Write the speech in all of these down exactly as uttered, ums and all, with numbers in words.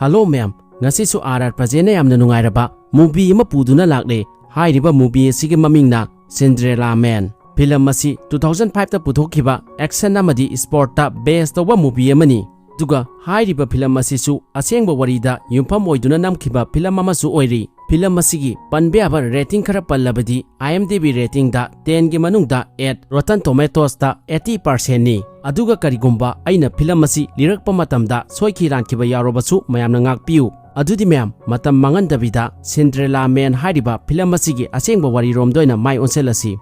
Hello ꯃꯌꯥꯝ, ꯉꯁꯤꯁꯨ R R ꯄ꯭ꯔꯖꯦꯟꯅ ꯌꯥꯝꯅ ꯅꯨꯡꯉꯥꯏꯔꯕ movie ꯑꯃ ꯄꯨꯗꯨꯅ ꯂꯥꯛꯂꯦ꯫ ꯍꯥꯏꯔꯤꯕ movie ꯑꯁꯤꯒꯤ ꯃꯃꯤꯡꯅ Cinderella Man꯫ Film ꯑꯁꯤ two thousand five ꯇ ꯄꯨꯊꯣꯛꯈꯤꯕ action ꯑꯃꯗꯤ sportꯇ base ꯇꯧꯕ movie ꯑꯃꯅꯤ꯫ ꯑꯗꯨꯒ ꯍꯥꯏꯔꯤꯕ film ꯑꯁꯤꯁꯨ ꯑꯁꯦꯡꯕ ꯋꯥꯔꯤꯗ ꯌꯨꯝꯐꯝ ꯑꯣꯏꯗꯨꯅ ꯅꯝꯈꯤꯕ film ꯑꯃꯁꯨ ꯑꯣꯏꯔꯤ꯫ Film ꯑꯁꯤꯒꯤ ꯄꯟꯕ ꯌꯥꯕ rating ꯈꯔ ꯄꯜꯂꯕꯗꯤ, IMDb ratingꯗ tenꯒꯤ ꯃꯅꯨꯡꯗ eight, Rotten Tomatoesꯇ eighty percentꯅꯤ꯫ ꯑꯗꯨꯒ ꯀꯔꯤꯒꯨꯝꯕ ꯑꯩꯅ film ꯑꯁꯤ ꯂꯤꯔꯛꯄ ꯃꯇꯝꯗ ꯁꯣꯏꯈꯤ ꯂꯥꯟꯈꯤꯕ ꯌꯥꯎꯔꯕꯁꯨ ꯃꯌꯥꯝꯅ ꯉꯥꯛꯄꯤꯌꯨ꯫ ꯑꯗꯨꯗꯤ ꯃꯌꯥꯝ, ꯃꯇꯝ ꯃꯥꯡꯍꯟꯗꯕꯤꯗ Cinderella Man ꯍꯥꯏꯔꯤꯕ film ꯑꯁꯤꯒꯤ ꯑꯁꯦꯡꯕ ꯋꯥꯔꯤꯔꯣꯝꯗ ꯑꯣꯏꯅ ꯃꯥꯏ ꯑꯣꯟꯁꯤꯜꯂꯁꯤ꯫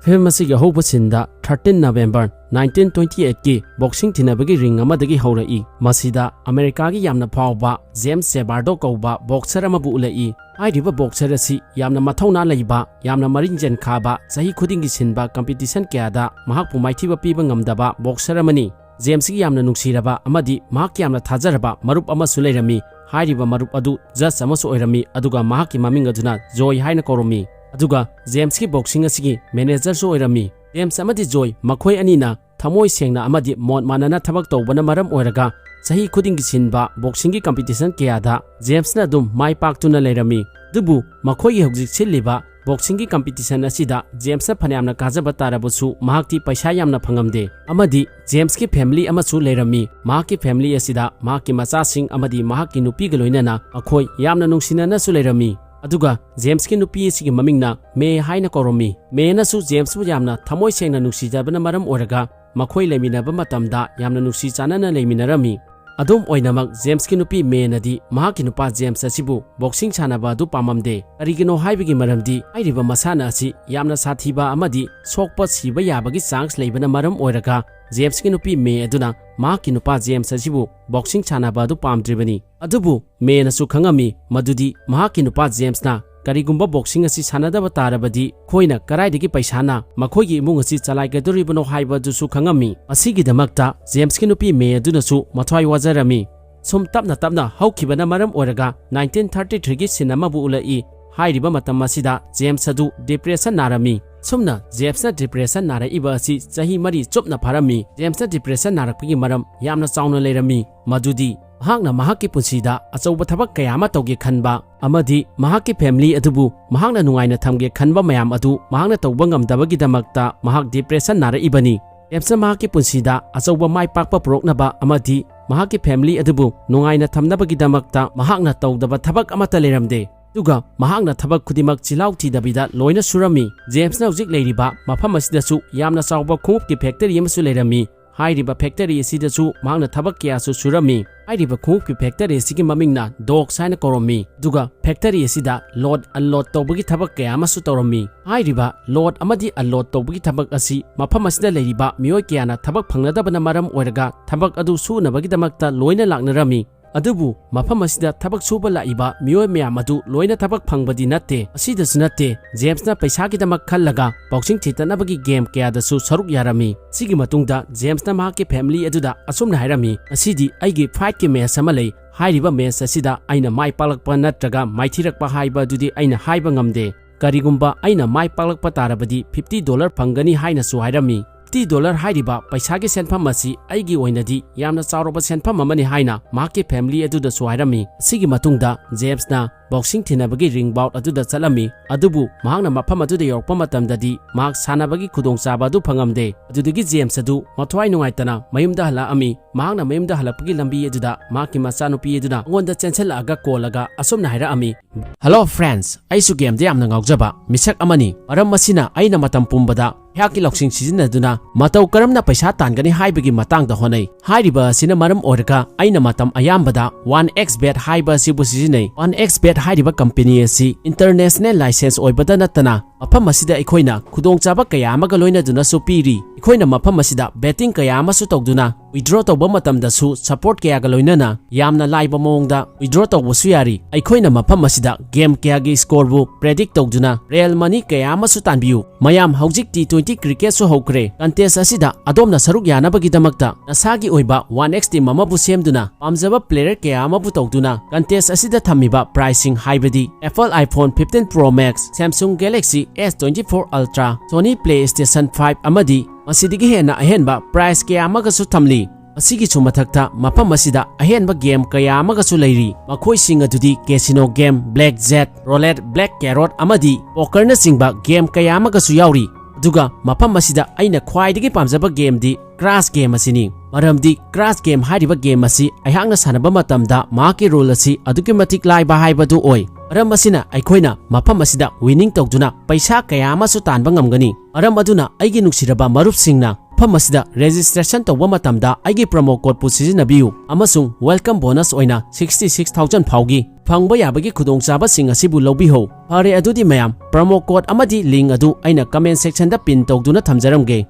Film ꯑꯁꯤꯒꯤ ꯑꯍꯧꯕ sceneꯗ thirteen November nineteen twenty eightꯀꯤ boxing ꯊꯤꯅꯕꯒꯤ ring ꯑꯃꯗꯒꯤ ꯍꯧꯔꯛꯏ꯫ ꯃꯁꯤꯗ ꯑꯃꯦꯔꯤꯀꯥꯒꯤ ꯌꯥꯝꯅ ꯐꯥꯎꯕ James Savado ꯀꯧꯕ boxer ꯑꯃꯕꯨ ꯎꯠꯂꯛꯏ꯫ ꯍꯥꯏꯔꯤꯕ boxer ꯑꯁꯤ ꯌꯥꯝꯅ ꯃꯊꯧꯅꯥ ꯂꯩꯕ, ꯌꯥꯝꯅ ꯃꯔꯤꯡ ꯆꯦꯟꯈꯥꯕ, ꯆꯍꯤ ꯈꯨꯗꯤꯡꯒꯤ ꯁꯤꯟꯕ competition ꯀꯌꯥꯗ ꯃꯍꯥꯛꯄꯨ ꯃꯥꯏꯊꯤꯕ ꯄꯤꯕ ꯉꯝꯗꯕ boxer ꯑꯃꯅꯤ꯫ Jamesꯀꯤ ꯌꯥꯝꯅ ꯅꯨꯡꯁꯤꯔꯕ ꯑꯃꯗꯤ ꯃꯍꯥꯛꯀꯤ ꯌꯥꯝꯅ ꯊꯥꯖꯔꯕ ꯃꯔꯨꯞ ꯑꯃꯁꯨ ꯂꯩꯔꯝꯃꯤ꯫ ꯍꯥꯏꯔꯤꯕ ꯃꯔꯨꯞ ꯑꯗꯨ judge ꯑꯃꯁꯨ ꯑꯣꯏꯔꯝꯃꯤ, ꯑꯗꯨꯒ ꯃꯍꯥꯛꯀꯤ ꯃꯃꯤꯡ ꯑꯗꯨꯅ Joy ꯍꯥꯏꯅ ꯀꯧꯔꯝꯃꯤ꯫ ꯑꯗꯨꯒ Jamesꯀꯤ boxing ꯑꯁꯤꯒꯤ managerꯁꯨ ꯑꯣꯏꯔꯝꯃꯤ꯫ James ꯑꯃꯗꯤ Joy ꯃꯈꯣꯏ ꯑꯅꯤꯅ ꯊꯃꯣꯏ ꯁꯦꯡꯅ ꯑꯃꯗꯤ ꯃꯣꯠ ꯃꯥꯟꯅꯅ ꯊꯕꯛ ꯇꯧꯕꯅ ꯃꯔꯝ ꯑꯣꯏꯔꯒ ꯆꯍꯤ ꯈꯨꯗꯤꯡꯒꯤ ꯁꯤꯟꯕ boxingꯒꯤ competition ꯀꯌꯥꯗ Jamesꯅ ꯑꯗꯨꯝ ꯃꯥꯏ ꯄꯥꯛꯇꯨꯅ ꯂꯩꯔꯝꯃꯤ꯫ ꯑꯗꯨꯕꯨ ꯃꯈꯣꯏꯒꯤ ꯍꯧꯖꯤꯛ ꯁꯤꯜꯂꯤꯕ boxingꯒꯤ competition ꯑꯁꯤꯗ Jamesꯅ ꯐꯅꯌꯥꯝꯅ ꯀꯥꯖꯕ ꯇꯥꯔꯕꯁꯨ ꯃꯍꯥꯛꯇꯤ ꯄꯩꯁꯥ ꯌꯥꯝꯅ ꯐꯪꯉꯝꯗꯦ, ꯑꯃꯗꯤ Jamesꯀꯤ family ꯑꯃꯁꯨ ꯂꯩꯔꯝꯃꯤ꯫ ꯃꯍꯥꯛꯀꯤ family ꯑꯁꯤꯗ ꯃꯍꯥꯛꯀꯤ ꯃꯆꯥꯁꯤꯡ ꯑꯃꯗꯤ ꯃꯍꯥꯛꯀꯤ ꯅꯨꯄꯤꯒ ꯂꯣꯏꯅꯅ ꯃꯈꯣꯏ ꯌꯥꯝꯅ ꯅꯨꯡꯁꯤꯅꯅꯁꯨ ꯂꯩꯔꯝꯃꯤ꯫ ꯑꯗꯨꯒ Jamesꯀꯤ ꯅꯨꯄꯤ ꯑꯁꯤꯒꯤ ꯃꯃꯤꯡꯅ May ꯍꯥꯏꯅ ꯀꯧꯔꯝꯃꯤ꯫ Mayꯅꯁꯨ Jamesꯕꯨ ꯌꯥꯝꯅ ꯊꯃꯣꯏ ꯁꯦꯡꯅ ꯅꯨꯡꯁꯤꯖꯕꯅ ꯃꯔꯝ ꯑꯣꯏꯔꯒ ꯃꯈꯣꯏ ꯂꯩꯃꯤꯟꯅꯕ ꯃꯇꯝꯗ ꯌꯥꯝꯅ ꯅꯨꯡꯁꯤ ꯆꯥꯟꯅꯅ ꯂꯩꯃꯤꯟꯅꯔꯝꯃꯤ꯫ ꯑꯗꯨꯝ ꯑꯣꯏꯅꯃꯛ, Jamesꯀꯤ ꯅꯨꯄꯤ Mayꯅꯗꯤ ꯃꯍꯥꯛꯀꯤ ꯅꯨꯄꯥ James ꯑꯁꯤꯕꯨ boxing ꯁꯥꯟꯅꯕ ꯑꯗꯨ ꯄꯥꯝꯃꯝꯗꯦ꯫ ꯀꯔꯤꯒꯤꯅꯣ ꯍꯥꯏꯕꯒꯤ ꯃꯔꯝꯗꯤ ꯍꯥꯏꯔꯤꯕ ꯃꯁꯥꯟꯅ ꯑꯁꯤ ꯌꯥꯝꯅ ꯁꯥꯊꯤꯕ ꯑꯃꯗꯤ ꯁꯣꯛꯄ ꯁꯤꯕ ꯌꯥꯕꯒꯤ chance ꯂꯩꯕꯅ ꯃꯔꯝ ꯑꯣꯏꯔꯒ Jamesꯀꯤ ꯅꯨꯄꯤ May ꯑꯗꯨꯅ ꯃꯍꯥꯛꯀꯤ ꯅꯨꯄꯥ James ꯑꯁꯤꯕꯨ boxing ꯁꯥꯟꯅꯕ ꯑꯗꯨ ꯄꯥꯝꯗ꯭ꯔꯤꯕꯅꯤ꯫ ꯑꯗꯨꯕꯨ Mayꯅꯁꯨ ꯈꯪꯉꯝꯃꯤ ꯃꯗꯨꯗꯤ ꯃꯍꯥꯛꯀꯤ ꯅꯨꯄꯥ Jamesꯅ ꯀꯔꯤꯒꯨꯝꯕ boxing ꯑꯁꯤ ꯁꯥꯟꯅꯗꯕ ꯇꯥꯔꯕꯗꯤ ꯑꯩꯈꯣꯏꯅ ꯀꯗꯥꯏꯗꯒꯤ ꯄꯩꯁꯥꯅ ꯃꯈꯣꯏꯒꯤ ꯏꯃꯨꯡ ꯑꯁꯤ ꯆꯂꯥꯏꯒꯗꯧꯔꯤꯕꯅꯣ ꯍꯥꯏꯕ ꯑꯗꯨꯁꯨ ꯈꯪꯉꯝꯃꯤ꯫ ꯑꯁꯤꯒꯤꯗꯃꯛꯇ ꯖꯦꯝꯁꯀꯤ ꯅꯨꯄꯤ ꯃꯦ ꯑꯗꯨꯅꯁꯨ ꯃꯊ꯭ꯋꯥꯏ ꯋꯥꯖꯔꯝꯃꯤ꯫ ꯁꯨꯝ ꯇꯞꯅ ꯇꯞꯅ ꯍꯧꯈꯤꯕꯅ ꯃꯔꯝ ꯑꯣꯏꯔꯒ nineteen thirty three ꯒꯤ scene ꯑꯃꯕꯨ ꯎꯠꯂꯛꯏ꯫ ꯍꯥꯏꯔꯤꯕ ꯃꯇꯝ ꯑꯁꯤꯗ ꯖꯦꯝꯁ ꯑꯗꯨ depression ꯅꯥꯔꯝꯃꯤ꯫ ꯁꯨꯝꯅ ꯖꯦꯝꯁꯅ depression ꯅꯥꯔꯛꯏꯕ ꯑꯁꯤ ꯆꯍꯤ ꯃꯔꯤ ꯆꯨꯞꯅ ꯐꯥꯔꯝꯃꯤ꯫ ꯖꯦꯝꯁꯅ depression ꯅꯥꯔꯛꯄꯒꯤ ꯃꯔꯝ ꯌꯥꯝꯅ ꯆꯥꯎꯅ ꯂꯩꯔꯝꯃꯤ, ꯃꯗꯨꯗꯤ ꯃꯍꯥꯛꯅ ꯃꯍꯥꯛꯀꯤ ꯄꯨꯟꯁꯤꯗ ꯑꯆꯧꯕ ꯊꯕꯛ ꯀꯌꯥ ꯑꯃ ꯇꯧꯒꯦ ꯈꯟꯕ ꯑꯃꯗꯤ ꯃꯍꯥꯛꯀꯤ family ꯑꯗꯨꯕꯨ ꯃꯍꯥꯛꯅ ꯅꯨꯡꯉꯥꯏꯅ ꯊꯝꯒꯦ ꯈꯟꯕ ꯃꯌꯥꯝ ꯑꯗꯨ ꯃꯍꯥꯛꯅ ꯇꯧꯕ ꯉꯝꯗꯕꯒꯤꯗꯃꯛꯇ ꯃꯍꯥꯛ depression ꯅꯥꯔꯛꯏꯕꯅꯤ꯫ ꯖꯦꯝꯁꯅ ꯃꯍꯥꯛꯀꯤ ꯄꯨꯟꯁꯤꯗ ꯑꯆꯧꯕ ꯃꯥꯏ ꯄꯥꯛꯄ ꯄꯨꯔꯛꯅꯕ ꯑꯃꯗꯤ ꯃꯍꯥꯛꯀꯤ family ꯑꯗꯨꯕꯨ ꯅꯨꯡꯉꯥꯏꯅ ꯊꯝꯅꯕꯒꯤꯗꯃꯛꯇ ꯃꯍꯥꯛꯅ ꯇꯧꯗꯕ ꯊꯕꯛ ꯑꯃꯠꯇ ꯂꯩꯔꯝꯗꯦ꯫ ꯑꯗꯨꯒ ꯃꯍꯥꯛꯅ ꯊꯕꯛ ꯈꯨꯗꯤꯡꯃꯛ ꯆꯤꯜꯍꯥꯎ ꯊꯤꯗꯕꯤꯗ ꯂꯣꯏꯅ ꯁꯨꯔꯝꯃꯤ꯫ ꯖꯦꯝꯁꯅ ꯍꯧꯖꯤꯛ ꯂꯩꯔꯤꯕ ꯃꯐꯝ ꯑꯁꯤꯗꯁꯨ ꯌꯥꯝꯅ ꯆꯥꯎꯕ ꯈꯣꯡꯎꯞꯀꯤ factory ꯑꯃꯁꯨ ꯂꯩꯔꯝꯃꯤ꯫ ꯍꯥꯏꯔꯤꯕ factory ꯑꯁꯤꯗꯁꯨ ꯃꯍꯥꯛꯅ ꯊꯕꯛ ꯀꯌꯥꯁꯨ ꯁꯨꯔꯝꯃꯤ꯫ ꯍꯥꯏꯔꯤꯕ ꯈꯣꯡꯎꯞꯀꯤ factory ꯑꯁꯤꯒꯤ ꯃꯃꯤꯡꯅ ꯗꯣꯛꯁ ꯍꯥꯏꯅ ꯀꯧꯔꯝꯃꯤ꯫ ꯑꯗꯨꯒ factory ꯑꯁꯤꯗ load unload ꯇꯧꯕꯒꯤ ꯊꯕꯛ ꯀꯌꯥ ꯑꯃꯁꯨ ꯇꯧꯔꯝꯃꯤ꯫ ꯍꯥꯏꯔꯤꯕ load ꯑꯃꯗꯤ unload ꯇꯧꯕꯒꯤ ꯊꯕꯛ ꯑꯁꯤ ꯃꯐꯝ ꯑꯁꯤꯗ ꯂꯩꯔꯤꯕ ꯃꯤꯑꯣꯏ ꯀꯌꯥꯅ ꯊꯕꯛ ꯐꯪꯅꯗꯕꯅ ꯃꯔꯝ ꯑꯣꯏꯔꯒ ꯊꯕꯛ ꯑꯗꯨ ꯁꯨꯅꯕꯒꯤꯗꯃꯛꯇ ꯂꯣꯏꯅ ꯂꯥꯛꯅꯔꯝꯃꯤ꯫ ꯑꯗꯨꯕꯨ ꯃꯐꯝ ꯑꯁꯤꯗ ꯊꯕꯛ ꯁꯨꯕ ꯂꯥꯛꯏꯕ ꯃꯤꯑꯣꯏ ꯃꯌꯥꯝ ꯑꯗꯨ ꯂꯣꯏꯅ ꯊꯕꯛ ꯐꯪꯕꯗꯤ ꯅꯠꯇꯦ꯫ ꯑꯁꯤꯗꯁꯨ ꯅꯠꯇꯦ, ꯖꯦꯝꯁꯅ ꯄꯩꯁꯥꯒꯤꯗꯃꯛ ꯈꯜꯂꯒ boxing ꯊꯤꯇꯠꯅꯕꯒꯤ game ꯀꯌꯥꯗꯁꯨ ꯁꯔꯨꯛ ꯌꯥꯔꯝꯃꯤ꯫ ꯁꯤꯒꯤ ꯃꯇꯨꯡꯗ ꯖꯦꯝꯁꯅ ꯃꯍꯥꯛꯀꯤ family ꯑꯗꯨꯗ ꯑꯁꯨꯝꯅ ꯍꯥꯏꯔꯝꯃꯤ, "ꯉꯁꯤꯗꯤ ꯑꯩꯒꯤ fightꯀꯤ match ꯑꯃ ꯂꯩ꯫ ꯍꯥꯏꯔꯤꯕ match ꯑꯁꯤꯗ ꯑꯩꯅ ꯃꯥꯏ ꯄꯥꯛꯂꯛꯄ ꯅꯠꯇ꯭ꯔꯒ ꯃꯥꯏꯊꯤꯔꯛꯄ ꯍꯥꯏꯕ ꯑꯗꯨꯗꯤ ꯑꯩꯅ ꯍꯥꯏꯕ ꯉꯝꯗꯦ꯫ ꯀꯔꯤꯒꯨꯝꯕ ꯑꯩꯅ ꯃꯥꯏ ꯄꯥꯛꯂꯛꯄ ꯇꯥꯔꯕꯗꯤ fifty dollar ꯐꯪꯒꯅꯤ" ꯍꯥꯏꯅꯁꯨ ꯍꯥꯏꯔꯝꯃꯤ꯫ Fifty dollar ꯍꯥꯏꯔꯤꯕ ꯄꯩꯁꯥꯒꯤ ꯁꯦꯟꯐꯝ ꯑꯁꯤ ꯑꯩꯒꯤ ꯑꯣꯏꯅꯗꯤ ꯌꯥꯝꯅ ꯆꯥꯎꯔꯕ ꯁꯦꯟꯐꯝ ꯑꯃꯅꯤ ꯍꯥꯏꯅ ꯃꯍꯥꯛꯀꯤ family ꯑꯗꯨꯗꯁꯨ ꯍꯥꯏꯔꯝꯃꯤ꯫ ꯑꯁꯤꯒꯤ ꯃꯇꯨꯡꯗ ꯖꯦꯝꯁꯅ boxing ꯊꯤꯅꯕꯒꯤ ring bout ꯑꯗꯨꯗ ꯆꯠꯂꯝꯃꯤ꯫ ꯑꯗꯨꯕꯨ ꯃꯍꯥꯛꯅ ꯃꯐꯝ ꯑꯗꯨꯗ ꯌꯧꯔꯛꯄ ꯃꯇꯝꯗꯗꯤ ꯃꯍꯥꯛ ꯁꯥꯟꯅꯕꯒꯤ ꯈꯨꯗꯣꯡꯆꯥꯕ ꯑꯗꯨ ꯐꯪꯉꯝꯗꯦ꯫ ꯑꯗꯨꯗꯒꯤ ꯖꯦꯝꯁ ꯑꯗꯨ ꯃꯊ꯭ꯋꯥꯏ ꯅꯨꯡꯉꯥꯏꯇꯅ ꯃꯌꯨꯝꯗ ꯍꯜꯂꯛꯑꯝꯃꯤ꯫ ꯃꯍꯥꯛꯅ ꯃꯌꯨꯝꯗ ꯍꯜꯂꯛꯄꯒꯤ ꯂꯝꯕꯤ ꯑꯗꯨꯗ ꯃꯍꯥꯛꯀꯤ ꯃꯆꯥꯅꯨꯄꯤ ꯑꯗꯨꯅ ꯃꯉꯣꯟꯗ ꯆꯦꯟꯁꯤꯜꯂꯛꯑꯒ ꯀꯣꯜꯂꯒ ꯑꯁꯨꯝꯅ ꯍꯥꯏꯔꯛꯑꯝꯃꯤ, "Hello friends, ꯑꯩꯁꯨ gameꯗ ꯌꯥꯝꯅ ꯉꯥꯎꯖꯕ ꯃꯤꯁꯛ ꯑꯃꯅꯤ꯫ ꯃꯔꯝ ꯑꯁꯤꯅ ꯑꯩꯅ ꯃꯇꯝ ꯄꯨꯝꯕꯗ ꯑꯩꯍꯥꯛꯀꯤ ꯂꯧꯁꯤꯡ ꯁꯤꯖꯤꯟꯅꯗꯨꯅ ꯃꯇꯧ ꯀꯔꯝꯅ ꯄꯩꯁꯥ ꯇꯥꯟꯒꯅꯤ ꯍꯥꯏꯕꯒꯤ ꯃꯇꯥꯡꯗ ꯍꯣꯠꯅꯩ꯫ ꯍꯥꯏꯔꯤꯕ ꯑꯁꯤꯅ ꯃꯔꯝ ꯑꯣꯏꯔꯒ ꯑꯩꯅ ꯃꯇꯝ ꯑꯌꯥꯝꯕꯗ one X bet ꯍꯥꯏꯕ ꯑꯁꯤꯕꯨ ꯁꯤꯖꯤꯟꯅꯩ꯫ One X bet ꯍꯥꯏꯔꯤꯕ company ꯑꯁꯤ international license ꯑꯣꯏꯕꯗ ꯅꯠꯇꯅ ꯃꯐꯝ ꯑꯁꯤꯗ ꯑꯩꯈꯣꯏꯅ ꯈꯨꯗꯣꯡꯆꯥꯕ ꯀꯌꯥ ꯑꯃꯒ ꯂꯣꯏꯅꯗꯨꯅꯁꯨ ꯄꯤꯔꯤ꯫ ꯑꯩꯈꯣꯏꯅ ꯃꯐꯝ ꯑꯁꯤꯗ betting ꯀꯌꯥ ꯑꯃꯁꯨ ꯇꯧꯗꯨꯅ withdraw ꯇꯧꯕ ꯃꯇꯝꯗꯁꯨ support ꯀꯌꯥꯒ ꯂꯣꯏꯅꯅ ꯌꯥꯝꯅ ꯂꯥꯏꯕ ꯃꯑꯣꯡꯗ withdraw ꯇꯧꯕꯁꯨ ꯌꯥꯔꯤ꯫ ꯑꯩꯈꯣꯏꯅ ꯃꯐꯝ ꯑꯁꯤꯗ game ꯀꯌꯥꯒꯤ score ꯕꯨ predict ꯇꯧꯗꯨꯅ real money ꯀꯌꯥ ꯑꯃꯁꯨ ꯇꯥꯟꯕꯤꯌꯨ꯫ ꯃꯌꯥꯝ, ꯍꯧꯖꯤꯛ T twenty cricket ꯁꯨ ꯍꯧꯈ꯭ꯔꯦ꯫ Contest ꯑꯁꯤꯗ ꯑꯗꯣꯝꯅ ꯁꯔꯨꯛ ꯌꯥꯅꯕꯒꯤꯗꯃꯛꯇ ꯅꯁꯥꯒꯤ ꯑꯣꯏꯕ one X team ꯑꯃꯕꯨ ꯁꯦꯝꯗꯨꯅ ꯄꯥꯝꯖꯕ player ꯀꯌꯥ ꯑꯃꯕꯨ ꯇꯧꯗꯨꯅ contest ꯑꯁꯤꯗ ꯊꯝꯃꯤꯕ prize ꯁꯤꯡ ꯍꯥꯏꯕꯗꯤ Apple iPhone fifteen Pro Max, Samsung Galaxy S twenty-four Ultra, Sony PlayStation five ꯑꯃꯗꯤ ꯃꯁꯤꯗꯒꯤ ꯍꯦꯟꯅ ꯑꯍꯦꯟꯕ prize ꯀꯌꯥ ꯑꯃꯒꯁꯨ ꯊꯝꯂꯤ꯫ ꯃꯁꯤꯒꯤꯁꯨ ꯃꯊꯛꯇ ꯃꯐꯝ ꯑꯁꯤꯗ ꯑꯍꯦꯟꯕ game ꯀꯌꯥ ꯑꯃꯒꯁꯨ ꯂꯩꯔꯤ꯫ ꯃꯈꯣꯏꯁꯤꯡ ꯑꯗꯨꯗꯤ casino game, blackjack, roulette, black carrot ꯑꯃꯗꯤ poker ꯅꯆꯤꯡꯕ game ꯀꯌꯥ ꯑꯃꯒꯁꯨ ꯌꯥꯎꯔꯤ꯫ ꯑꯗꯨꯒ ꯃꯐꯝ ꯑꯁꯤꯗ ꯑꯩꯅ ꯈ꯭ꯋꯥꯏꯗꯒꯤ ꯄꯥꯝꯖꯕ game ꯗꯤ crash game ꯑꯁꯤꯅꯤ꯫ ꯃꯔꯝꯗꯤ crash game ꯍꯥꯏꯔꯤꯕ game ꯑꯁꯤ ꯑꯩꯍꯥꯛꯅ ꯁꯥꯟꯅꯕ ꯃꯇꯝꯗ ꯃꯍꯥꯛꯀꯤ rule ꯑꯁꯤ ꯑꯗꯨꯛꯀꯤ ꯃꯇꯤꯛ ꯂꯥꯏꯕ ꯍꯥꯏꯕꯗꯨ ꯑꯣꯏ꯫ ꯃꯔꯝ ꯑꯁꯤꯅ ꯑꯩꯈꯣꯏꯅ ꯃꯐꯝ ꯑꯁꯤꯗ winning ꯇꯧꯗꯨꯅ ꯄꯩꯁꯥ ꯀꯌꯥ ꯑꯃꯁꯨ ꯇꯥꯟꯕ ꯉꯝꯒꯅꯤ꯫ ꯃꯔꯝ ꯑꯗꯨꯅ ꯑꯩꯒꯤ ꯅꯨꯡꯁꯤꯔꯕ ꯃꯔꯨꯞꯁꯤꯡꯅ ꯃꯐꯝ ꯑꯁꯤꯗ registration ꯇꯧꯕ ꯃꯇꯝꯗ ꯑꯩꯒꯤ promo code ꯄꯨ ꯁꯤꯖꯤꯟꯅꯕꯤꯌꯨ ꯑꯃꯁꯨꯡ welcome bonus ꯑꯣꯏꯅ sixty six thousand ꯐꯥꯎꯒꯤ ꯐꯪꯕ ꯌꯥꯕꯒꯤ ꯈꯨꯗꯣꯡꯆꯥꯕꯁꯤꯡ ꯑꯁꯤꯕꯨ ꯂꯧꯕꯤꯍꯧ꯫ ꯐꯔꯦ, ꯑꯗꯨꯗꯤ ꯃꯌꯥꯝ, promo code ꯑꯃꯗꯤ link ꯑꯗꯨ ꯑꯩꯅ comment section ꯗ pin ꯇꯧꯗꯨꯅ ꯊꯝꯖꯔꯝꯒꯦ꯫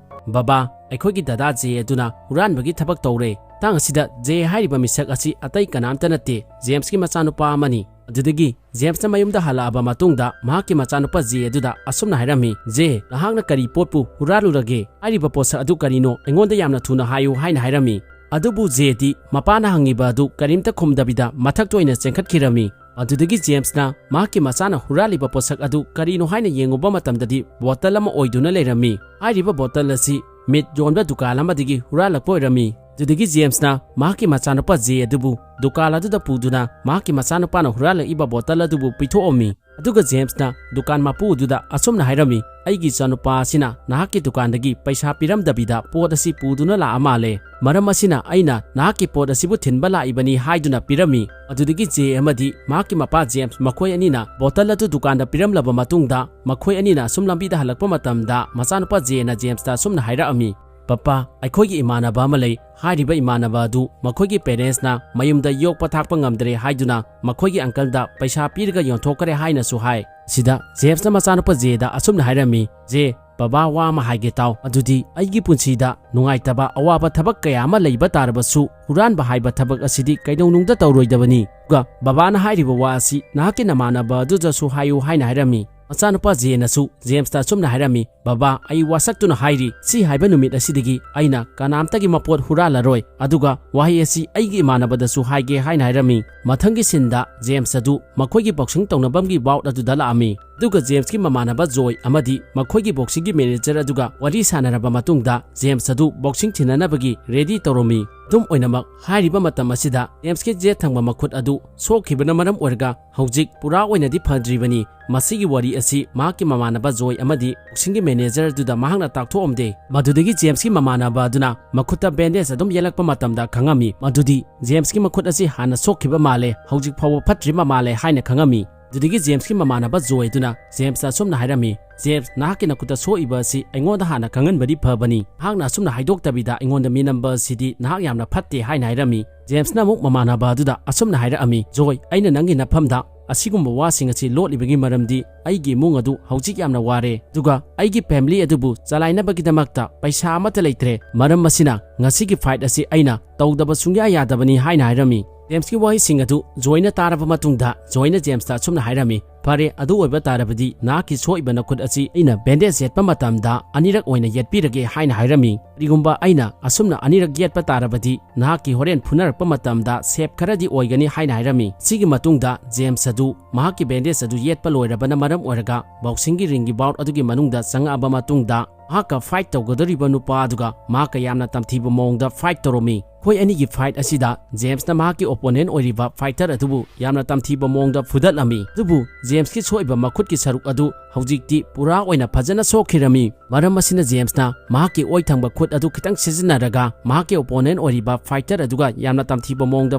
ꯕꯕꯥ, ꯑꯩꯈꯣꯏꯒꯤ ꯗꯗꯥ ꯖꯦ ꯑꯗꯨꯅ ꯍꯨꯔꯥꯟꯕꯒꯤ ꯊꯕꯛ ꯇꯧꯔꯦ꯫ ꯃꯇꯥꯡ ꯑꯁꯤꯗ ꯖꯦ ꯍꯥꯏꯔꯤꯕ ꯃꯤꯁꯛ ꯑꯁꯤ ꯑꯇꯩ ꯀꯅꯥꯝꯇ ꯅꯠꯇꯦ, ꯖꯦꯝꯁꯀꯤ ꯃꯆꯥꯅꯨꯄꯥ ꯑꯃꯅꯤ꯫ ꯑꯗꯨꯗꯒꯤ ꯖꯦꯝꯁꯅ ꯃꯌꯨꯝꯗ ꯍꯜꯂꯛꯑꯕ ꯃꯇꯨꯡꯗ ꯃꯍꯥꯛꯀꯤ ꯃꯆꯥꯅꯨꯄꯥ ꯖꯦ ꯑꯗꯨꯗ ꯑꯁꯨꯝꯅ ꯍꯥꯏꯔꯝꯃꯤ, "ꯖꯦ, ꯅꯍꯥꯛꯅ ꯀꯔꯤ ꯄꯣꯠꯄꯨ ꯍꯨꯔꯥꯜꯂꯨꯔꯒꯦ? ꯍꯥꯏꯔꯤꯕ ꯄꯣꯠꯁꯛ ꯑꯗꯨ ꯀꯔꯤꯅꯣ? ꯑꯩꯉꯣꯟꯗ ꯌꯥꯝꯅ ꯊꯨꯅ ꯍꯥꯏꯌꯨ" ꯍꯥꯏꯅ ꯍꯥꯏꯔꯝꯃꯤ꯫ ꯑꯗꯨꯕꯨ ꯖꯦꯗꯤ ꯃꯄꯥꯅ ꯍꯪꯉꯤꯕ ꯑꯗꯨ ꯀꯔꯤꯝꯇ ꯈꯨꯝꯗꯕꯤꯗ ꯃꯊꯛꯇ ꯑꯣꯏꯅ ꯆꯦꯟꯈꯠꯈꯤꯔꯝꯃꯤ꯫ ꯑꯗꯨꯗꯒꯤ ꯖꯦꯝꯁꯅ ꯃꯍꯥꯛꯀꯤ ꯃꯆꯥꯅ ꯍꯨꯔꯥꯜꯂꯤꯕ ꯄꯣꯠꯁꯛ ꯑꯗꯨ ꯀꯔꯤꯅꯣ ꯍꯥꯏꯅ ꯌꯦꯡꯉꯨꯕ ꯃꯇꯝꯗꯗꯤ ꯕꯣꯇꯜ ꯑꯃ ꯑꯣꯏꯗꯨꯅ ꯂꯩꯔꯝꯃꯤ꯫ ꯍꯥꯏꯔꯤꯕ ꯕꯣꯇꯜ ꯑꯁꯤ ꯃꯤꯠ ꯌꯣꯟꯕ ꯗꯨꯀꯥꯟ ꯑꯃꯗꯒꯤ ꯍꯨꯔꯥꯜꯂꯛꯄ ꯑꯣꯏꯔꯝꯃꯤ꯫ ꯑꯗꯨꯗꯒꯤ ꯖꯦꯝꯁꯅ ꯃꯍꯥꯛꯀꯤ ꯃꯆꯥꯅꯨꯄꯥ ꯖꯦ ꯑꯗꯨꯕꯨ ꯗꯨꯀꯥꯟ ꯑꯗꯨꯗ ꯄꯨꯗꯨꯅ ꯃꯍꯥꯛꯀꯤ ꯃꯆꯥꯅꯨꯄꯥꯅ ꯍꯨꯔꯥꯜꯂꯛꯏꯕ ꯕꯣꯇꯜ ꯑꯗꯨꯕꯨ ꯄꯤꯊꯣꯛꯑꯝꯃꯤ꯫ ꯑꯗꯨꯒ ꯖꯦꯝꯁꯅ ꯗꯨꯀꯥꯟ ꯃꯄꯨ ꯑꯗꯨꯗ ꯑꯁꯨꯝꯅ ꯍꯥꯏꯔꯝꯃꯤ, "ꯑꯩꯒꯤ ꯏꯆꯥꯅꯨꯄꯥ ꯑꯁꯤꯅ ꯅꯍꯥꯛꯀꯤ ꯗꯨꯀꯥꯟꯗꯒꯤ ꯄꯩꯁꯥ ꯄꯤꯔꯝꯗꯕꯤꯗ ꯄꯣꯠ ꯑꯁꯤ ꯄꯨꯗꯨꯅ ꯂꯥꯛꯑ ꯃꯥꯜꯂꯦ꯫ ꯃꯔꯝ ꯑꯁꯤꯅ ꯑꯩꯅ ꯅꯍꯥꯛꯀꯤ ꯄꯣꯠ ꯑꯁꯤꯕꯨ ꯊꯤꯟꯕ ꯂꯥꯛꯏꯕꯅꯤ" ꯍꯥꯏꯗꯨꯅ ꯄꯤꯔꯝꯃꯤ꯫ ꯑꯗꯨꯗꯒꯤ ꯖꯦ ꯑꯃꯗꯤ ꯃꯍꯥꯛꯀꯤ ꯃꯄꯥ ꯖꯦꯝꯁ ꯃꯈꯣꯏ ꯑꯅꯤꯅ ꯕꯣꯇꯜ ꯑꯗꯨ ꯗꯨꯀꯥꯟꯗ ꯄꯤꯔꯝꯂꯕ ꯃꯇꯨꯡꯗ ꯃꯈꯣꯏ ꯑꯅꯤꯅ ꯑꯁꯨꯝ ꯂꯝꯕꯤꯗ ꯍꯜꯂꯛꯄ ꯃꯇꯝꯗ ꯃꯆꯥꯅꯨꯄꯥ ꯖꯦꯅ ꯖꯦꯝꯁꯇ ꯑꯁꯨꯝꯅ ꯍꯥꯏꯔꯛꯑꯝꯃꯤ, "ꯄꯄꯥ, ꯑꯩꯈꯣꯏꯒꯤ ꯏꯃꯥꯟꯅꯕ ꯑꯃ ꯂꯩ꯫ ꯍꯥꯏꯔꯤꯕ ꯏꯃꯥꯟꯅꯕ ꯑꯗꯨ ꯃꯈꯣꯏꯒꯤ parents ꯅ ꯃꯌꯨꯝꯗ ꯌꯣꯛꯄ ꯊꯥꯛꯄ ꯉꯝꯗ꯭ꯔꯦ ꯍꯥꯏꯗꯨꯅ ꯃꯈꯣꯏꯒꯤ uncle ꯗ ꯄꯩꯁꯥ ꯄꯤꯔꯒ ꯌꯣꯟꯊꯣꯛꯈ꯭ꯔꯦ ꯍꯥꯏꯅꯁꯨ ꯍꯥꯏ"꯫ ꯁꯤꯗ ꯖꯦꯝꯁꯅ ꯃꯆꯥꯅꯨꯄꯥ ꯖꯦꯗ ꯑꯁꯨꯝꯅ ꯍꯥꯏꯔꯝꯃꯤ, "ꯖꯦ, "ꯕꯕꯥ, ꯋꯥ ꯑꯃ ꯍꯥꯏꯒꯦ ꯇꯥꯎ꯫ ꯑꯗꯨꯗꯤ ꯑꯩꯒꯤ ꯄꯨꯟꯁꯤꯗ ꯅꯨꯡꯉꯥꯏꯇꯕ ꯑꯋꯥꯕ ꯊꯕꯛ ꯀꯌꯥ ꯑꯃ ꯂꯩꯕ ꯇꯥꯔꯕꯁꯨ, ꯍꯨꯔꯥꯟꯕ ꯍꯥꯏꯕ ꯊꯕꯛ ꯑꯁꯤꯗꯤ ꯀꯩꯗꯧꯅꯨꯡꯗ ꯇꯧꯔꯣꯏꯗꯕꯅꯤ꯫ ꯑꯗꯨꯒ ꯕꯕꯥꯅ ꯍꯥꯏꯔꯤꯕ ꯋꯥ ꯑꯁꯤ ꯅꯍꯥꯛꯀꯤ ꯅꯃꯥꯟꯅꯕ ꯑꯗꯨꯗꯁꯨ ꯍꯥꯏꯌꯨ" ꯍꯥꯏꯅ ꯍꯥꯏꯔꯝꯃꯤ꯫ ꯃꯆꯥꯅꯨꯄꯥ ꯖꯦꯅꯁꯨ ꯖꯦꯝꯁꯇ ꯑꯁꯨꯝꯅ ꯍꯥꯏꯔꯝꯃꯤ, "ꯕꯕꯥ, ꯑꯩ ꯋꯥꯁꯛꯇꯨꯅ ꯍꯥꯏꯔꯤ, ꯁꯤ ꯍꯥꯏꯕ ꯅꯨꯃꯤꯠ ꯑꯁꯤꯗꯒꯤ ꯑꯩꯅ ꯀꯅꯥꯝꯇꯒꯤ ꯃꯄꯣꯠ ꯍꯨꯔꯥꯜꯂꯔꯣꯏ꯫ ꯑꯗꯨꯒ ꯋꯥꯍꯩ ꯑꯁꯤ ꯑꯩꯒꯤ ꯏꯃꯥꯟꯅꯕꯗꯁꯨ ꯍꯥꯏꯒꯦ" ꯍꯥꯏꯅ ꯍꯥꯏꯔꯝꯃꯤ꯫ ꯃꯊꯪꯒꯤ ꯁꯤꯟꯗ ꯖꯦꯝꯁ ꯑꯗꯨ ꯃꯈꯣꯏꯒꯤ ꯕꯣꯛꯁꯤꯡ ꯇꯧꯅꯐꯝꯒꯤ ꯕꯥꯎꯠ ꯑꯗꯨꯗ ꯂꯥꯛꯑꯝꯃꯤ꯫ ꯑꯗꯨꯒ ꯖꯦꯝꯁꯀꯤ ꯃꯃꯥꯟꯅꯕ ꯖꯣꯏ ꯑꯃꯗꯤ ꯃꯈꯣꯏꯒꯤ ꯕꯣꯛꯁꯤꯡꯒꯤ ꯃꯦꯅꯦꯖꯔ ꯑꯗꯨꯒ ꯋꯥꯔꯤ ꯁꯥꯟꯅꯔꯕ ꯃꯇꯨꯡꯗ ꯖꯦꯝꯁ ꯑꯗꯨ ꯕꯣꯛꯁꯤꯡ ꯊꯤꯟꯅꯅꯕꯒꯤ ꯔꯦꯗꯤ ꯇꯧꯔꯝꯃꯤ꯫ ꯑꯗꯨꯝ ꯑꯣꯏꯅꯃꯛ, ꯍꯥꯏꯔꯤꯕ ꯃꯇꯝ ꯑꯁꯤꯗ ꯖꯦꯝꯁꯀꯤ ꯌꯦꯠ ꯊꯪꯕ ꯃꯈꯨꯠ ꯑꯗꯨ ꯁꯣꯛꯈꯤꯕꯅ ꯃꯔꯝ ꯑꯣꯏꯔꯒ ꯍꯧꯖꯤꯛ ꯄꯨꯔꯥ ꯑꯣꯏꯅꯗꯤ ꯐꯗ꯭ꯔꯤꯕꯅꯤ꯫ ꯃꯁꯤꯒꯤ ꯋꯥꯔꯤ ꯑꯁꯤ ꯃꯍꯥꯛꯀꯤ ꯃꯃꯥꯟꯅꯕ ꯖꯣꯏ ꯑꯃꯗꯤ ꯕꯣꯛꯁꯤꯡꯒꯤ ꯃꯦꯅꯦꯖꯔ ꯑꯗꯨꯗ ꯃꯍꯥꯛꯅ ꯇꯥꯛꯊꯣꯛꯑꯝꯗꯦ꯫ ꯃꯗꯨꯗꯒꯤ ꯖꯦꯝꯁꯀꯤ ꯃꯃꯥꯟꯅꯕ ꯑꯗꯨꯅ ꯃꯈꯨꯠꯇ ꯕꯦꯟꯗꯦꯖ ꯑꯗꯨꯝ ꯌꯦꯠꯂꯛꯄ ꯃꯇꯝꯗ ꯈꯪꯉꯝꯃꯤ ꯃꯗꯨꯗꯤ ꯖꯦꯝꯁꯀꯤ ꯃꯈꯨꯠ ꯑꯁꯤ ꯍꯥꯟꯅ ꯁꯣꯛꯈꯤꯕ ꯃꯥꯜꯂꯦ, ꯍꯧꯖꯤꯛ ꯐꯥꯎꯕ ꯐꯠꯇ꯭ꯔꯤꯕ ꯃꯥꯜꯂꯦ ꯍꯥꯏꯅ ꯈꯪꯉꯝꯃꯤ꯫ ꯑꯗꯨꯗꯒꯤ ꯖꯦꯝꯁꯀꯤ ꯃꯃꯥꯟꯅꯕ ꯖꯣꯏ ꯑꯗꯨꯅ ꯖꯦꯝꯁꯇ ꯑꯁꯨꯝꯅ ꯍꯥꯏꯔꯝꯃꯤ, "ꯖꯦꯝꯁ, ꯅꯍꯥꯛꯀꯤ ꯅꯈꯨꯠꯇ ꯁꯣꯛꯏꯕ ꯑꯁꯤ ꯑꯩꯉꯣꯟꯗ ꯍꯥꯟꯅ ꯈꯪꯍꯟꯕꯗꯤ ꯐꯕꯅꯤ꯫ ꯅꯍꯥꯛꯅ ꯑꯁꯨꯝꯅ ꯍꯥꯏꯗꯣꯛꯇꯕꯤꯗ ꯑꯩꯉꯣꯟꯗ ꯃꯤꯅꯝꯕ ꯑꯁꯤꯗꯤ ꯅꯍꯥꯛ ꯌꯥꯝꯅ ꯐꯠꯇꯦ" ꯍꯥꯏꯅ ꯍꯥꯏꯔꯝꯃꯤ꯫ ꯖꯦꯝꯁꯅ ꯑꯃꯨꯛ ꯃꯃꯥꯟꯅꯕ ꯑꯗꯨꯗ ꯑꯁꯨꯝꯅ ꯍꯥꯏꯔꯛꯑꯝꯃꯤ, "ꯖꯣꯏ, ꯑꯩꯅ ꯅꯪꯒꯤ ꯅꯐꯝꯗ ꯑꯁꯤꯒꯨꯝꯕ ꯋꯥꯁꯤꯡ ꯑꯁꯤ ꯂꯣꯠꯂꯤꯕꯒꯤ ꯃꯔꯝꯗꯤ ꯑꯩꯒꯤ ꯏꯃꯨꯡ ꯑꯗꯨ ꯍꯧꯖꯤꯛ ꯌꯥꯝꯅ ꯋꯥꯔꯦ, ꯑꯗꯨꯒ ꯑꯩꯒꯤ ꯐꯦꯃꯤꯂꯤ ꯑꯗꯨꯕꯨ ꯆꯂꯥꯏꯅꯕꯒꯤꯗꯃꯛꯇ ꯄꯩꯁꯥ ꯑꯃꯠꯇ ꯂꯩꯇ꯭ꯔꯦ꯫ ꯃꯔꯝ ꯑꯁꯤꯅ ꯉꯁꯤꯒꯤ ꯐꯥꯏꯠ ꯑꯁꯤ ꯑꯩꯅ ꯇꯧꯗꯕ ꯁꯨꯡꯌꯥ ꯌꯥꯗꯕꯅꯤ" ꯍꯥꯏꯅ ꯍꯥꯏꯔꯝꯃꯤ꯫ ꯖꯦꯝꯁꯀꯤ ꯋꯥꯍꯩꯁꯤꯡ ꯑꯗꯨ ꯖꯣꯏꯅ ꯇꯥꯔꯕ ꯃꯇꯨꯡꯗ ꯖꯣꯏꯅ ꯖꯦꯝꯁꯇ ꯑꯁꯨꯝꯅ ꯍꯥꯏꯔꯝꯃꯤ, "ꯐꯔꯦ, ꯑꯗꯨ ꯑꯣꯏꯕ ꯇꯥꯔꯕꯗꯤ ꯅꯍꯥꯛꯀꯤ ꯁꯣꯛꯏꯕ ꯅꯈꯨꯠ ꯑꯁꯤ ꯑꯩꯅ ꯕꯦꯟꯗꯦꯖ ꯌꯦꯠꯄ ꯃꯇꯝꯗ ꯑꯅꯤꯔꯛ ꯑꯣꯏꯅ ꯌꯦꯠꯄꯤꯔꯒꯦ" ꯍꯥꯏꯅ ꯍꯥꯏꯔꯝꯃꯤ꯫ "ꯀꯔꯤꯒꯨꯝꯕ ꯑꯩꯅ ꯑꯁꯨꯝꯅ ꯑꯅꯤꯔꯛ ꯌꯦꯠꯄ ꯇꯥꯔꯕꯗꯤ ꯅꯍꯥꯛꯀꯤ ꯍꯣꯔꯦꯟ ꯐꯨꯅꯔꯛꯄ ꯃꯇꯝꯗ ꯁꯦꯞ ꯈꯔꯗꯤ ꯑꯣꯏꯒꯅꯤ" ꯍꯥꯏꯅ ꯍꯥꯏꯔꯝꯃꯤ꯫ ꯁꯤꯒꯤ ꯃꯇꯨꯡꯗ ꯖꯦꯝꯁ ꯑꯗꯨ ꯃꯍꯥꯛꯀꯤ ꯕꯦꯟꯗꯦꯖ ꯑꯗꯨ ꯌꯦꯠꯄ ꯂꯣꯏꯔꯕꯅ ꯃꯔꯝ ꯑꯣꯏꯔꯒ ꯕꯣꯛꯁꯤꯡꯒꯤ ꯔꯤꯡꯒꯤ ꯕꯥꯎꯠ ꯑꯗꯨꯒꯤ ꯃꯅꯨꯡꯗ ꯆꯪꯉꯛꯑꯕ ꯃꯇꯨꯡꯗ ꯃꯍꯥꯛꯀ ꯐꯥꯏꯠ ꯇꯧꯒꯗꯧꯔꯤꯕ ꯅꯨꯄꯥ ꯑꯗꯨꯒ ꯃꯍꯥꯛꯀ ꯌꯥꯝꯅ ꯇꯝꯊꯤꯕ ꯃꯑꯣꯡꯗ ꯐꯥꯏꯠ ꯇꯧꯔꯝꯃꯤ꯫ ꯃꯈꯣꯏ ꯑꯅꯤꯒꯤ ꯐꯥꯏꯠ ꯑꯁꯤꯗ ꯖꯦꯝꯁꯅ ꯃꯍꯥꯛꯀꯤ ꯑꯣꯄꯣꯅꯦꯟ ꯑꯣꯏꯔꯤꯕ ꯐꯥꯏꯇꯔ ꯑꯗꯨꯕꯨ ꯌꯥꯝꯅ ꯇꯝꯊꯤꯕ ꯃꯑꯣꯡꯗ ꯐꯨꯗꯠꯂꯝꯃꯤ꯫ ꯑꯗꯨꯕꯨ ꯖꯦꯝꯁꯀꯤ ꯁꯣꯛꯏꯕ ꯃꯈꯨꯠꯀꯤ ꯁꯔꯨꯛ ꯑꯗꯨ ꯍꯧꯖꯤꯛꯇꯤ ꯄꯨꯔꯥ ꯑꯣꯏꯅ ꯐꯖꯅ ꯁꯣꯛꯈꯤꯔꯝꯃꯤ꯫ ꯃꯔꯝ ꯑꯁꯤꯅ ꯖꯦꯝꯁꯅ ꯃꯍꯥꯛꯀꯤ ꯑꯣꯏ ꯊꯪꯕ ꯈꯨꯠ ꯑꯗꯨ ꯈꯤꯇꯪ ꯁꯤꯖꯤꯟꯅꯔꯒ ꯃꯍꯥꯛꯀꯤ ꯑꯣꯄꯣꯅꯦꯟ ꯑꯣꯏꯔꯤꯕ ꯐꯥꯏꯇꯔ ꯑꯗꯨꯒ ꯌꯥꯝꯅ ꯇꯝꯊꯤꯕ ꯃꯑꯣꯡꯗ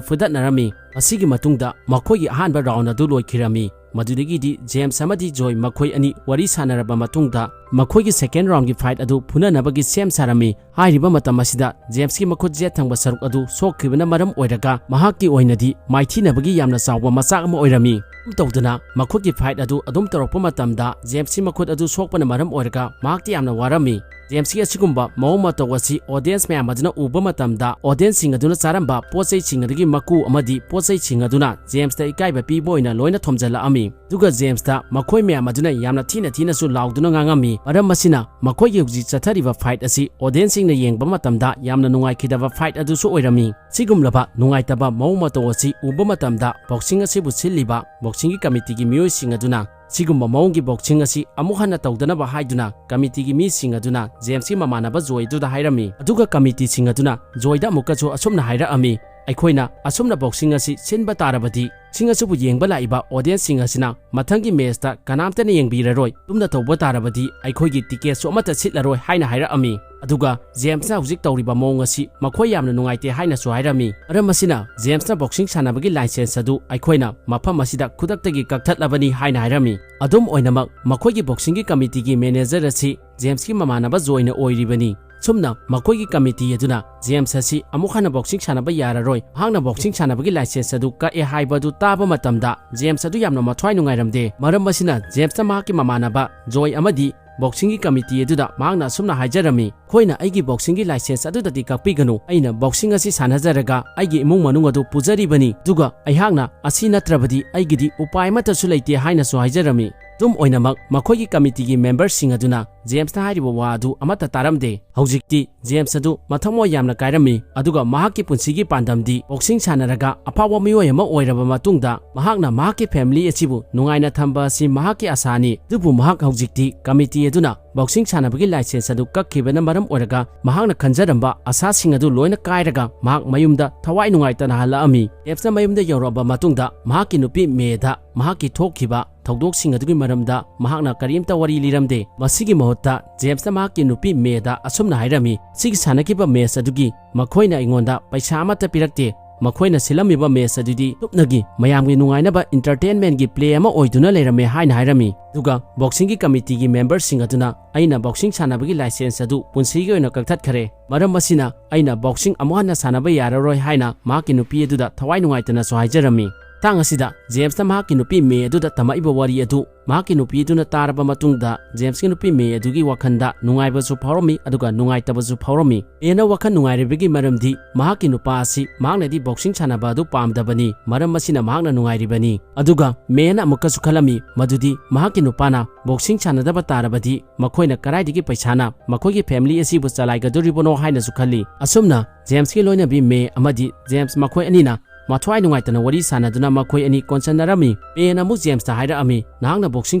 ꯐꯨꯗꯠꯅꯔꯝꯃꯤ꯫ ꯑꯁꯤꯒꯤ ꯃꯇꯨꯡꯗ ꯃꯈꯣꯏꯒꯤ ꯑꯍꯥꯟꯕ ꯔꯥꯎꯟ ꯑꯗꯨ ꯂꯣꯏꯈꯤꯔꯝꯃꯤ꯫ ꯃꯗꯨꯗꯒꯤꯗꯤ ꯖꯦꯝꯁ ꯑꯃꯗꯤ ꯖꯣꯏ ꯃꯈꯣꯏ ꯑꯅꯤ ꯋꯥꯔꯤ ꯁꯥꯟꯅꯔꯕ ꯃꯇꯨꯡꯗ ꯃꯈꯣꯏꯒꯤ ꯁꯦꯀꯦꯟ ꯔꯥꯎꯟꯒꯤ ꯐꯥꯏꯠ ꯑꯗꯨ ꯐꯨꯅꯅꯕꯒꯤ ꯁꯦꯝ ꯁꯥꯔꯝꯃꯤ꯫ ꯍꯥꯏꯔꯤꯕ ꯃꯇꯝ ꯑꯁꯤꯗ ꯖꯦꯝꯁꯀꯤ ꯃꯈꯨꯠ ꯌꯦꯠ ꯊꯪꯕ ꯁꯔꯨꯛ ꯑꯗꯨ ꯁꯣꯛꯈꯤꯕꯅ ꯃꯔꯝ ꯑꯣꯏꯔꯒ ꯃꯍꯥꯛꯀꯤ ꯑꯣꯏꯅꯗꯤ ꯃꯥꯏꯊꯤꯅꯕꯒꯤ ꯌꯥꯝꯅ ꯆꯥꯎꯕ ꯃꯆꯥꯛ ꯑꯃ ꯑꯣꯏꯔꯝꯃꯤ꯫ ꯑꯗꯨꯝ ꯇꯧꯗꯅ ꯃꯈꯣꯏꯒꯤ ꯐꯥꯏꯠ ꯑꯗꯨ ꯑꯗꯨꯝ ꯇꯧꯔꯛꯄ ꯃꯇꯝꯗ ꯖꯦꯝꯁꯀꯤ ꯃꯈꯨꯠ ꯑꯗꯨ ꯁꯣꯛꯄꯅ ꯃꯔꯝ ꯑꯣꯏꯔꯒ ꯃꯍꯥꯛꯇꯤ ꯌꯥꯝꯅ ꯋꯥꯔꯝꯃꯤ꯫ ꯖꯦꯝꯁꯀꯤ ꯑꯁꯤꯒꯨꯝꯕ ꯃꯑꯣꯡ ꯃꯇꯧ ꯑꯁꯤ ꯑꯣꯗꯤꯌꯦꯟꯁ ꯃꯌꯥꯝ ꯑꯗꯨꯅ ꯎꯕ ꯃꯇꯝꯗ ꯑꯣꯗꯤꯌꯦꯟꯁꯁꯤꯡ ꯑꯗꯨꯅ ꯆꯥꯔꯝꯕ ꯄꯣꯠ ꯆꯩꯁꯤꯡ ꯑꯗꯨꯒꯤ ꯃꯀꯨ ꯑꯃꯗꯤ ꯄꯣꯠ ꯆꯩꯁꯤꯡ ꯑꯗꯨꯅ ꯖꯦꯝꯁꯇ ꯏꯀꯥꯏꯕ ꯄꯤꯕ ꯑꯣꯏꯅ ꯂꯣꯏꯅ ꯊꯣꯝꯖꯤꯜꯂꯛꯑꯝꯃꯤ꯫ ꯑꯗꯨꯒ ꯖꯦꯝꯁꯇ ꯃꯈꯣꯏ ꯃꯌꯥꯝ ꯑꯗꯨꯅ ꯌꯥꯝꯅ ꯊꯤꯅ ꯊꯤꯅꯁꯨ ꯂꯥꯎꯗꯨꯅ ꯉꯥꯡꯉꯝꯃꯤ꯫ ꯃꯔꯝ ꯑꯁꯤꯅ ꯃꯈꯣꯏꯒꯤ ꯍꯧꯖꯤꯛ ꯆꯠꯊꯔꯤꯕ ꯐꯥꯏꯠ ꯑꯁꯤ ꯑꯣꯗꯤꯌꯦꯟꯁꯁꯤꯡꯅ ꯌꯦꯡꯕ ꯃꯇꯝꯗ ꯌꯥꯝꯅ ꯅꯨꯡꯉꯥꯏꯈꯤꯗꯕ ꯐꯥꯏꯠ ꯑꯗꯨꯁꯨ ꯑꯣꯏꯔꯝꯃꯤ꯫ ꯁꯤꯒꯨꯝꯂꯕ ꯅꯨꯡꯉꯥꯏꯇꯕ ꯃꯑꯣꯡ ꯃꯇꯧ ꯑꯁꯤ ꯎꯕ ꯃꯇꯝꯗ ꯕꯣꯛꯁꯤꯡ ꯑꯁꯤꯕꯨ ꯁꯤꯜꯂꯤꯕ ꯕꯣꯛꯁꯤꯡꯒꯤ ꯀꯃꯤꯇꯤꯒꯤ ꯃꯤꯑꯣꯏꯁꯤꯡ ꯑꯗꯨꯅ ꯁꯤꯒꯨꯝꯕ ꯃꯑꯣꯡꯒꯤ ꯕꯣꯛꯁꯤꯡ ꯑꯁꯤ ꯑꯃꯨꯛ ꯍꯟꯅ ꯇꯧꯗꯅꯕ ꯍꯥꯏꯗꯨꯅ ꯀꯃꯤꯇꯤꯒꯤ ꯃꯤꯁꯤꯡ ꯑꯗꯨꯅ ꯖꯦꯝꯁꯀꯤ ꯃꯃꯥꯟꯅꯕ ꯖꯣꯏꯗꯨꯗ ꯍꯥꯏꯔꯝꯃꯤ꯫ ꯑꯗꯨꯒ ꯀꯃꯤꯇꯤꯁꯤꯡ ꯑꯗꯨꯅ ꯖꯣꯏꯗ ꯑꯃꯨꯛꯀꯁꯨ ꯑꯁꯨꯝꯅ ꯍꯥꯏꯔꯛꯑꯝꯃꯤ, "ꯑꯩꯈꯣꯏꯅ ꯑꯁꯨꯝꯅ ꯕꯣꯛꯁꯤꯡ ꯑꯁꯤ ꯁꯤꯟꯕ ꯇꯥꯔꯕꯗꯤ, ꯁꯤꯡ ꯑꯁꯤꯕꯨ ꯌꯦꯡꯕ ꯂꯥꯛꯏꯕ ꯑꯣꯗꯤꯌꯦꯟꯁꯁꯤꯡ ꯑꯁꯤꯅ ꯃꯊꯪꯒꯤ ꯃꯦꯆꯇ ꯀꯅꯥꯝꯇꯅ ꯌꯦꯡꯕꯤꯔꯔꯣꯏ꯫ ꯇꯨꯝꯅ ꯇꯧꯕ ꯇꯥꯔꯕꯗꯤ ꯑꯩꯈꯣꯏꯒꯤ ꯇꯤꯀꯦꯠꯁꯨ ꯑꯃꯠꯇ ꯁꯤꯠꯂꯔꯣꯏ" ꯍꯥꯏꯅ ꯍꯥꯏꯔꯛꯑꯝꯃꯤ꯫ ꯑꯗꯨꯒ ꯖꯦꯝꯁꯅ ꯍꯧꯖꯤꯛ ꯇꯧꯔꯤꯕ ꯃꯑꯣꯡ ꯑꯁꯤ ꯃꯈꯣꯏ ꯌꯥꯝꯅ ꯅꯨꯡꯉꯥꯏꯇꯦ ꯍꯥꯏꯅꯁꯨ ꯍꯥꯏꯔꯝꯃꯤ꯫ ꯃꯔꯝ ꯑꯁꯤꯅ ꯖꯦꯝꯁꯅ ꯕꯣꯛꯁꯤꯡ ꯁꯥꯟꯅꯕꯒꯤ ꯂꯥꯏꯁꯦꯟꯁ ꯑꯗꯨ ꯑꯩꯈꯣꯏꯅ ꯃꯐꯝ ꯑꯁꯤꯗ ꯈꯨꯗꯛꯇꯒꯤ ꯀꯛꯊꯠꯂꯕꯅꯤ ꯍꯥꯏꯅ ꯍꯥꯏꯔꯝꯃꯤ꯫ ꯑꯗꯨꯝ ꯑꯣꯏꯅꯃꯛ, ꯃꯈꯣꯏꯒꯤ ꯕꯣꯛꯁꯤꯡꯒꯤ ꯀꯃꯤꯇꯤꯒꯤ ꯃꯦꯅꯦꯖꯔ ꯑꯁꯤ ꯖꯦꯝꯁꯀꯤ ꯃꯃꯥꯟꯅꯕ ꯖꯣꯏꯅ ꯑꯣꯏꯔꯤꯕꯅꯤ꯫ ꯁꯨꯝꯅ ꯃꯈꯣꯏꯒꯤ ꯀꯃꯤꯇꯤ ꯑꯗꯨꯅ ꯖꯦꯝꯁ ꯑꯁꯤ ꯑꯃꯨꯛ ꯍꯟꯅ ꯕꯣꯛꯁꯤꯡ ꯁꯥꯟꯅꯕ ꯌꯥꯔꯔꯣꯏ, ꯃꯍꯥꯛꯅ ꯕꯣꯛꯁꯤꯡ ꯁꯥꯟꯅꯕꯒꯤ ꯂꯥꯏꯁꯦꯟꯁ ꯑꯗꯨ ꯀꯛꯑꯦ ꯍꯥꯏꯕ ꯑꯗꯨ ꯇꯥꯕ ꯃꯇꯝꯗ ꯖꯦꯝꯁ ꯑꯗꯨ ꯌꯥꯝꯅ ꯃꯊ꯭ꯋꯥꯏ ꯅꯨꯡꯉꯥꯏꯔꯝꯗꯦ꯫ ꯃꯔꯝ ꯑꯁꯤꯅ ꯖꯦꯝꯁꯅ ꯃꯍꯥꯛꯀꯤ ꯃꯃꯥꯟꯅꯕ ꯖꯣꯏ ꯑꯃꯗꯤ ꯕꯣꯛꯁꯤꯡꯒꯤ ꯀꯃꯤꯇꯤ ꯑꯗꯨꯗ ꯃꯍꯥꯛꯅ ꯑꯁꯨꯝꯅ ꯍꯥꯏꯖꯔꯝꯃꯤ, "ꯑꯩꯈꯣꯏꯅ ꯑꯩꯒꯤ ꯕꯣꯛꯁꯤꯡꯒꯤ ꯂꯥꯏꯁꯦꯟꯁ ꯑꯗꯨꯗꯗꯤ ꯀꯛꯄꯤꯒꯅꯨ꯫ ꯑꯩꯅ ꯕꯣꯛꯁꯤꯡ ꯑꯁꯤ ꯁꯥꯟꯅꯖꯔꯒ ꯑꯩꯒꯤ ꯏꯃꯨꯡ ꯃꯅꯨꯡ ꯑꯗꯨ ꯄꯨꯖꯔꯤꯕꯅꯤ, ꯑꯗꯨꯒ ꯑꯩꯍꯥꯛꯅ ꯑꯁꯤ ꯅꯠꯇ꯭ꯔꯕꯗꯤ ꯑꯩꯒꯤꯗꯤ ꯎꯄꯥꯏ ꯑꯃꯠꯇꯁꯨ ꯂꯩꯇꯦ" ꯍꯥꯏꯅꯁꯨ ꯍꯥꯏꯖꯔꯝꯃꯤ꯫ ꯑꯗꯨꯝ ꯑꯣꯏꯅꯃꯛ, ꯃꯈꯣꯏꯒꯤ ꯀꯃꯤꯇꯤꯒꯤ ꯃꯦꯝꯕꯔꯁꯤꯡ ꯑꯗꯨꯅ ꯖꯦꯝꯁꯅ ꯍꯥꯏꯔꯤꯕ ꯋꯥ ꯑꯗꯨ ꯑꯃꯠꯇ ꯇꯥꯔꯝꯗꯦ꯫ ꯍꯧꯖꯤꯛꯇꯤ ꯖꯦꯝꯁ ꯑꯗꯨ ꯃꯊꯃꯣꯏ ꯌꯥꯝꯅ ꯀꯥꯏꯔꯝꯃꯤ, ꯑꯗꯨꯒ ꯃꯍꯥꯛꯀꯤ ꯄꯨꯟꯁꯤꯒꯤ ꯄꯥꯟꯗꯝꯗꯤ ꯕꯣꯛꯁꯤꯡ ꯁꯥꯟꯅꯔꯒ ꯑꯐꯥꯎꯕ ꯃꯤꯑꯣꯏ ꯑꯃ ꯑꯣꯏꯔꯕ ꯃꯇꯨꯡꯗ ꯃꯍꯥꯛꯅ ꯃꯍꯥꯛꯀꯤ ꯐꯦꯃꯤꯂꯤ ꯑꯁꯤꯕꯨ ꯅꯨꯡꯉꯥꯏꯅ ꯊꯝꯕ ꯑꯁꯤ ꯃꯍꯥꯛꯀꯤ ꯑꯁꯥꯅꯤ꯫ ꯑꯗꯨꯕꯨ ꯃꯍꯥꯛ ꯍꯧꯖꯤꯛꯇꯤ ꯀꯃꯤꯇꯤ ꯑꯗꯨꯅ ꯕꯣꯛꯁꯤꯡ ꯁꯥꯟꯅꯕꯒꯤ ꯂꯥꯏꯁꯦꯟꯁ ꯑꯗꯨ ꯀꯛꯈꯤꯕꯅ ꯃꯔꯝ ꯑꯣꯏꯔꯒ ꯃꯍꯥꯛꯅ ꯈꯟꯖꯔꯝꯕ ꯑꯁꯥꯁꯤꯡ ꯑꯗꯨ ꯂꯣꯏꯅ ꯀꯥꯏꯔꯒ ꯃꯍꯥꯛ ꯃꯌꯨꯝꯗ ꯊꯋꯥꯏ ꯅꯨꯡꯉꯥꯏꯇꯅ ꯍꯜꯂꯛꯑꯝꯃꯤ꯫ ꯖꯦꯝꯁꯅ ꯃꯌꯨꯝꯗ ꯌꯧꯔꯛꯑꯕ ꯃꯇꯨꯡꯗ ꯃꯍꯥꯛꯀꯤ ꯅꯨꯄꯤ ꯃꯦꯗ ꯃꯍꯥꯛꯀꯤ ꯊꯣꯛꯈꯤꯕ ꯊꯧꯗꯣꯛꯁꯤꯡ ꯑꯗꯨꯒꯤ ꯃꯔꯝꯗ ꯃꯍꯥꯛꯅ ꯀꯔꯤꯝꯇ ꯋꯥꯔꯤ ꯂꯤꯔꯝꯗꯦ꯫ ꯃꯁꯤꯒꯤ ꯃꯍꯨꯠꯇ ꯖꯦꯝꯁꯅ ꯃꯍꯥꯛꯀꯤ ꯅꯨꯄꯤ ꯃꯦꯗ ꯑꯁꯨꯝꯅ ꯍꯥꯏꯔꯝꯃꯤ, "ꯁꯤꯒꯤ ꯁꯥꯟꯅꯈꯤꯕ ꯃꯦꯆ ꯑꯗꯨꯒꯤ ꯃꯈꯣꯏꯅ ꯑꯩꯉꯣꯟꯗ ꯄꯩꯁꯥ ꯑꯃꯠꯇ ꯄꯤꯔꯛꯇꯦ꯫ ꯃꯈꯣꯏꯅ ꯁꯤꯜꯂꯝꯃꯤꯕ ꯃꯦꯆ ꯑꯗꯨꯗꯤ ꯁꯨꯞꯅꯒꯤ ꯃꯌꯥꯝꯒꯤ ꯅꯨꯡꯉꯥꯏꯅꯕ entertainment ꯒꯤ play ꯑꯃ ꯑꯣꯏꯗꯨꯅ ꯂꯩꯔꯝꯃꯦ ꯍꯥꯏꯅ ꯍꯥꯏꯔꯝꯃꯤ꯫ ꯑꯗꯨꯒ boxing ꯒꯤ committee ꯒꯤ member ꯁꯤꯡ ꯑꯗꯨꯅ ꯑꯩꯅ boxing ꯁꯥꯟꯅꯕꯒꯤ license ꯑꯗꯨ ꯄꯨꯟꯁꯤꯒꯤ ꯑꯣꯏꯅ ꯀꯛꯊꯠꯈ꯭ꯔꯦ, ꯃꯔꯝ ꯑꯁꯤꯅ ꯑꯩꯅ boxing ꯑꯃꯨꯛ ꯍꯟꯅ ꯁꯥꯟꯅꯕ ꯌꯥꯔꯔꯣꯏ ꯍꯥꯏꯅ ꯃꯍꯥꯛꯀꯤ ꯅꯨꯄꯤ ꯑꯗꯨꯗ ꯊꯋꯥꯏ ꯅꯨꯡꯉꯥꯏꯇꯅꯁꯨ ꯍꯥꯏꯖꯔꯝꯃꯤ꯫ ꯃꯇꯥꯡ ꯑꯁꯤꯗ ꯖꯦꯝꯁꯅ ꯃꯍꯥꯛꯀꯤ ꯅꯨꯄꯤ ꯃꯦ ꯑꯗꯨꯗ ꯇꯝꯃꯛꯏꯕ ꯋꯥꯔꯤ ꯑꯗꯨ ꯃꯍꯥꯛꯀꯤ ꯅꯨꯄꯤ ꯑꯗꯨꯅ ꯇꯥꯔꯕ ꯃꯇꯨꯡꯗ ꯖꯦꯝꯁꯀꯤ ꯅꯨꯄꯤ ꯃꯦ ꯑꯗꯨꯒꯤ ꯋꯥꯈꯜꯗ ꯅꯨꯡꯉꯥꯏꯕꯁꯨ ꯐꯥꯎꯔꯝꯃꯤ ꯑꯗꯨꯒ ꯅꯨꯡꯉꯥꯏꯇꯕꯁꯨ ꯐꯥꯎꯔꯝꯃꯤ꯫ ꯃꯦꯅ ꯋꯥꯈꯜ ꯅꯨꯡꯉꯥꯏꯔꯤꯕꯒꯤ ꯃꯔꯝꯗꯤ ꯃꯍꯥꯛꯀꯤ ꯅꯨꯄꯥ ꯑꯁꯤ ꯃꯍꯥꯛꯅꯗꯤ boxing ꯁꯥꯟꯅꯕ ꯑꯗꯨ ꯄꯥꯝꯗꯕꯅꯤ, ꯃꯔꯝ ꯑꯁꯤꯅ ꯃꯍꯥꯛꯅ ꯅꯨꯡꯉꯥꯏꯔꯤꯕꯅꯤ꯫ ꯑꯗꯨꯒ ꯃꯦꯅ ꯑꯃꯨꯛꯀꯁꯨ ꯈꯜꯂꯝꯃꯤ ꯃꯗꯨꯗꯤ ꯃꯍꯥꯛꯀꯤ ꯅꯨꯄꯥꯅ boxing ꯁꯥꯟꯅꯗꯕ ꯇꯥꯔꯕꯗꯤ ꯃꯈꯣꯏꯅ ꯀꯗꯥꯏꯗꯒꯤ ꯄꯩꯁꯥꯅ ꯃꯈꯣꯏꯒꯤ family ꯑꯁꯤꯕꯨ ꯆꯂꯥꯏꯒꯗꯧꯔꯤꯕꯅꯣ ꯍꯥꯏꯅꯁꯨ ꯈꯜꯂꯤ꯫ ꯑꯁꯨꯝꯅ ꯖꯦꯝꯁꯀꯤ ꯂꯣꯏꯅꯕꯤ ꯃꯦ ꯑꯃꯗꯤ ꯖꯦꯝꯁ ꯃꯈꯣꯏ ꯑꯅꯤꯅ ꯃꯊ꯭ꯋꯥꯏ ꯅꯨꯡꯉꯥꯏꯇꯅ ꯋꯥꯔꯤ ꯁꯥꯟꯅꯗꯨꯅ ꯃꯈꯣꯏ ꯑꯅꯤ ꯀꯣꯟꯁꯤꯟꯅꯔꯝꯃꯤ꯫ ꯃꯦꯅ ꯑꯃꯨꯛ ꯖꯦꯝꯁꯇ ꯍꯥꯏꯔꯛꯑꯝꯃꯤ, "ꯅꯍꯥꯛꯅ boxing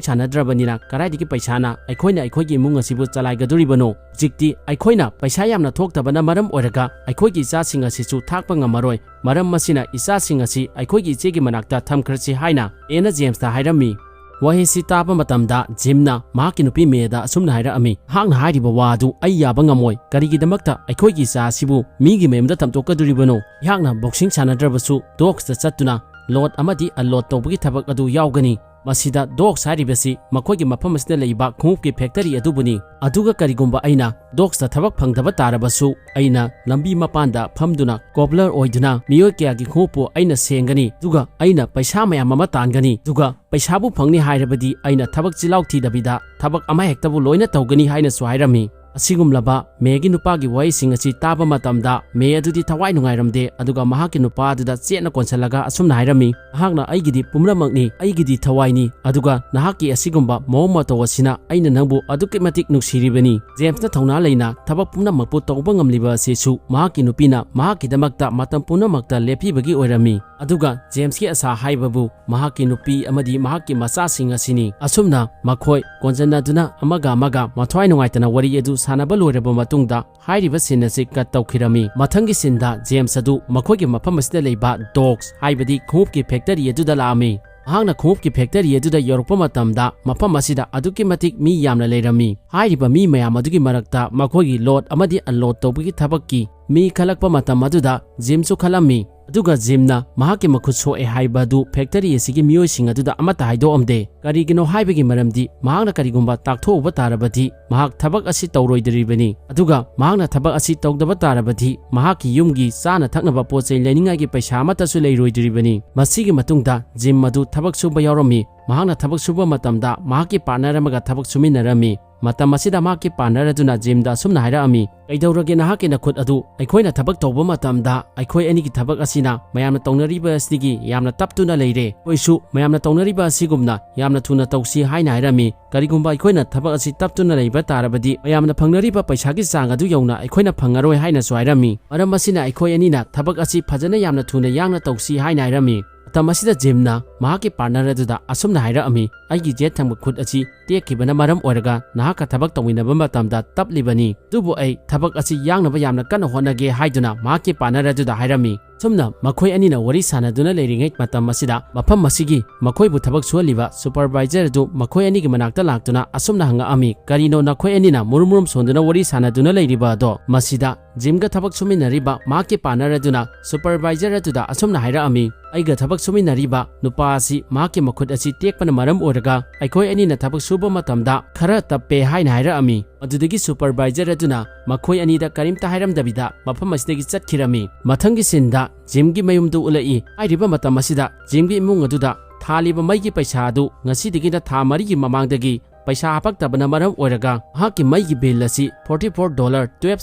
ꯁꯥꯟꯅꯗ꯭ꯔꯕꯅꯤꯅ ꯀꯗꯥꯏꯗꯒꯤ ꯄꯩꯁꯥꯅ ꯑꯩꯈꯣꯏꯅ ꯑꯩꯈꯣꯏꯒꯤ ꯏꯃꯨꯡ ꯑꯁꯤꯕꯨ ꯆꯂꯥꯏꯒꯗꯧꯔꯤꯕꯅꯣ? ꯍꯧꯖꯤꯛꯇꯤ ꯑꯩꯈꯣꯏꯅ ꯄꯩꯁꯥ ꯌꯥꯝꯅ ꯊꯣꯛꯇꯕꯅ ꯃꯔꯝ ꯑꯣꯏꯔꯒ ꯑꯩꯈꯣꯏꯒꯤ ꯏꯆꯥꯁꯤꯡ ꯑꯁꯤꯁꯨ ꯊꯥꯛꯄ ꯉꯝꯃꯔꯣꯏ꯫ ꯃꯔꯝ ꯑꯁꯤꯅ ꯏꯆꯥꯁꯤꯡ ꯑꯁꯤ ꯑꯩꯈꯣꯏꯒꯤ ꯏꯆꯦꯒꯤ ꯃꯅꯥꯛꯇ ꯊꯝꯈ꯭ꯔꯁꯤ" ꯍꯥꯏꯅ ꯃꯦꯅ ꯖꯦꯝꯁꯇ ꯍꯥꯏꯔꯝꯃꯤ꯫ ꯋꯥꯍꯩꯁꯤ ꯇꯥꯕ ꯃꯇꯝꯗ ꯖꯤꯝꯅ ꯃꯍꯥꯛꯀꯤ ꯅꯨꯄꯤ ꯃꯦꯗ ꯑꯁꯨꯝꯅ ꯍꯥꯏꯔꯛꯑꯝꯃꯤ, "ꯅꯍꯥꯛꯅ ꯍꯥꯏꯔꯤꯕ ꯋꯥ ꯑꯗꯨ ꯑꯩ ꯌꯥꯕ ꯉꯝꯃꯣꯏ꯫ ꯀꯔꯤꯒꯤꯗꯃꯛꯇ ꯑꯩꯈꯣꯏꯒꯤ ꯏꯆꯥ ꯑꯁꯤꯕꯨ ꯃꯤꯒꯤ ꯃꯌꯨꯝꯗ ꯊꯝꯗꯣꯛꯀꯗꯧꯔꯤꯕꯅꯣ? ꯑꯩꯍꯥꯛꯅ boxing ꯁꯥꯟꯅꯗ꯭ꯔꯕꯁꯨ docks ꯇ ꯆꯠꯇꯨꯅ load ꯑꯃꯗꯤ unload ꯇꯧꯕꯒꯤ ꯊꯕꯛ ꯑꯗꯨ ꯌꯥꯎꯒꯅꯤ꯫ ꯃꯁꯤꯗ docks ꯍꯥꯏꯔꯤꯕꯁꯤ ꯃꯈꯣꯏꯒꯤ ꯃꯐꯝ ꯑꯁꯤꯗ ꯂꯩꯕ ꯈꯣꯡꯎꯞꯀꯤ factory ꯑꯗꯨꯕꯨꯅꯤ꯫ ꯑꯗꯨꯒ ꯀꯔꯤꯒꯨꯝꯕ ꯑꯩꯅ docks ꯇ ꯊꯕꯛ ꯐꯪꯗꯕ ꯇꯥꯔꯕꯁꯨ ꯑꯩꯅ ꯂꯝꯕꯤ ꯃꯄꯥꯟꯗ ꯐꯝꯗꯨꯅ cobbler ꯑꯣꯏꯗꯨꯅ ꯃꯤꯑꯣꯏ ꯀꯌꯥꯒꯤ ꯈꯣꯡꯎꯞꯄꯨ ꯑꯩꯅ ꯁꯦꯡꯒꯅꯤ, ꯑꯗꯨꯒ ꯑꯩꯅ ꯄꯩꯁꯥ ꯃꯌꯥꯝ ꯑꯃ ꯇꯥꯟꯒꯅꯤ, ꯑꯗꯨꯒ ꯄꯩꯁꯥꯕꯨ ꯐꯪꯅꯤ ꯍꯥꯏꯔꯕꯗꯤ ꯑꯩꯅ ꯊꯕꯛ ꯆꯤꯜꯍꯥꯎ ꯊꯤꯗꯕꯤꯗ ꯊꯕꯛ ꯑꯃꯍꯦꯛꯇꯕꯨ ꯂꯣꯏꯅ ꯇꯧꯒꯅꯤ" ꯍꯥꯏꯅꯁꯨ ꯍꯥꯏꯔꯝꯃꯤ꯫ ꯑꯁꯤꯒꯨꯝꯂꯕ ꯃꯦꯒꯤ ꯅꯨꯄꯥꯒꯤ ꯋꯥꯍꯩꯁꯤꯡ ꯑꯁꯤ ꯇꯥꯕ ꯃꯇꯝꯗ ꯃꯦ ꯑꯗꯨꯗꯤ ꯊꯋꯥꯏ ꯅꯨꯡꯉꯥꯏꯔꯝꯗꯦ, ꯑꯗꯨꯒ ꯃꯍꯥꯛꯀꯤ ꯅꯨꯄꯥ ꯑꯗꯨꯗ ꯆꯦꯠꯅ ꯀꯣꯟꯁꯤꯜꯂꯒ ꯑꯁꯨꯝꯅ ꯍꯥꯏꯔꯝꯃꯤ, "ꯅꯍꯥꯛꯅ ꯑꯩꯒꯤꯗꯤ ꯄꯨꯝꯅꯃꯛꯅꯤ, ꯑꯩꯒꯤꯗꯤ ꯊꯋꯥꯏꯅꯤ, ꯑꯗꯨꯒ ꯅꯍꯥꯛꯀꯤ ꯑꯁꯤꯒꯨꯝꯕ ꯃꯑꯣꯡ ꯃꯇꯧ ꯑꯁꯤꯅ ꯑꯩꯅ ꯅꯪꯕꯨ ꯑꯗꯨꯛꯀꯤ ꯃꯇꯤꯛ ꯅꯨꯡꯁꯤꯔꯤꯕꯅꯤ"꯫ ꯖꯦꯝꯁꯅ ꯊꯧꯅꯥ ꯂꯩꯅ ꯊꯕꯛ ꯄꯨꯝꯅꯃꯛꯄꯨ ꯇꯧꯕ ꯉꯝꯂꯤꯕ ꯑꯁꯤꯁꯨ ꯃꯍꯥꯛꯀꯤ ꯅꯨꯄꯤꯅ ꯃꯍꯥꯛꯀꯤꯗꯃꯛꯇ ꯃꯇꯝ ꯄꯨꯝꯅꯃꯛꯇ ꯂꯦꯞꯄꯤꯕꯒꯤ ꯑꯣꯏꯔꯝꯃꯤ꯫ ꯑꯗꯨꯒ ꯖꯦꯝꯁꯀꯤ ꯑꯁꯥ ꯍꯥꯏꯕꯕꯨ ꯃꯍꯥꯛꯀꯤ ꯅꯨꯄꯤ ꯑꯃꯗꯤ ꯃꯍꯥꯛꯀꯤ ꯃꯆꯥꯁꯤꯡ ꯑꯁꯤꯅꯤ꯫ ꯑꯁꯨꯝꯅ ꯃꯈꯣꯏ ꯀꯣꯟꯖꯟꯅꯗꯨꯅ ꯑꯃꯒ ꯑꯃꯒ ꯃꯊ꯭ꯋꯥꯏ ꯅꯨꯡꯉꯥꯏꯇꯅ ꯋꯥꯔꯤ ꯑꯗꯨ ꯁꯥꯟꯅꯕ ꯂꯣꯏꯔꯕ ꯃꯇꯨꯡꯗ ꯍꯥꯏꯔꯤꯕ scene ꯑꯁꯤ cut ꯇꯧꯈꯤꯔꯝꯃꯤ꯫ ꯃꯊꯪꯒꯤ scene ꯗ ꯖꯦꯝꯁ ꯑꯗꯨ ꯃꯈꯣꯏꯒꯤ ꯃꯐꯝ ꯑꯁꯤꯗ ꯂꯩꯕ docks ꯍꯥꯏꯕꯗꯤ ꯈꯣꯡꯎꯞꯀꯤ factory ꯑꯗꯨꯗ ꯂꯥꯛꯑꯝꯃꯤ꯫ ꯃꯍꯥꯛꯅ ꯈꯣꯡꯎꯞꯀꯤ factory ꯑꯗꯨꯗ ꯌꯧꯔꯛꯄ ꯃꯇꯝꯗ ꯃꯐꯝ ꯑꯁꯤꯗ ꯑꯗꯨꯛꯀꯤ ꯃꯇꯤꯛ ꯃꯤ ꯌꯥꯝꯅ ꯂꯩꯔꯝꯃꯤ꯫ ꯍꯥꯏꯔꯤꯕ ꯃꯤ ꯃꯌꯥꯝ ꯑꯗꯨꯒꯤ ꯃꯔꯛꯇ ꯃꯈꯣꯏꯒꯤ load ꯑꯃꯗꯤ unload ꯇꯧꯕꯒꯤ ꯊꯕꯛꯀꯤ ꯃꯤ ꯈꯜꯂꯛꯄ ꯃꯇꯝ ꯑꯗꯨꯗ ꯖꯤꯝꯁꯨ ꯈꯜꯂꯝꯃꯤ꯫ ꯑꯗꯨꯒ ꯖꯤꯝꯅ ꯃꯍꯥꯛꯀꯤ ꯃꯈꯨꯠ ꯁꯣꯛꯑꯦ ꯍꯥꯏꯕ ꯑꯗꯨ ꯐꯦꯛꯇꯔꯤ ꯑꯁꯤꯒꯤ ꯃꯤꯑꯣꯏꯁꯤꯡ ꯑꯗꯨꯗ ꯑꯃꯠꯇ ꯍꯥꯏꯗꯣꯛꯑꯝꯗꯦ꯫ ꯀꯔꯤꯒꯤꯅꯣ ꯍꯥꯏꯕꯒꯤ ꯃꯔꯝꯗꯤ ꯃꯍꯥꯛꯅ ꯀꯔꯤꯒꯨꯝꯕ ꯇꯥꯛꯊꯣꯛꯎꯕ ꯇꯥꯔꯕꯗꯤ ꯃꯍꯥꯛ ꯊꯕꯛ ꯑꯁꯤ ꯇꯧꯔꯣꯏꯗꯣꯔꯤꯕꯅꯤ꯫ ꯑꯗꯨꯒ ꯃꯍꯥꯛꯅ ꯊꯕꯛ ꯑꯁꯤ ꯇꯧꯗꯕ ꯇꯥꯔꯕꯗꯤ ꯃꯍꯥꯛꯀꯤ ꯌꯨꯝꯒꯤ ꯆꯥꯅ ꯊꯛꯅꯕ ꯄꯣꯠ ꯆꯩ ꯂꯩꯅꯤꯡꯉꯥꯏꯒꯤ ꯄꯩꯁꯥ ꯑꯃꯠꯇꯁꯨ ꯂꯩꯔꯣꯏꯗꯣꯔꯤꯕꯅꯤ꯫ ꯃꯁꯤꯒꯤ ꯃꯇꯨꯡꯗ ꯖꯤꯝ ꯑꯗꯨ ꯊꯕꯛ ꯁꯨꯕ ꯌꯥꯎꯔꯝꯃꯤ꯫ ꯃꯍꯥꯛꯅ ꯊꯕꯛ ꯁꯨꯕ ꯃꯇꯝꯗ ꯃꯍꯥꯛꯀꯤ ꯄꯥꯔꯠꯅꯔ ꯑꯃꯒ ꯊꯕꯛ ꯁꯨꯃꯤꯟꯅꯔꯝꯃꯤ꯫ ꯃꯇꯝ ꯑꯁꯤꯗ ꯃꯍꯥꯛꯀꯤ ꯄꯥꯔꯠꯅꯔ ꯑꯗꯨꯅ ꯖꯤꯝꯗ ꯑꯁꯨꯝꯅ ꯍꯥꯏꯔꯛꯑꯝꯃꯤ, "ꯀꯩꯗꯧꯔꯒꯦ ꯅꯍꯥꯛꯀꯤ ꯅꯈꯨꯠ ꯑꯗꯨ? ꯑꯩꯈꯣꯏꯅ ꯊꯕꯛ ꯇꯧꯕ ꯃꯇꯝꯗ ꯑꯩꯈꯣꯏ ꯑꯅꯤꯒꯤ ꯊꯕꯛ ꯑꯁꯤꯅ ꯃꯌꯥꯝꯅ ꯇꯧꯅꯔꯤꯕ ꯑꯁꯤꯗꯒꯤ ꯌꯥꯝꯅ ꯇꯞꯇꯨꯅ ꯂꯩꯔꯦ꯫ ꯑꯩꯈꯣꯏꯁꯨ ꯃꯌꯥꯝꯅ ꯇꯧꯅꯔꯤꯕ ꯑꯁꯤꯒꯨꯝꯅ ꯌꯥꯝꯅ ꯊꯨꯅ ꯇꯧꯁꯤ" ꯍꯥꯏꯅ ꯍꯥꯏꯔꯝꯃꯤ꯫ "ꯀꯔꯤꯒꯨꯝꯕ ꯑꯩꯈꯣꯏꯅ ꯊꯕꯛ ꯑꯁꯤ ꯇꯞꯇꯨꯅ ꯂꯩꯕ ꯇꯥꯔꯕꯗꯤ ꯃꯌꯥꯝꯅ ꯐꯪꯅꯔꯤꯕ ꯄꯩꯁꯥꯒꯤ ꯆꯥꯡ ꯑꯗꯨ ꯌꯧꯅ ꯑꯩꯈꯣꯏꯅ ꯐꯪꯉꯔꯣꯏ" ꯍꯥꯏꯅꯁꯨ ꯍꯥꯏꯔꯝꯃꯤ꯫ ꯃꯔꯝ ꯑꯁꯤꯅ ꯑꯩꯈꯣꯏ ꯑꯅꯤꯅ ꯊꯕꯛ ꯑꯁꯤ ꯐꯖꯅ ꯌꯥꯝꯅ ꯊꯨꯅ ꯌꯥꯡꯅ ꯇꯧꯁꯤ ꯍꯥꯏꯅ ꯍꯥꯏꯔꯝꯃꯤ꯫ ꯃꯇꯝ ꯑꯁꯤꯗ ꯖꯤꯝꯅ ꯃꯍꯥꯛꯀꯤ ꯄꯥꯔꯠꯅꯔ ꯑꯗꯨꯗ ꯑꯁꯨꯝꯅ ꯍꯥꯏꯔꯛꯑꯝꯃꯤ, "ꯑꯩꯒꯤ ꯌꯦꯠ ꯊꯪꯕ ꯈꯨꯠ ꯑꯁꯤ ꯇꯦꯛꯈꯤꯕꯅ ꯃꯔꯝ ꯑꯣꯏꯔꯒ ꯅꯍꯥꯛꯀ ꯊꯕꯛ ꯇꯧꯃꯤꯟꯅꯕ ꯃꯇꯝꯗ ꯇꯞꯂꯤꯕꯅꯤ, ꯑꯗꯨꯕꯨ ꯑꯩ ꯊꯕꯛ ꯑꯁꯤ ꯌꯥꯡꯅꯕ ꯌꯥꯝꯅ ꯀꯟꯅ ꯍꯣꯠꯅꯒꯦ" ꯍꯥꯏꯗꯨꯅ ꯃꯍꯥꯛꯀꯤ ꯄꯥꯔꯠꯅꯔ ꯑꯗꯨꯗ ꯍꯥꯏꯔꯝꯃꯤ꯫ ꯁꯨꯝꯅ ꯃꯈꯣꯏ ꯑꯅꯤꯅ ꯋꯥꯔꯤ ꯁꯥꯟꯅꯗꯨꯅ ꯂꯩꯔꯤꯉꯩ ꯃꯇꯝ ꯑꯁꯤꯗ ꯃꯐꯝ ꯑꯁꯤꯒꯤ ꯃꯈꯣꯏꯕꯨ ꯊꯕꯛ ꯁꯨꯍꯜꯂꯤꯕ ꯁꯨꯄꯔꯚꯥꯏꯖꯔ ꯑꯗꯨ ꯃꯈꯣꯏ ꯑꯅꯤꯒꯤ ꯃꯅꯥꯛꯇ ꯂꯥꯛꯇꯨꯅ ꯑꯁꯨꯝꯅ ꯍꯪꯉꯛꯑꯝꯃꯤ, "ꯀꯔꯤꯅꯣ ꯅꯈꯣꯏ ꯑꯅꯤꯅ ꯃꯨꯔꯨꯝ ꯃꯨꯔꯨꯝ ꯁꯣꯟꯗꯨꯅ ꯋꯥꯔꯤ ꯁꯥꯟꯅꯗꯨꯅ ꯂꯩꯔꯤꯕ ꯑꯗꯣ?" ꯃꯁꯤꯗ ꯖꯤꯝꯒ ꯊꯕꯛ ꯁꯨꯃꯤꯟꯅꯔꯤꯕ ꯃꯍꯥꯛꯀꯤ ꯄꯥꯔꯠꯅꯔ ꯑꯗꯨꯅ ꯁꯨꯄꯔꯚꯥꯏꯖꯔ ꯑꯗꯨꯗ ꯑꯁꯨꯝꯅ ꯍꯥꯏꯔꯛꯑꯝꯃꯤ, "ꯑꯩꯒ ꯊꯕꯛ ꯁꯨꯃꯤꯟꯅꯔꯤꯕ ꯅꯨꯄꯥ ꯑꯁꯤ ꯃꯍꯥꯛꯀꯤ ꯃꯈꯨꯠ ꯑꯁꯤ ꯇꯦꯛꯄꯅ ꯃꯔꯝ ꯑꯣꯏꯔꯒ ꯑꯩꯈꯣꯏ ꯑꯅꯤꯅ ꯊꯕꯛ ꯁꯨꯕ ꯃꯇꯝꯗ ꯈꯔ ꯇꯞꯄꯦ" ꯍꯥꯏꯅ ꯍꯥꯏꯔꯛꯑꯝꯃꯤ꯫ ꯑꯗꯨꯗꯒꯤ ꯁꯨꯄꯔꯚꯥꯏꯖꯔ ꯑꯗꯨꯅ ꯃꯈꯣꯏ ꯑꯅꯤꯗ ꯀꯔꯤꯝꯇ ꯍꯥꯏꯔꯝꯗꯕꯤꯗ ꯃꯐꯝ ꯑꯁꯤꯗꯒꯤ ꯆꯠꯈꯤꯔꯝꯃꯤ꯫ ꯃꯊꯪꯒꯤ ꯁꯤꯟꯗ ꯖꯤꯝꯒꯤ ꯃꯌꯨꯝꯗꯨ ꯎꯠꯂꯛꯏ꯫ ꯍꯥꯏꯔꯤꯕ ꯃꯇꯝ ꯑꯁꯤꯗ ꯖꯤꯝꯒꯤ ꯏꯃꯨꯡ ꯑꯗꯨꯗ ꯊꯥꯜꯂꯤꯕ ꯃꯩꯒꯤ ꯄꯩꯁꯥ ꯑꯗꯨ ꯉꯁꯤꯗꯒꯤꯅ ꯊꯥ ꯃꯔꯤꯒꯤ ꯃꯃꯥꯡꯗꯒꯤ ꯄꯩꯁꯥ ꯍꯥꯄꯛꯇꯕꯅ ꯃꯔꯝ ꯑꯣꯏꯔꯒ ꯃꯍꯥꯛꯀꯤ ꯃꯩꯒꯤ ꯕꯤꯜ ꯑꯁꯤ forty four dollar twelve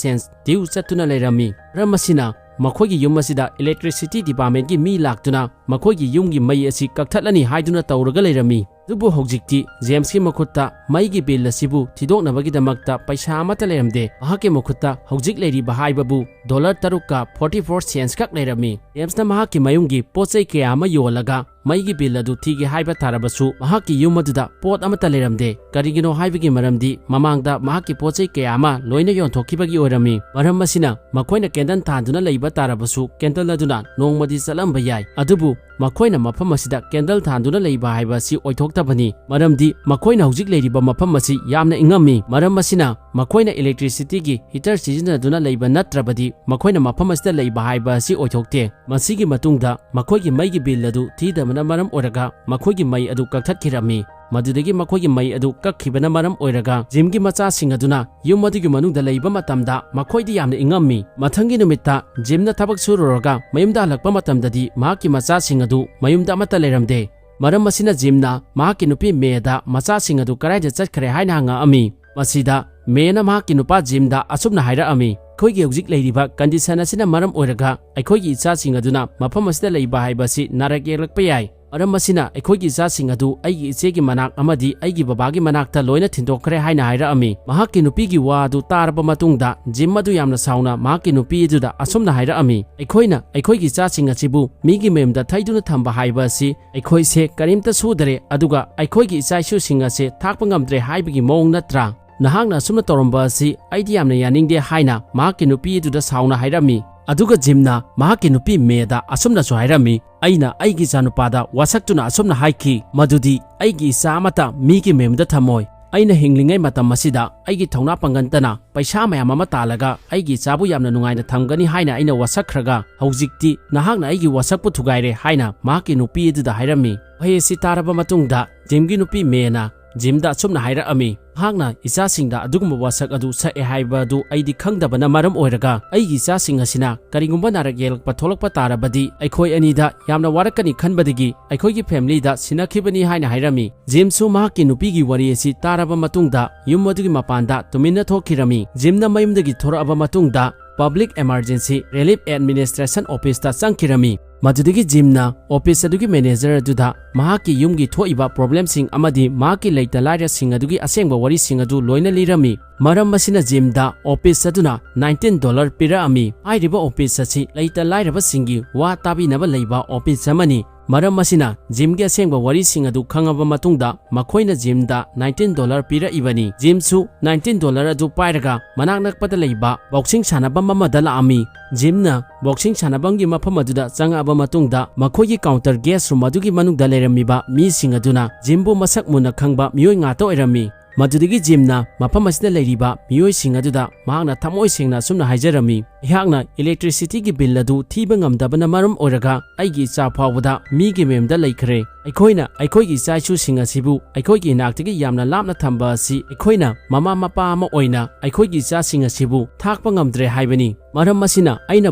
cents due ꯆꯠꯇꯨꯅ ꯂꯩꯔꯝꯃꯤ꯫ ꯃꯔꯝ ꯑꯁꯤꯅ ꯃꯈꯣꯏꯒꯤ ꯌꯨꯝ ꯑꯁꯤꯗ electricity departmentꯀꯤ ꯃꯤ ꯂꯥꯛꯇꯨꯅ ꯃꯈꯣꯏꯒꯤ ꯌꯨꯝꯒꯤ ꯃꯩ ꯑꯁꯤ ꯀꯛꯊꯠꯂꯅꯤ ꯍꯥꯏꯗꯨꯅ ꯇꯧꯔꯒ ꯂꯩꯔꯝꯃꯤ꯫ ꯑꯗꯨꯕꯨ ꯍꯧꯖꯤꯛꯇꯤ ꯖꯦꯝꯁꯀꯤ ꯃꯈꯨꯠꯇ ꯃꯩꯒꯤ ꯕꯤꯜ ꯑꯁꯤꯕꯨ ꯊꯤꯗꯣꯛꯅꯕꯒꯤꯗꯃꯛꯇ ꯄꯩꯁꯥ ꯑꯃꯠꯇ ꯂꯩꯔꯝꯗꯦ꯫ ꯃꯍꯥꯛꯀꯤ ꯃꯈꯨꯠꯇ ꯍꯧꯖꯤꯛ ꯂꯩꯔꯤꯕ ꯍꯥꯏꯕꯕꯨ dollar ꯇꯔꯨꯛꯀ forty four cents ꯈꯛ ꯂꯩꯔꯝꯃꯤ꯫ ꯖꯦꯝꯁꯅ ꯃꯍꯥꯛꯀꯤ ꯃꯌꯨꯝꯒꯤ ꯄꯣꯠ ꯆꯩ ꯀꯌꯥ ꯑꯃ ꯌꯣꯜꯂꯒ ꯃꯩꯒꯤ ꯕꯤꯜ ꯑꯗꯨ ꯊꯤꯒꯦ ꯍꯥꯏꯕ ꯇꯥꯔꯕꯁꯨ ꯃꯍꯥꯛꯀꯤ ꯌꯨꯝ ꯑꯗꯨꯗ ꯄꯣꯠ ꯑꯃꯠꯇ ꯂꯩꯔꯝꯗꯦ꯫ ꯀꯔꯤꯒꯤꯅꯣ ꯍꯥꯏꯕꯒꯤ ꯃꯔꯝꯗꯤ ꯃꯃꯥꯡꯗ ꯃꯍꯥꯛꯀꯤ ꯄꯣꯠ ꯆꯩ ꯀꯌꯥ ꯑꯃ ꯂꯣꯏꯅ ꯌꯣꯟꯊꯣꯛꯈꯤꯕꯒꯤ ꯑꯣꯏꯔꯝꯃꯤ꯫ ꯃꯔꯝ ꯑꯁꯤꯅ ꯃꯈꯣꯏꯅ ꯀꯦꯟꯗꯜ ꯊꯥꯟꯗꯨꯅ ꯂꯩꯕ ꯇꯥꯔꯕꯁꯨ ꯀꯦꯟꯗꯜ ꯑꯗꯨꯅ ꯅꯣꯡꯃꯗꯤ ꯆꯠꯂꯝꯕ ꯌꯥꯏ, ꯑꯗꯨꯕꯨ ꯃꯈꯣꯏꯅ ꯃꯐꯝ ꯑꯁꯤꯗ ꯀꯦꯟꯗꯜ ꯊꯥꯟꯗꯨꯅ ꯂꯩꯕ ꯍꯥꯏꯕ ꯑꯁꯤ ꯑꯣꯏꯊꯣꯛꯇꯕꯅꯤ꯫ ꯃꯔꯝꯗꯤ ꯃꯈꯣꯏꯅ ꯍꯧꯖꯤꯛ ꯂꯩꯔꯤꯕ ꯃꯐꯝ ꯑꯁꯤ ꯌꯥꯝꯅ ꯏꯪꯉꯝꯃꯤ꯫ ꯃꯔꯝ ꯑꯁꯤꯅ ꯃꯈꯣꯏꯅ electricityꯒꯤ heater ꯁꯤꯖꯤꯟꯅꯗꯨꯅ ꯂꯩꯕ ꯅꯠꯇ꯭ꯔꯕꯗꯤ ꯃꯈꯣꯏꯅ ꯃꯐꯝ ꯑꯁꯤꯗ ꯂꯩꯕ ꯍꯥꯏꯕ ꯑꯁꯤ ꯑꯣꯏꯊꯣꯛꯇꯦ꯫ ꯃꯁꯤꯒꯤ ꯃꯇꯨꯡꯗ ꯃꯈꯣꯏꯒꯤ ꯃꯩꯒꯤ bill ꯑꯗꯨ ꯊꯤꯗꯕꯅ ꯃꯔꯝ ꯑꯣꯏꯔꯒ ꯃꯈꯣꯏꯒꯤ ꯃꯩ ꯑꯗꯨ ꯀꯛꯊꯠꯈꯤꯔꯝꯃꯤ꯫ ꯃꯗꯨꯗꯒꯤ ꯃꯈꯣꯏꯒꯤ ꯃꯩ ꯑꯗꯨ ꯀꯛꯈꯤꯕꯅ ꯃꯔꯝ ꯑꯣꯏꯔꯒ ꯖꯤꯝꯒꯤ ꯃꯆꯥꯁꯤꯡ ꯑꯗꯨꯅ ꯌꯨꯝ ꯑꯗꯨꯒꯤ ꯃꯅꯨꯡꯗ ꯂꯩꯕ ꯃꯇꯝꯗ ꯃꯈꯣꯏꯗꯤ ꯌꯥꯝꯅ ꯏꯪꯉꯝꯃꯤ꯫ ꯃꯊꯪꯒꯤ ꯅꯨꯃꯤꯠꯇ ꯖꯤꯝꯅ ꯊꯕꯛ ꯁꯨꯔꯨꯔꯒ ꯃꯌꯨꯝꯗ ꯍꯜꯂꯛꯄ ꯃꯇꯝꯗꯗꯤ ꯃꯍꯥꯛꯀꯤ ꯃꯆꯥꯁꯤꯡ ꯑꯗꯨ ꯃꯌꯨꯝꯗ ꯑꯃꯠꯇ ꯂꯩꯔꯝꯗꯦ꯫ ꯃꯔꯝ ꯑꯁꯤꯅ ꯖꯤꯝꯅ ꯃꯍꯥꯛꯀꯤ ꯅꯨꯄꯤ ꯃꯦꯗ ꯃꯆꯥꯁꯤꯡ ꯑꯗꯨ ꯀꯗꯥꯏꯗ ꯆꯠꯈ꯭ꯔꯦ ꯍꯥꯏꯅ ꯍꯪꯉꯛꯑꯝꯃꯤ꯫ ꯃꯁꯤꯗ ꯃꯦꯅ ꯃꯍꯥꯛꯀꯤ ꯅꯨꯄꯥ ꯖꯤꯝꯗ ꯑꯁꯨꯝꯅ ꯍꯥꯏꯔꯛꯑꯝꯃꯤ, "ꯑꯩꯈꯣꯏꯒꯤ ꯍꯧꯖꯤꯛ ꯂꯩꯔꯤꯕ condition ꯑꯁꯤꯅ ꯃꯔꯝ ꯑꯣꯏꯔꯒ ꯑꯩꯈꯣꯏꯒꯤ ꯏꯆꯥꯁꯤꯡ ꯑꯗꯨꯅ ꯃꯐꯝ ꯑꯁꯤꯗ ꯂꯩꯕ ꯍꯥꯏꯕ ꯑꯁꯤ ꯅꯥꯔꯛ ꯌꯦꯛꯂꯛꯄ ꯌꯥꯏ꯫ ꯃꯔꯝ ꯑꯁꯤꯅ ꯑꯩꯈꯣꯏꯒꯤ ꯏꯆꯥꯁꯤꯡ ꯑꯗꯨ ꯑꯩꯒꯤ ꯏꯆꯦꯒꯤ ꯃꯅꯥꯛ ꯑꯃꯗꯤ ꯑꯩꯒꯤ ꯕꯕꯥꯒꯤ ꯃꯅꯥꯛꯇ ꯂꯣꯏꯅ ꯊꯤꯟꯗꯣꯛꯈ꯭ꯔꯦ" ꯍꯥꯏꯅ ꯍꯥꯏꯔꯛꯑꯝꯃꯤ꯫ ꯃꯍꯥꯛꯀꯤ ꯅꯨꯄꯤꯒꯤ ꯋꯥ ꯑꯗꯨ ꯇꯥꯔꯕ ꯃꯇꯨꯡꯗ ꯖꯤꯝ ꯑꯗꯨ ꯌꯥꯝꯅ ꯁꯥꯎꯅ ꯃꯍꯥꯛꯀꯤ ꯅꯨꯄꯤ ꯑꯗꯨꯗ ꯑꯁꯨꯝꯅ ꯍꯥꯏꯔꯛꯑꯝꯃꯤ, "ꯑꯩꯈꯣꯏꯅ ꯑꯩꯈꯣꯏꯒꯤ ꯏꯆꯥꯁꯤꯡ ꯑꯁꯤꯕꯨ ꯃꯤꯒꯤ ꯃꯌꯨꯝꯗ ꯊꯩꯗꯨꯅ ꯊꯝꯕ ꯍꯥꯏꯕ ꯑꯁꯤ ꯑꯩꯈꯣꯏꯁꯦ ꯀꯔꯤꯝꯇ ꯁꯨꯗꯔꯦ, ꯑꯗꯨꯒ ꯑꯩꯈꯣꯏꯒꯤ ꯏꯆꯥ ꯏꯁꯨꯁꯤꯡ ꯑꯁꯦ ꯊꯥꯛꯄ ꯉꯝꯗ꯭ꯔꯦ ꯍꯥꯏꯕꯒꯤ ꯃꯑꯣꯡ ꯅꯠꯇ꯭ꯔꯥ? ꯅꯍꯥꯛꯅ ꯑꯁꯨꯝꯅ ꯇꯧꯔꯝꯕ ꯑꯁꯤ ꯑꯩꯗꯤ ꯌꯥꯝꯅ ꯌꯥꯅꯤꯡꯗꯦ" ꯍꯥꯏꯅ ꯃꯍꯥꯛꯀꯤ ꯅꯨꯄꯤ ꯑꯗꯨꯗ ꯁꯥꯎꯅ ꯍꯥꯏꯔꯝꯃꯤ꯫ ꯑꯗꯨꯒ ꯖꯤꯝꯅ ꯃꯍꯥꯛꯀꯤ ꯅꯨꯄꯤ ꯃꯦꯗ ꯑꯁꯨꯝꯅꯁꯨ ꯍꯥꯏꯔꯝꯃꯤ, "ꯑꯩꯅ ꯑꯩꯒꯤ ꯏꯆꯥꯅꯨꯄꯥꯗ ꯋꯥꯁꯛꯇꯨꯅ ꯑꯁꯨꯝꯅ ꯍꯥꯏꯈꯤ ꯃꯗꯨꯗꯤ ꯑꯩꯒꯤ ꯏꯆꯥ ꯑꯃꯠꯇ ꯃꯤꯒꯤ ꯃꯌꯨꯝꯗ ꯊꯝꯃꯣꯏ꯫ ꯑꯩꯅ ꯍꯤꯡꯂꯤꯉꯩ ꯃꯇꯝ ꯑꯁꯤꯗ ꯑꯩꯒꯤ ꯊꯧꯅꯥ ꯄꯥꯡꯒꯟꯇꯅ ꯄꯩꯁꯥ ꯃꯌꯥꯝ ꯑꯃ ꯇꯥꯜꯂꯒ ꯑꯩꯒꯤ ꯏꯆꯥꯕꯨ ꯌꯥꯝꯅ ꯅꯨꯡꯉꯥꯏꯅ ꯊꯝꯒꯅꯤ ꯍꯥꯏꯅ ꯑꯩꯅ ꯋꯥꯁꯛꯈ꯭ꯔꯒ ꯍꯧꯖꯤꯛꯇꯤ ꯅꯍꯥꯛꯅ ꯑꯩꯒꯤ ꯋꯥꯁꯛꯄꯨ ꯊꯨꯒꯥꯏꯔꯦ" ꯍꯥꯏꯅ ꯃꯍꯥꯛꯀꯤ ꯅꯨꯄꯤ ꯑꯗꯨꯗ ꯍꯥꯏꯔꯝꯃꯤ꯫ ꯋꯥꯍꯩ ꯑꯁꯤ ꯇꯥꯔꯕ ꯃꯇꯨꯡꯗ ꯖꯤꯝꯒꯤ ꯅꯨꯄꯤ ꯃꯦꯅ ꯖꯤꯝꯗ ꯑꯁꯨꯝꯅ ꯍꯥꯏꯔꯛꯑꯝꯃꯤ, ꯃꯍꯥꯛꯅ ꯏꯆꯥꯁꯤꯡꯗ ꯑꯗꯨꯒꯨꯝꯕ ꯋꯥꯁꯛ ꯑꯗꯨ ꯁꯛꯑꯦ ꯍꯥꯏꯕ ꯑꯗꯨ ꯑꯩꯗꯤ ꯈꯪꯗꯕꯅ ꯃꯔꯝ ꯑꯣꯏꯔꯒ ꯑꯩꯒꯤ ꯏꯆꯥꯁꯤꯡ ꯑꯁꯤꯅ ꯀꯔꯤꯒꯨꯝꯕ ꯅꯥꯔꯛ ꯌꯦꯛꯂꯛꯄ ꯊꯣꯛꯂꯛꯄ ꯇꯥꯔꯕꯗꯤ ꯑꯩꯈꯣꯏ ꯑꯅꯤꯗ ꯌꯥꯝꯅ ꯋꯥꯔꯛꯀꯅꯤ ꯈꯟꯕꯗꯒꯤ ꯑꯩꯈꯣꯏꯒꯤ familyꯗ ꯁꯤꯟꯅꯈꯤꯕꯅꯤ ꯍꯥꯏꯅ ꯍꯥꯏꯔꯝꯃꯤ꯫ ꯖꯤꯝꯁꯨ ꯃꯍꯥꯛꯀꯤ ꯅꯨꯄꯤꯒꯤ ꯋꯥꯔꯤ ꯑꯁꯤ ꯇꯥꯔꯕ ꯃꯇꯨꯡꯗ ꯌꯨꯝ ꯑꯗꯨꯒꯤ ꯃꯄꯥꯟꯗ ꯇꯨꯃꯤꯟꯅ ꯊꯣꯛꯈꯤꯔꯝꯃꯤ꯫ ꯖꯤꯝꯅ ꯃꯌꯨꯝꯗꯒꯤ ꯊꯣꯔꯛꯑꯕ ꯃꯇꯨꯡꯗ Public Emergency Relief Administration Officeꯇ ꯆꯪꯈꯤꯔꯝꯃꯤ꯫ ꯃꯗꯨꯗꯒꯤ ꯖꯤꯝꯅ office ꯑꯗꯨꯒꯤ manager ꯑꯗꯨꯗ ꯃꯍꯥꯛꯀꯤ ꯌꯨꯝꯒꯤ ꯊꯣꯛꯏꯕ problemꯁꯤꯡ ꯑꯃꯗꯤ ꯃꯍꯥꯛꯀꯤ ꯂꯩꯇ ꯂꯥꯏꯔꯁꯤꯡ ꯑꯗꯨꯒꯤ ꯑꯁꯦꯡꯕ ꯋꯥꯔꯤꯁꯤꯡ ꯑꯗꯨ ꯂꯣꯏꯅ ꯂꯤꯔꯝꯃꯤ꯫ ꯃꯔꯝ ꯑꯁꯤꯅ ꯖꯤꯝꯗ office ꯑꯗꯨꯅ nineteen dollar ꯄꯤꯔꯛꯑꯝꯃꯤ꯫ ꯍꯥꯏꯔꯤꯕ office ꯑꯁꯤ ꯂꯩꯇ ꯂꯥꯏꯔꯕꯁꯤꯡꯒꯤ ꯋꯥ ꯇꯥꯕꯤꯅꯕ ꯂꯩꯕ office ꯑꯃꯅꯤ꯫ ꯃꯔꯝ ꯑꯁꯤꯅ ꯖꯤꯝꯒꯤ ꯑꯁꯦꯡꯕ ꯋꯥꯔꯤꯁꯤꯡ ꯑꯗꯨ ꯈꯪꯉꯕ ꯃꯇꯨꯡꯗ ꯃꯈꯣꯏꯅ ꯖꯤꯝꯗ nineteen dollar ꯄꯤꯔꯛꯏꯕꯅꯤ꯫ ꯖꯤꯝꯁꯨ nineteen dollar ꯑꯗꯨ ꯄꯥꯏꯔꯒ ꯃꯅꯥꯛ ꯅꯛꯄꯗ ꯂꯩꯕ boxing ꯁꯥꯟꯅꯐꯝ ꯑꯃꯗ ꯂꯥꯛꯑꯝꯃꯤ꯫ ꯖꯤꯝꯅ boxing ꯁꯥꯟꯅꯐꯝꯒꯤ ꯃꯐꯝ ꯑꯗꯨꯗ ꯆꯪꯉꯛꯑꯕ ꯃꯇꯨꯡꯗ ꯃꯈꯣꯏꯒꯤ counter guest room ꯑꯗꯨꯒꯤ ꯃꯅꯨꯡꯗ ꯂꯩꯔꯝꯃꯤꯕ ꯃꯤꯁꯤꯡ ꯑꯗꯨꯅ ꯖꯤꯝꯕꯨ ꯃꯁꯛ ꯃꯨꯟꯅ ꯈꯪꯕ ꯃꯤꯑꯣꯏ ꯉꯥꯛꯇ ꯑꯣꯏꯔꯝꯃꯤ꯫ ꯃꯗꯨꯗꯒꯤ ꯖꯤꯝꯅ ꯃꯐꯝ ꯑꯁꯤꯗ ꯂꯩꯔꯤꯕ ꯃꯤꯑꯣꯏꯁꯤꯡ ꯑꯗꯨꯗ ꯃꯍꯥꯛꯅ ꯊꯃꯣꯏ ꯁꯦꯡꯅ ꯑꯁꯨꯝꯅ ꯍꯥꯏꯖꯔꯝꯃꯤ, "ꯑꯩꯍꯥꯛꯅ electricity ꯒꯤ bill ꯑꯗꯨ ꯊꯤꯕ ꯉꯝꯗꯕꯅ ꯃꯔꯝ ꯑꯣꯏꯔꯒ ꯑꯩꯒꯤ ꯏꯆꯥ ꯐꯥꯎꯕꯗ ꯃꯤꯒꯤ ꯃꯌꯨꯝꯗ ꯂꯩꯈ꯭ꯔꯦ꯫ ꯑꯩꯈꯣꯏꯅ ꯑꯩꯈꯣꯏꯒꯤ ꯏꯆꯥ ꯏꯁꯨꯁꯤꯡ ꯑꯁꯤꯕꯨ ꯑꯩꯈꯣꯏꯒꯤ ꯏꯅꯥꯛꯇꯒꯤ ꯌꯥꯝꯅ ꯂꯥꯞꯅ ꯊꯝꯕ ꯑꯁꯤ ꯑꯩꯈꯣꯏꯅ ꯃꯃꯥ ꯃꯄꯥ ꯑꯃ ꯑꯣꯏꯅ ꯑꯩꯈꯣꯏꯒꯤ ꯏꯆꯥꯁꯤꯡ ꯑꯁꯤꯕꯨ ꯊꯥꯛꯄ ꯉꯝꯗ꯭ꯔꯦ ꯍꯥꯏꯕꯅꯤ꯫ ꯃꯔꯝ ꯑꯁꯤꯅ ꯑꯩꯅ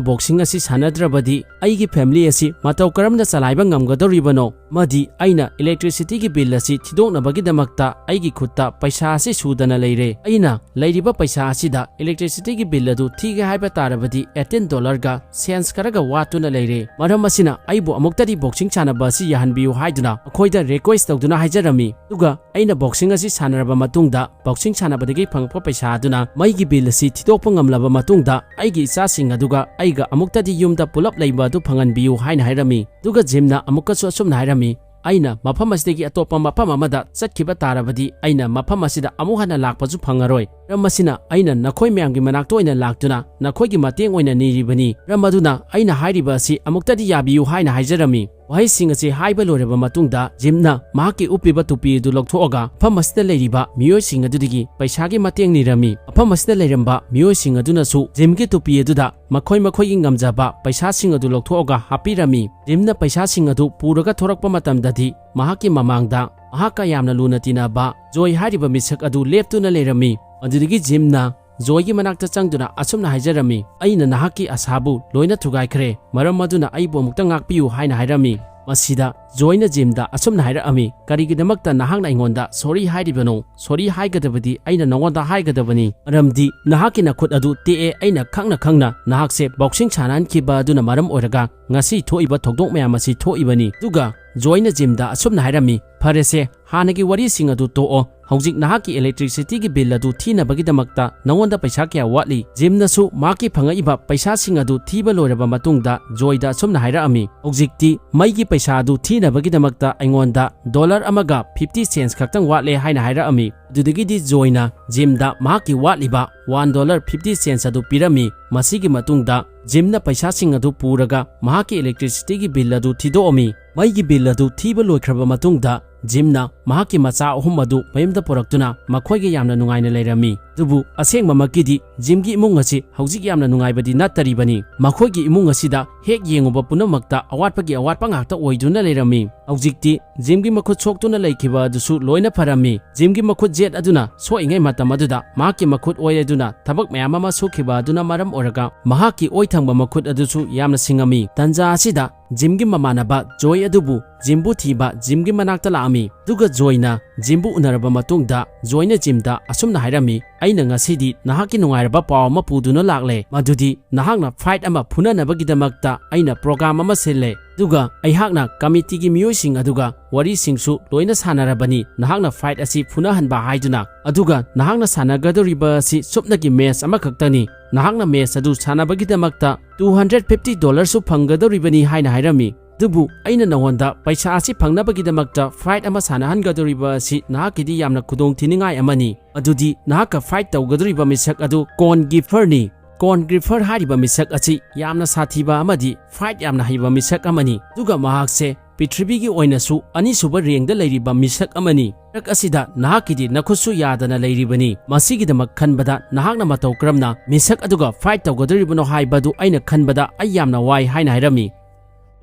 boxing ꯑꯁꯤ ꯁꯥꯟꯅꯗ꯭ꯔꯕꯗꯤ ꯑꯩꯒꯤ family ꯑꯁꯤ ꯃꯇꯧ ꯀꯔꯝꯅ ꯆꯂꯥꯏꯕ ꯉꯝꯒꯗꯧꯔꯤꯕꯅꯣ? ꯑꯃꯗꯤ ꯑꯩꯅ electricity ꯒꯤ bill ꯑꯁꯤ ꯊꯤꯗꯣꯛꯅꯕꯒꯤꯗꯃꯛꯇ ꯑꯩꯒꯤ ꯈꯨꯠꯇ ꯄꯩꯁꯥ ꯑꯁꯤ ꯁꯨꯗꯅ ꯂꯩꯔꯦ꯫ ꯑꯩꯅ ꯂꯩꯔꯤꯕ ꯄꯩꯁꯥ ꯑꯁꯤꯗ electricity ꯒꯤ bill ꯑꯗꯨ ꯊꯤꯒꯦ ꯍꯥꯏꯕ ꯇꯥꯔꯕꯗꯤ eighteen dollar ꯒ cents ꯈꯔꯒ ꯋꯥꯠꯇꯨꯅ ꯂꯩꯔꯦ꯫ ꯃꯔꯝ ꯑꯁꯤꯅ ꯑꯩꯕꯨ ꯑꯃꯨꯛꯇꯗꯤ boxing ꯁꯥꯟꯅꯕ ꯑꯁꯤ ꯌꯥꯍꯟꯕꯤꯌꯨ" ꯍꯥꯏꯗꯨꯅ ꯃꯈꯣꯏꯗ request ꯇꯧꯗꯨꯅ ꯍꯥꯏꯖꯔꯝꯃꯤ꯫ ꯑꯗꯨꯒ ꯑꯩꯅ boxing ꯑꯁꯤ ꯁꯥꯟꯅꯔꯕ ꯃꯇꯨꯡꯗ, boxing ꯁꯥꯟꯅꯕꯗꯒꯤ ꯐꯪꯉꯛꯄ ꯄꯩꯁꯥ ꯑꯗꯨꯅ ꯃꯩꯒꯤ bill ꯑꯁꯤ ꯊꯤꯗꯣꯛꯄ ꯉꯝꯂꯕ ꯃꯇꯨꯡꯗ, ꯑꯩꯒꯤ ꯏꯆꯥꯁꯤꯡ ꯑꯗꯨꯒ ꯑꯩꯒ ꯑꯃꯨꯛꯇꯗꯤ ꯌꯨꯝꯗ ꯄꯨꯂꯞ ꯂꯩꯕ ꯑꯗꯨ ꯐꯪꯍꯟꯕꯤꯌꯨ ꯍꯥꯏꯅ ꯍꯥꯏꯔꯝꯃꯤ꯫ ꯑꯗꯨꯒ ꯖꯤꯝꯅ ꯑꯃꯨꯛꯀꯁꯨ ꯑꯁꯨꯝꯅ ꯍꯥꯏꯔꯝꯃꯤ, "ꯑꯩꯅ ꯃꯐꯝ ꯑꯁꯤꯗꯒꯤ ꯑꯇꯣꯞꯄ ꯃꯐꯝ ꯑꯃꯗ ꯆꯠꯈꯤꯕ ꯇꯥꯔꯕꯗꯤ, ꯑꯩꯅ ꯃꯐꯝ ꯑꯁꯤꯗ ꯑꯃꯨꯛ ꯍꯟꯅ ꯂꯥꯛꯄꯁꯨ ꯐꯪꯉꯔꯣꯏ꯫ ꯃꯔꯝ ꯑꯁꯤꯅ ꯑꯩꯅ ꯅꯈꯣꯏ ꯃꯌꯥꯝꯒꯤ ꯃꯅꯥꯛꯇ ꯑꯣꯏꯅ ꯂꯥꯛꯇꯨꯅ ꯅꯈꯣꯏꯒꯤ ꯃꯇꯦꯡ ꯑꯣꯏꯅ ꯅꯤꯔꯤꯕꯅꯤ꯫ ꯃꯔꯝ ꯑꯗꯨꯅ ꯑꯩꯅ ꯍꯥꯏꯔꯤꯕ ꯑꯁꯤ ꯑꯃꯨꯛꯇꯗꯤ ꯌꯥꯕꯤꯌꯨ" ꯍꯥꯏꯅ ꯍꯥꯏꯖꯔꯝꯃꯤ꯫ ꯋꯥꯍꯩꯁꯤꯡ ꯑꯁꯤ ꯍꯥꯏꯕ ꯂꯣꯏꯔꯕ ꯃꯇꯨꯡꯗ, ꯖꯤꯝꯅ ꯃꯍꯥꯛꯀꯤ ꯎꯞꯄꯤꯕ ꯇꯨꯄꯤ ꯑꯗꯨ ꯂꯧꯊꯣꯛꯑꯒ ꯃꯐꯝ ꯑꯁꯤꯗ ꯂꯩꯔꯤꯕ ꯃꯤꯑꯣꯏꯁꯤꯡ ꯑꯗꯨꯗꯒꯤ ꯄꯩꯁꯥꯒꯤ ꯃꯇꯦꯡ ꯅꯤꯔꯝꯃꯤ꯫ ꯃꯐꯝ ꯑꯁꯤꯗ ꯂꯩꯔꯝꯕ ꯃꯤꯑꯣꯏꯁꯤꯡ ꯑꯗꯨꯅꯁꯨ ꯖꯤꯝꯒꯤ ꯇꯨꯄꯤ ꯑꯗꯨꯗ ꯃꯈꯣꯏ ꯃꯈꯣꯏꯒꯤ ꯉꯝꯖꯕ ꯄꯩꯁꯥꯁꯤꯡ ꯑꯗꯨ ꯂꯧꯊꯣꯛꯑꯒ ꯍꯥꯞꯄꯤꯔꯝꯃꯤ꯫ ꯖꯤꯝꯅ ꯄꯩꯁꯥꯁꯤꯡ ꯑꯗꯨ ꯄꯨꯔꯒ ꯊꯣꯔꯛꯄ ꯃꯇꯝꯗꯗꯤ, ꯃꯍꯥꯛꯀꯤ ꯃꯃꯥꯡꯗ ꯃꯍꯥꯛꯀ ꯌꯥꯝꯅ ꯂꯨꯅ ꯇꯤꯟꯅꯕ ꯖꯣꯏ ꯍꯥꯏꯔꯤꯕ ꯃꯤꯁꯛ ꯑꯗꯨ ꯂꯦꯞꯇꯨꯅ ꯂꯩꯔꯝꯃꯤ꯫ ꯑꯗꯨꯗꯒꯤ ꯖꯤꯝꯅ ꯖꯣꯏꯒꯤ ꯃꯅꯥꯛꯇ ꯆꯪꯗꯨꯅ ꯑꯁꯨꯝꯅ ꯍꯥꯏꯖꯔꯝꯃꯤ, "ꯑꯩꯅ ꯅꯍꯥꯛꯀꯤ ꯑꯁꯥꯕꯨ ꯂꯣꯏꯅ ꯊꯨꯒꯥꯏꯈ꯭ꯔꯦ, ꯃꯔꯝ ꯑꯗꯨꯅ ꯑꯩꯕꯨ ꯑꯃꯨꯛꯇ ꯉꯥꯛꯄꯤꯌꯨ" ꯍꯥꯏꯅ ꯍꯥꯏꯔꯝꯃꯤ꯫ ꯃꯁꯤꯗ ꯖꯣꯏꯅ ꯖꯤꯝꯗ ꯑꯁꯨꯝꯅ ꯍꯥꯏꯔꯛꯑꯝꯃꯤ, "ꯀꯔꯤꯒꯤꯗꯃꯛꯇ ꯅꯍꯥꯛꯅ ꯑꯩꯉꯣꯟꯗ sorry ꯍꯥꯏꯔꯤꯕꯅꯣ? Sorry ꯍꯥꯏꯒꯗꯕꯗꯤ ꯑꯩꯅ ꯅꯉꯣꯟꯗ ꯍꯥꯏꯒꯗꯕꯅꯤ, ꯃꯔꯝꯗꯤ ꯅꯍꯥꯛꯀꯤ ꯅꯈꯨꯠ ꯑꯗꯨ ꯇꯦꯛꯑꯦ, ꯑꯩꯅ ꯈꯪꯅ ꯈꯪꯅ ꯅꯍꯥꯛꯁꯦ boxing ꯁꯥꯟꯅꯍꯟꯈꯤꯕ ꯑꯗꯨꯅ ꯃꯔꯝ ꯑꯣꯏꯔꯒ ꯉꯁꯤ ꯊꯣꯛꯏꯕ ꯊꯧꯗꯣꯛ ꯃꯌꯥꯝ ꯑꯁꯤ ꯊꯣꯛꯏꯕꯅꯤ"꯫ ꯑꯗꯨꯒ ꯖꯣꯏꯅ ꯖꯤꯝꯗ ꯑꯁꯨꯝꯅ ꯍꯥꯏꯔꯝꯃꯤ, "ꯐꯔꯦꯁꯦ, ꯍꯥꯟꯅꯒꯤ ꯋꯥꯔꯤꯁꯤꯡ ꯑꯗꯨ ꯇꯣꯛꯑꯣ, ꯍꯧꯖꯤꯛ ꯅꯍꯥꯛꯀꯤ electricity ꯒꯤ bill ꯑꯗꯨ ꯊꯤꯅꯕꯒꯤꯗꯃꯛꯇ ꯅꯉꯣꯟꯗ ꯄꯩꯁꯥ ꯀꯌꯥ ꯋꯥꯠꯂꯤ?" ꯖꯤꯝꯅꯁꯨ ꯃꯍꯥꯛꯀꯤ ꯐꯪꯉꯛꯏꯕ ꯄꯩꯁꯥꯁꯤꯡ ꯑꯗꯨ ꯊꯤꯕ ꯂꯣꯏꯔꯕ ꯃꯇꯨꯡꯗ ꯖꯣꯏꯗ ꯑꯁꯨꯝꯅ ꯍꯥꯏꯔꯛꯑꯝꯃꯤ, "ꯍꯧꯖꯤꯛꯇꯤ ꯃꯩꯒꯤ ꯄꯩꯁꯥ ꯑꯗꯨ ꯊꯤꯅꯕꯒꯤꯗꯃꯛꯇ ꯑꯩꯉꯣꯟꯗ dollar ꯑꯃꯒ fifty cents ꯈꯛꯇꯪ ꯋꯥꯠꯂꯦ" ꯍꯥꯏꯅ ꯍꯥꯏꯔꯛꯑꯝꯃꯤ꯫ ꯑꯗꯨꯗꯒꯤꯗꯤ ꯖꯣꯏꯅ ꯖꯤꯝꯗ ꯃꯍꯥꯛꯀꯤ ꯋꯥꯠꯂꯤꯕ one dollar fifty cents ꯑꯗꯨ ꯄꯤꯔꯝꯃꯤ꯫ ꯃꯁꯤꯒꯤ ꯃꯇꯨꯡꯗ ꯖꯤꯝꯅ ꯄꯩꯁꯥꯁꯤꯡ ꯑꯗꯨ ꯄꯨꯔꯒ ꯃꯍꯥꯛꯀꯤ electricity ꯒꯤ bill ꯑꯗꯨ ꯊꯤꯗꯣꯛꯑꯝꯃꯤ꯫ ꯃꯩꯒꯤ bill ꯑꯗꯨ ꯊꯤꯕ ꯂꯣꯏꯈ꯭ꯔꯕ ꯃꯇꯨꯡꯗ, ꯖꯤꯝꯅ ꯃꯍꯥꯛꯀꯤ ꯃꯆꯥ ꯑꯍꯨꯝ ꯑꯗꯨ ꯃꯌꯨꯝꯗ ꯄꯨꯔꯛꯇꯨꯅ ꯃꯈꯣꯏꯒ ꯌꯥꯝꯅ ꯅꯨꯡꯉꯥꯏꯅ ꯂꯩꯔꯝꯃꯤ꯫ ꯑꯗꯨꯕꯨ ꯑꯁꯦꯡꯕꯃꯛꯀꯤꯗꯤ ꯖꯤꯝꯒꯤ ꯏꯃꯨꯡ ꯑꯁꯤ ꯍꯧꯖꯤꯛ ꯌꯥꯝꯅ ꯅꯨꯡꯉꯥꯏꯕꯗꯤ ꯅꯠꯇꯔꯤꯕꯅꯤ꯫ ꯃꯈꯣꯏꯒꯤ ꯏꯃꯨꯡ ꯑꯁꯤꯗ ꯍꯦꯛ ꯌꯦꯡꯉꯨꯕ ꯄꯨꯝꯅꯃꯛꯇ ꯑꯋꯥꯠꯄꯒꯤ ꯑꯋꯥꯠꯄ ꯉꯥꯛꯇ ꯑꯣꯏꯗꯨꯅ ꯂꯩꯔꯝꯃꯤ꯫ ꯍꯧꯖꯤꯛꯇꯤ ꯖꯤꯝꯒꯤ ꯃꯈꯨꯠ ꯁꯣꯛꯇꯨꯅ ꯂꯩꯈꯤꯕ ꯑꯗꯨꯁꯨ ꯂꯣꯏꯅ ꯐꯔꯝꯃꯤ꯫ ꯖꯤꯝꯒꯤ ꯃꯈꯨꯠ ꯌꯦꯠ ꯑꯗꯨꯅ ꯁꯣꯛꯏꯉꯩ ꯃꯇꯝ ꯑꯗꯨꯗ ꯃꯍꯥꯛꯀꯤ ꯃꯈꯨꯠ ꯑꯣꯏ ꯑꯗꯨꯅ ꯊꯕꯛ ꯃꯌꯥꯝ ꯑꯃ ꯁꯨꯈꯤꯕ ꯑꯗꯨꯅ ꯃꯔꯝ ꯑꯣꯏꯔꯒ ꯃꯍꯥꯛꯀꯤ ꯑꯣꯏ ꯊꯪꯕ ꯃꯈꯨꯠ ꯑꯗꯨꯁꯨ ꯌꯥꯝꯅ ꯁꯤꯡꯉꯝꯃꯤ꯫ ꯇꯟꯖꯥ ꯑꯁꯤꯗ ꯖꯤꯝꯒꯤ ꯃꯃꯥꯟꯅꯕ ꯖꯣꯏ ꯑꯗꯨꯕꯨ ꯖꯤꯝꯕꯨ ꯊꯤꯕ ꯖꯤꯝꯒꯤ ꯃꯅꯥꯛꯇ ꯂꯥꯛꯑꯝꯃꯤ꯫ ꯑꯗꯨꯒ ꯖꯣꯏꯅ ꯖꯤꯝꯕꯨ ꯎꯅꯔꯕ ꯃꯇꯨꯡꯗ ꯖꯣꯏꯅ ꯖꯤꯝꯗ ꯑꯁꯨꯝꯅ ꯍꯥꯏꯔꯝꯃꯤ, "ꯑꯩꯅ ꯉꯁꯤꯗꯤ ꯅꯍꯥꯛꯀꯤ ꯅꯨꯡꯉꯥꯏꯔꯕ ꯄꯥꯎ ꯑꯃ ꯄꯨꯗꯨꯅ ꯂꯥꯛꯂꯦ, ꯃꯗꯨꯗꯤ ꯅꯍꯥꯛꯅ ꯐꯥꯏꯠ ꯑꯃ ꯐꯨꯅꯅꯕꯒꯤꯗꯃꯛꯇ ꯑꯩꯅ ꯄ꯭ꯔꯣꯒ꯭ꯔꯥꯝ ꯑꯃ ꯁꯤꯜꯂꯦ꯫ ꯑꯗꯨꯒ ꯑꯩꯍꯥꯛꯅ ꯀꯃꯤꯇꯤꯒꯤ ꯃꯤꯑꯣꯏꯁꯤꯡ ꯑꯗꯨꯒ ꯋꯥꯔꯤꯁꯤꯡꯁꯨ ꯂꯣꯏꯅ ꯁꯥꯟꯅꯔꯕꯅꯤ, ꯅꯍꯥꯛꯅ ꯐꯥꯏꯠ ꯑꯁꯤ ꯐꯨꯅꯍꯟꯕ ꯍꯥꯏꯗꯨꯅ꯫ ꯑꯗꯨꯒ ꯅꯍꯥꯛꯅ ꯁꯥꯟꯅꯒꯗꯧꯔꯤꯕ ꯑꯁꯤ ꯁꯨꯞꯅꯒꯤ ꯃꯦꯆ ꯑꯃꯈꯛꯇꯅꯤ꯫ ꯅꯍꯥꯛꯅ ꯃꯦꯆ ꯑꯗꯨ ꯁꯥꯟꯅꯕꯒꯤꯗꯃꯛꯇ two hundred fifty dollarꯁꯨ ꯐꯪꯒꯗꯧꯔꯤꯕꯅꯤ ꯍꯥꯏꯅ ꯍꯥꯏꯔꯝꯃꯤ꯫ ꯑꯗꯨꯕꯨ ꯑꯩꯅ ꯅꯉꯣꯟꯗ ꯄꯩꯁꯥ ꯑꯁꯤ ꯐꯪꯅꯕꯒꯤꯗꯃꯛꯇ ꯐꯥꯏꯠ ꯑꯃ ꯁꯥꯟꯅꯍꯟꯒꯗꯧꯔꯤꯕ ꯑꯁꯤ ꯅꯍꯥꯛꯀꯤꯗꯤ ꯌꯥꯝꯅ ꯈꯨꯗꯣꯡꯊꯤꯅꯤꯡꯉꯥꯏ ꯑꯃꯅꯤ꯫ ꯑꯗꯨꯗꯤ ꯅꯍꯥꯛꯀ ꯐꯥꯏꯠ ꯇꯧꯒꯗꯧꯔꯤꯕ ꯃꯤꯁꯛ ꯑꯗꯨ ꯀꯣꯟ ꯒ꯭ꯔꯤꯐꯔꯅꯤ꯫ ꯀꯣꯟ ꯒ꯭ꯔꯤꯐꯔ ꯍꯥꯏꯔꯤꯕ ꯃꯤꯁꯛ ꯑꯁꯤ ꯌꯥꯝꯅ ꯁꯥꯊꯤꯕ ꯑꯃꯗꯤ ꯐꯥꯏꯠ ꯌꯥꯝꯅ ꯍꯩꯕ ꯃꯤꯁꯛ ꯑꯃꯅꯤ꯫ ꯑꯗꯨꯒ ꯃꯍꯥꯛꯁꯦ ꯄ꯭ꯔꯤꯊꯤꯕꯤꯒꯤ ꯑꯣꯏꯅꯁꯨ ꯑꯅꯤꯁꯨꯕ ꯔꯦꯡꯗ ꯂꯩꯔꯤꯕ ꯃꯤꯁꯛ ꯑꯃꯅꯤ꯫ ꯃꯔꯛ ꯑꯁꯤꯗ ꯅꯍꯥꯛꯀꯤꯗꯤ ꯅꯈꯨꯠꯁꯨ ꯌꯥꯗꯅ ꯂꯩꯔꯤꯕꯅꯤ꯫ ꯃꯁꯤꯒꯤꯗꯃꯛ ꯈꯟꯕꯗ ꯅꯍꯥꯛꯅ ꯃꯇꯧ ꯀꯔꯝꯅ ꯃꯤꯁꯛ ꯑꯗꯨꯒ ꯐꯥꯏꯠ ꯇꯧꯒꯗꯧꯔꯤꯕꯅꯣ ꯍꯥꯏꯕꯗꯨ ꯑꯩꯅ ꯈꯟꯕꯗ ꯑꯩ ꯌꯥꯝꯅ ꯋꯥꯏ" ꯍꯥꯏꯅ ꯍꯥꯏꯔꯝꯃꯤ꯫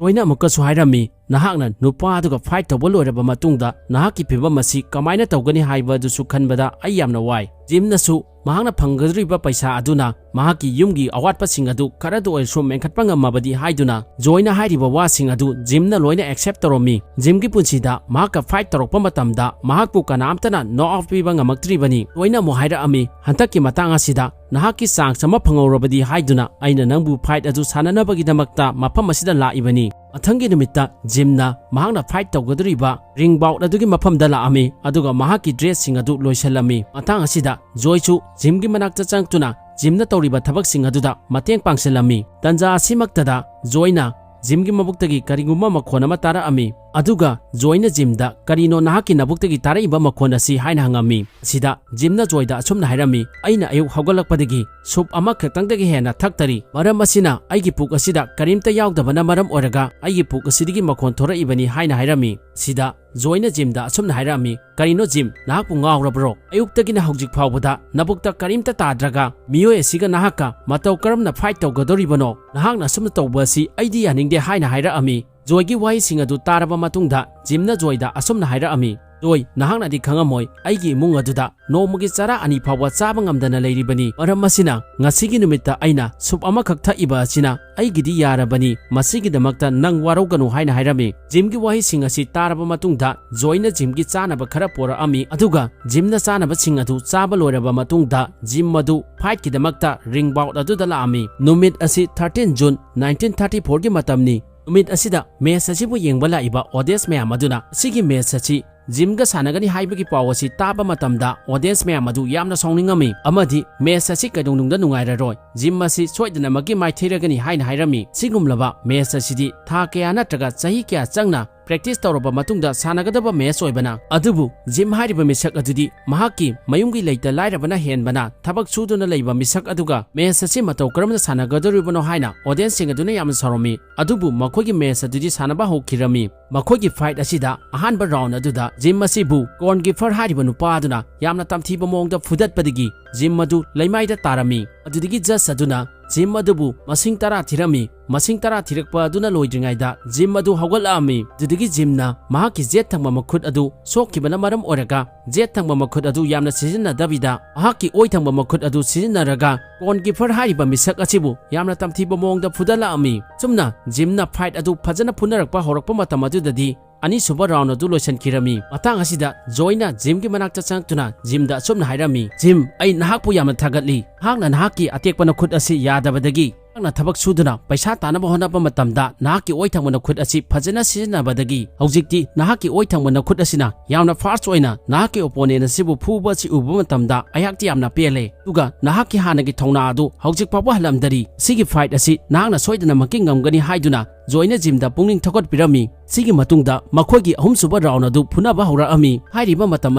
ꯖꯣꯏꯅ ꯑꯃꯨꯛꯀꯁꯨ ꯍꯥꯏꯔꯝꯃꯤ, "ꯅꯍꯥꯛꯅ ꯅꯨꯄꯥ ꯑꯗꯨꯒ ꯐꯥꯏꯠ ꯇꯧꯕ ꯂꯣꯏꯔꯕ ꯃꯇꯨꯡꯗ ꯅꯍꯥꯛꯀꯤ ꯐꯤꯕꯝ ꯑꯁꯤ ꯀꯃꯥꯏꯅ ꯇꯧꯒꯅꯤ ꯍꯥꯏꯕꯗꯨꯁꯨ ꯈꯟꯕꯗ ꯑꯩ ꯌꯥꯝꯅ ꯋꯥꯏ꯫" ꯖꯤꯝꯅꯁꯨ ꯃꯍꯥꯛꯅ ꯐꯪꯒꯗꯧꯔꯤꯕ ꯄꯩꯁꯥ ꯑꯗꯨꯅ ꯃꯍꯥꯛꯀꯤ ꯌꯨꯝꯒꯤ ꯑꯋꯥꯠꯄꯁꯤꯡ ꯑꯗꯨ ꯈꯔꯗ ꯑꯣꯏꯔꯁꯨ ꯃꯦꯟꯈꯠꯄ ꯉꯝꯃꯕꯗꯤ ꯍꯥꯏꯗꯨꯅ ꯖꯣꯏꯅ ꯍꯥꯏꯔꯤꯕ ꯋꯥꯁꯤꯡ ꯑꯗꯨ ꯖꯤꯝꯅ ꯂꯣꯏꯅ ꯑꯦꯛꯁꯦꯞ ꯇꯧꯔꯝꯃꯤ꯫ ꯖꯤꯝꯒꯤ ꯄꯨꯟꯁꯤꯗ ꯃꯍꯥꯛꯀ ꯐꯥꯏꯠ ꯇꯧꯔꯛꯄ ꯃꯇꯝꯗ ꯃꯍꯥꯛꯄꯨ ꯀꯅꯥꯝꯇꯅ ꯅꯣꯛ ꯑꯥꯎꯠ ꯄꯤꯕ ꯉꯝꯃꯛꯇ꯭ꯔꯤꯕꯅꯤ꯫ ꯖꯣꯏꯅ ꯑꯃꯨꯛ ꯍꯥꯏꯔꯛꯑꯝꯃꯤ, "ꯍꯟꯗꯛꯀꯤ ꯃꯇꯥꯡ ꯑꯁꯤꯗ ꯅꯍꯥꯛꯀꯤ ꯆꯥꯟꯁ ꯑꯃ ꯐꯪꯍꯧꯔꯕꯗꯤ ꯍꯥꯏꯗꯨꯅ ꯑꯩꯅ ꯅꯪꯕꯨ ꯐꯥꯏꯠ ꯑꯗꯨ ꯁꯥꯟꯅꯅꯕꯒꯤꯗꯃꯛꯇ ꯃꯐꯝ ꯑꯁꯤꯗ ꯂꯥꯛꯏꯕꯅꯤ꯫" ꯃꯊꯪꯒꯤ ꯅꯨꯃꯤꯠꯇ ꯖꯤꯝꯅ ꯃꯍꯥꯛꯅ ꯐꯥꯏꯠ ꯇꯧꯒꯗꯧꯔꯤꯕ ꯔꯤꯡ ꯕꯥꯎꯠ ꯑꯗꯨꯒꯤ ꯃꯐꯝꯗ ꯂꯥꯛꯑꯝꯃꯤ, ꯑꯗꯨꯒ ꯃꯍꯥꯛꯀꯤ ꯗ꯭ꯔꯦꯁꯁꯤꯡ ꯑꯗꯨ ꯂꯣꯏꯁꯤꯜꯂꯝꯃꯤ꯫ ꯃꯇꯥꯡ ꯑꯁꯤꯗ ꯖꯣꯏꯁꯨ ꯖꯤꯝꯒꯤ ꯃꯅꯥꯛꯇ ꯆꯪꯂꯛꯇꯨꯅ ꯖꯤꯝꯅ ꯇꯧꯔꯤꯕ ꯊꯕꯛꯁꯤꯡ ꯑꯗꯨꯗ ꯃꯇꯦꯡ ꯄꯥꯡꯁꯤꯜꯂꯝꯃꯤ꯫ ꯇꯟꯖꯥ ꯑꯁꯤꯃꯛꯇꯗ ꯖꯣꯏꯅ ꯖꯤꯝꯒꯤ ꯃꯕꯨꯛꯇꯒꯤ ꯀꯔꯤꯒꯨꯝꯕ ꯃꯈꯣꯟ ꯑꯃ ꯇꯥꯔꯛꯑꯝꯃꯤ꯫ ꯑꯗꯨꯒ ꯖꯣꯏꯅ ꯖꯤꯝꯗ, "ꯀꯔꯤꯅꯣ ꯅꯍꯥꯛꯀꯤ ꯅꯕꯨꯛꯇꯒꯤ ꯇꯥꯔꯛꯏꯕ ꯃꯈꯣꯟ ꯑꯁꯤ?" ꯍꯥꯏꯅ ꯍꯪꯉꯝꯃꯤ꯫ ꯑꯁꯤꯗ ꯖꯤꯝꯅ ꯖꯣꯏꯗ ꯑꯁꯨꯝꯅ ꯍꯥꯏꯔꯝꯃꯤ, "ꯑꯩꯅ ꯑꯌꯨꯛ ꯍꯧꯒꯠꯂꯛꯄꯗꯒꯤ ꯁꯨꯞ ꯑꯃꯈꯛꯇꯪꯗꯒꯤ ꯍꯦꯟꯅ ꯊꯛꯇꯔꯤ꯫ ꯃꯔꯝ ꯑꯁꯤꯅ ꯑꯩꯒꯤ ꯄꯨꯛ ꯑꯁꯤꯗ ꯀꯔꯤꯝꯇ ꯌꯥꯎꯗꯕꯅ ꯃꯔꯝ ꯑꯣꯏꯔꯒ ꯑꯩꯒꯤ ꯄꯨꯛ ꯑꯁꯤꯗꯒꯤ ꯃꯈꯣꯟ ꯊꯣꯔꯛꯏꯕꯅꯤ" ꯍꯥꯏꯅ ꯍꯥꯏꯔꯝꯃꯤ꯫ ꯁꯤꯗ ꯖꯣꯏꯅ ꯖꯤꯝꯗ ꯑꯁꯨꯝꯅ ꯍꯥꯏꯔꯛꯑꯝꯃꯤ, "ꯀꯔꯤꯅꯣ ꯖꯤꯝ, ꯅꯍꯥꯛꯄꯨ ꯉꯥꯎꯔꯕ꯭ꯔꯣ? ꯑꯌꯨꯛꯇꯒꯤꯅ ꯍꯧꯖꯤꯛ ꯐꯥꯎꯕꯗ ꯅꯕꯨꯛꯇ ꯀꯔꯤꯝꯇ ꯇꯥꯗ꯭ꯔꯒ ꯃꯤꯑꯣꯏ ꯑꯁꯤꯒ ꯅꯍꯥꯛꯀ ꯃꯇꯧ ꯀꯔꯝꯅ ꯐꯥꯏꯠ ꯇꯧꯒꯗꯧꯔꯤꯕꯅꯣ? ꯅꯍꯥꯛꯅ ꯑꯁꯨꯝꯅ ꯇꯧꯕ ꯑꯁꯤ ꯑꯩꯗꯤ ꯌꯥꯅꯤꯡꯗꯦ" ꯍꯥꯏꯅ ꯍꯥꯏꯔꯛꯑꯝꯃꯤ꯫ ꯖꯣꯏꯒꯤ ꯋꯥꯍꯩꯁꯤꯡ ꯑꯗꯨ ꯇꯥꯔꯕ ꯃꯇꯨꯡꯗ ꯖꯤꯝꯅ ꯖꯣꯏꯗ ꯑꯁꯨꯝꯅ ꯍꯥꯏꯔꯛꯑꯝꯃꯤ, "ꯖꯣꯏ, ꯅꯍꯥꯛꯅꯗꯤ ꯈꯪꯉꯝꯃꯣꯏ, ꯑꯩꯒꯤ ꯏꯃꯨꯡ ꯑꯗꯨꯗ ꯅꯣꯡꯃꯒꯤ ꯆꯔꯥ ꯑꯅꯤ ꯐꯥꯎꯕ ꯆꯥꯕ ꯉꯝꯗꯅ ꯂꯩꯔꯤꯕꯅꯤ꯫ ꯃꯔꯝ ꯑꯁꯤꯅ ꯉꯁꯤꯒꯤ ꯅꯨꯃꯤꯠꯇ ꯑꯩꯅ ꯁꯨꯞ ꯑꯃꯈꯛ ꯊꯛꯏꯕ ꯑꯁꯤꯅ ꯑꯩꯒꯤꯗꯤ ꯌꯥꯔꯕꯅꯤ꯫ ꯃꯁꯤꯒꯤꯗꯃꯛꯇ ꯅꯪ ꯋꯥꯔꯧꯒꯅꯨ" ꯍꯥꯏꯅ ꯍꯥꯏꯔꯝꯃꯤ꯫ ꯖꯤꯝꯒꯤ ꯋꯥꯍꯩꯁꯤꯡ ꯑꯁꯤ ꯇꯥꯔꯕ ꯃꯇꯨꯡꯗ ꯖꯣꯏꯅ ꯖꯤꯝꯒꯤ ꯆꯥꯅꯕ ꯈꯔ ꯄꯣꯔꯛꯑꯝꯃꯤ, ꯑꯗꯨꯒ ꯖꯤꯝꯅ ꯆꯥꯅꯕꯁꯤꯡ ꯑꯗꯨ ꯆꯥꯕ ꯂꯣꯏꯔꯕ ꯃꯇꯨꯡꯗ ꯖꯤꯝ ꯑꯗꯨ ꯐꯥꯏꯠꯀꯤꯗꯃꯛꯇ ꯔꯤꯡ ꯕꯥꯎꯠ ꯑꯗꯨꯗ ꯂꯥꯛꯑꯝꯃꯤ꯫ ꯅꯨꯃꯤꯠ ꯑꯁꯤ thirteen June nineteen thirty fourꯒꯤ ꯃꯇꯝꯅꯤ꯫ ꯅꯨꯃꯤꯠ ꯑꯁꯤꯗ ꯃꯦꯆ ꯑꯁꯤꯕꯨ ꯌꯦꯡꯕ ꯂꯥꯛꯏꯕ ꯑꯣꯗꯤꯌꯦꯟꯁ ꯃꯌꯥꯝ ꯑꯗꯨꯅ ꯑꯁꯤꯒꯤ ꯃꯦꯆ ꯑꯁꯤ ꯖꯤꯝꯒ ꯁꯥꯟꯅꯒꯅꯤ ꯍꯥꯏꯕꯒꯤ ꯄꯥꯎ ꯑꯁꯤ ꯇꯥꯕ ꯃꯇꯝꯗ ꯑꯣꯗꯤꯌꯦꯟꯁ ꯃꯌꯥꯝ ꯑꯗꯨ ꯌꯥꯝꯅ ꯁꯥꯎꯅꯤꯡꯉꯝꯃꯤ ꯑꯃꯗꯤ ꯃꯦꯆ ꯑꯁꯤ ꯀꯩꯗꯧꯅꯨꯡꯗ ꯅꯨꯡꯉꯥꯏꯔꯔꯣꯏ, ꯖꯤꯝ ꯑꯁꯤ ꯁꯣꯏꯗꯅꯃꯛꯀꯤ ꯃꯥꯏꯊꯤꯔꯒꯅꯤ ꯍꯥꯏꯅ ꯍꯥꯏꯔꯝꯃꯤ꯫ ꯁꯤꯒꯨꯝꯂꯕ ꯃꯦꯆ ꯑꯁꯤꯗꯤ ꯊꯥ ꯀꯌꯥ ꯅꯠꯇ꯭ꯔꯒ ꯆꯍꯤ ꯀꯌꯥ ꯆꯪꯅ ꯄ꯭ꯔꯦꯛꯇꯤꯁ ꯇꯧꯔꯕ ꯃꯇꯨꯡꯗ ꯁꯥꯟꯅꯒꯗꯕ ꯃꯦꯆ ꯑꯣꯏꯕꯅ, ꯑꯗꯨꯕꯨ ꯖꯤꯝ ꯍꯥꯏꯔꯤꯕ ꯃꯤꯁꯛ ꯑꯗꯨꯗꯤ ꯃꯍꯥꯛꯀꯤ ꯃꯌꯨꯝꯒꯤ ꯂꯩꯇ ꯂꯥꯏꯔꯕꯅ ꯍꯦꯟꯕꯅ ꯊꯕꯛ ꯁꯨꯗꯨꯅ ꯂꯩꯕ ꯃꯤꯁꯛ ꯑꯗꯨꯒ ꯃꯦꯆ ꯑꯁꯤ ꯃꯇꯧ ꯀꯔꯝꯅ ꯁꯥꯟꯅꯒꯗꯧꯔꯤꯕꯅꯣ ꯍꯥꯏꯅ ꯑꯣꯗꯤꯌꯦꯟꯁꯁꯤꯡ ꯑꯗꯨꯅ ꯌꯥꯝꯅ ꯁꯥꯎꯔꯝꯃꯤ꯫ ꯑꯗꯨꯕꯨ ꯃꯈꯣꯏꯒꯤ ꯃꯦꯆ ꯑꯗꯨꯗꯤ ꯁꯥꯟꯅꯕ ꯍꯧꯈꯤꯔꯝꯃꯤ꯫ ꯃꯈꯣꯏꯒꯤ ꯐꯥꯏꯠ ꯑꯁꯤꯗ ꯑꯍꯥꯟꯕ ꯔꯥꯎꯟ ꯑꯗꯨꯗ ꯖꯤꯝ ꯑꯁꯤꯕꯨ ꯀꯣꯔꯟ ꯒꯤꯐꯔ ꯍꯥꯏꯔꯤꯕ ꯅꯨꯄꯥ ꯑꯗꯨꯅ ꯌꯥꯝꯅ ꯇꯝꯊꯤꯕ ꯃꯑꯣꯡꯗ ꯐꯨꯗꯠꯄꯗꯒꯤ ꯖꯤꯝ ꯑꯗꯨ ꯂꯩꯃꯥꯏꯗ ꯇꯥꯔꯝꯃꯤ꯫ ꯑꯗꯨꯗꯒꯤ ꯖꯖ ꯑꯗꯨꯅ ꯖꯤꯝ ꯑꯗꯨꯕꯨ ꯃꯁꯤꯡ ꯇꯔꯥ ꯊꯤꯔꯝꯃꯤ꯫ ꯃꯁꯤꯡ ꯇꯔꯥ ꯊꯤꯔꯛꯄ ꯑꯗꯨꯅ ꯂꯣꯏꯗ꯭ꯔꯤꯉꯩꯗ ꯖꯤꯝ ꯑꯗꯨ ꯍꯧꯒꯠꯂꯛꯑꯝꯃꯤ꯫ ꯑꯗꯨꯗꯒꯤ ꯖꯤꯝꯅ ꯃꯍꯥꯛꯀꯤ ꯖꯦꯠ ꯊꯪꯕ ꯃꯈꯨꯠ ꯑꯗꯨ ꯁꯣꯛꯈꯤꯕꯅ ꯃꯔꯝ ꯑꯣꯏꯔꯒ ꯖꯦꯠ ꯊꯪꯕ ꯃꯈꯨꯠ ꯑꯗꯨ ꯌꯥꯝꯅ ꯁꯤꯖꯤꯟꯅꯗꯕꯤꯗ ꯃꯍꯥꯛꯀꯤ ꯑꯣꯏ ꯊꯪꯕ ꯃꯈꯨꯠ ꯑꯗꯨ ꯁꯤꯖꯤꯟꯅꯔꯒ ꯀꯣꯔꯟ ꯒꯤꯐꯔ ꯍꯥꯏꯔꯤꯕ ꯃꯤꯁꯛ ꯑꯁꯤꯕꯨ ꯌꯥꯝꯅ ꯇꯝꯊꯤꯕ ꯃꯑꯣꯡꯗ ꯐꯨꯗꯠꯂꯛꯑꯝꯃꯤ꯫ ꯆꯨꯝꯅ ꯖꯤꯝꯅ ꯐꯥꯏꯠ ꯑꯗꯨ ꯐꯖꯅ ꯐꯨꯅꯔꯛꯄ ꯍꯧꯔꯛꯄ ꯃꯇꯝ ꯑꯗꯨꯗꯗꯤ ꯑꯅꯤꯁꯨꯕ ꯔꯥꯎꯟ ꯑꯗꯨ ꯂꯣꯏꯁꯤꯟꯈꯤꯔꯝꯃꯤ꯫ ꯃꯇꯥꯡ ꯑꯁꯤꯗ ꯖꯣꯏꯅ ꯖꯤꯝꯒꯤ ꯃꯅꯥꯛꯇ ꯆꯪꯉꯛꯇꯨꯅ ꯖꯤꯝꯗ ꯑꯁꯨꯝꯅ ꯍꯥꯏꯔꯝꯃꯤ, "ꯖꯤꯝ, ꯑꯩ ꯅꯍꯥꯛꯄꯨ ꯌꯥꯝꯅ ꯊꯥꯒꯠꯂꯤ꯫ ꯅꯍꯥꯛꯅ ꯅꯍꯥꯛꯀꯤ ꯑꯇꯦꯛꯄ ꯅꯈꯨꯠ ꯑꯁꯤ ꯌꯥꯗꯕꯗꯒꯤ ꯅꯍꯥꯛꯅ ꯊꯕꯛ ꯁꯨꯗꯨꯅ ꯄꯩꯁꯥ ꯇꯥꯅꯕ ꯍꯣꯠꯅꯕ ꯃꯇꯝꯗ ꯅꯍꯥꯛꯀꯤ ꯑꯣꯏ ꯊꯪꯕ ꯅꯈꯨꯠ ꯑꯁꯤ ꯐꯖꯅ ꯁꯤꯖꯤꯟꯅꯕꯗꯒꯤ ꯍꯧꯖꯤꯛꯇꯤ ꯅꯍꯥꯛꯀꯤ ꯑꯣꯏ ꯊꯪꯕ ꯅꯈꯨꯠ ꯑꯁꯤꯅ ꯌꯥꯝꯅ ꯐꯥꯁ꯭ꯠ ꯑꯣꯏꯅ ꯅꯍꯥꯛꯀꯤ ꯑꯣꯄꯣꯅꯦꯟ ꯑꯁꯤꯕꯨ ꯐꯨꯕ ꯑꯁꯤ ꯎꯕ ꯃꯇꯝꯗ ꯑꯩꯍꯥꯛꯇꯤ ꯌꯥꯝꯅ ꯄꯦꯜꯂꯦ꯫ ꯑꯗꯨꯒ ꯅꯍꯥꯛꯀꯤ ꯍꯥꯟꯅꯒꯤ ꯊꯧꯅꯥ ꯑꯗꯨ ꯍꯧꯖꯤꯛ ꯐꯥꯎꯕ ꯍꯜꯂꯝꯗꯔꯤ꯫ ꯁꯤꯒꯤ ꯐꯥꯏꯠ ꯑꯁꯤ ꯅꯍꯥꯛꯅ ꯁꯣꯏꯗꯅꯃꯛꯀꯤ ꯉꯝꯒꯅꯤ ꯍꯥꯏꯗꯨꯅ ꯖꯣꯏꯅ ꯖꯤꯝꯗ ꯄꯨꯛꯅꯤꯡ ꯊꯧꯒꯠꯄꯤꯔꯝꯃꯤ꯫ ꯁꯤꯒꯤ ꯃꯇꯨꯡꯗ ꯃꯈꯣꯏꯒꯤ ꯑꯍꯨꯝꯁꯨꯕ ꯔꯥꯎꯟ ꯑꯗꯨ ꯐꯨꯅꯕ ꯍꯧꯔꯛꯑꯝꯃꯤ꯫ ꯍꯥꯏꯔꯤꯕ ꯃꯇꯝ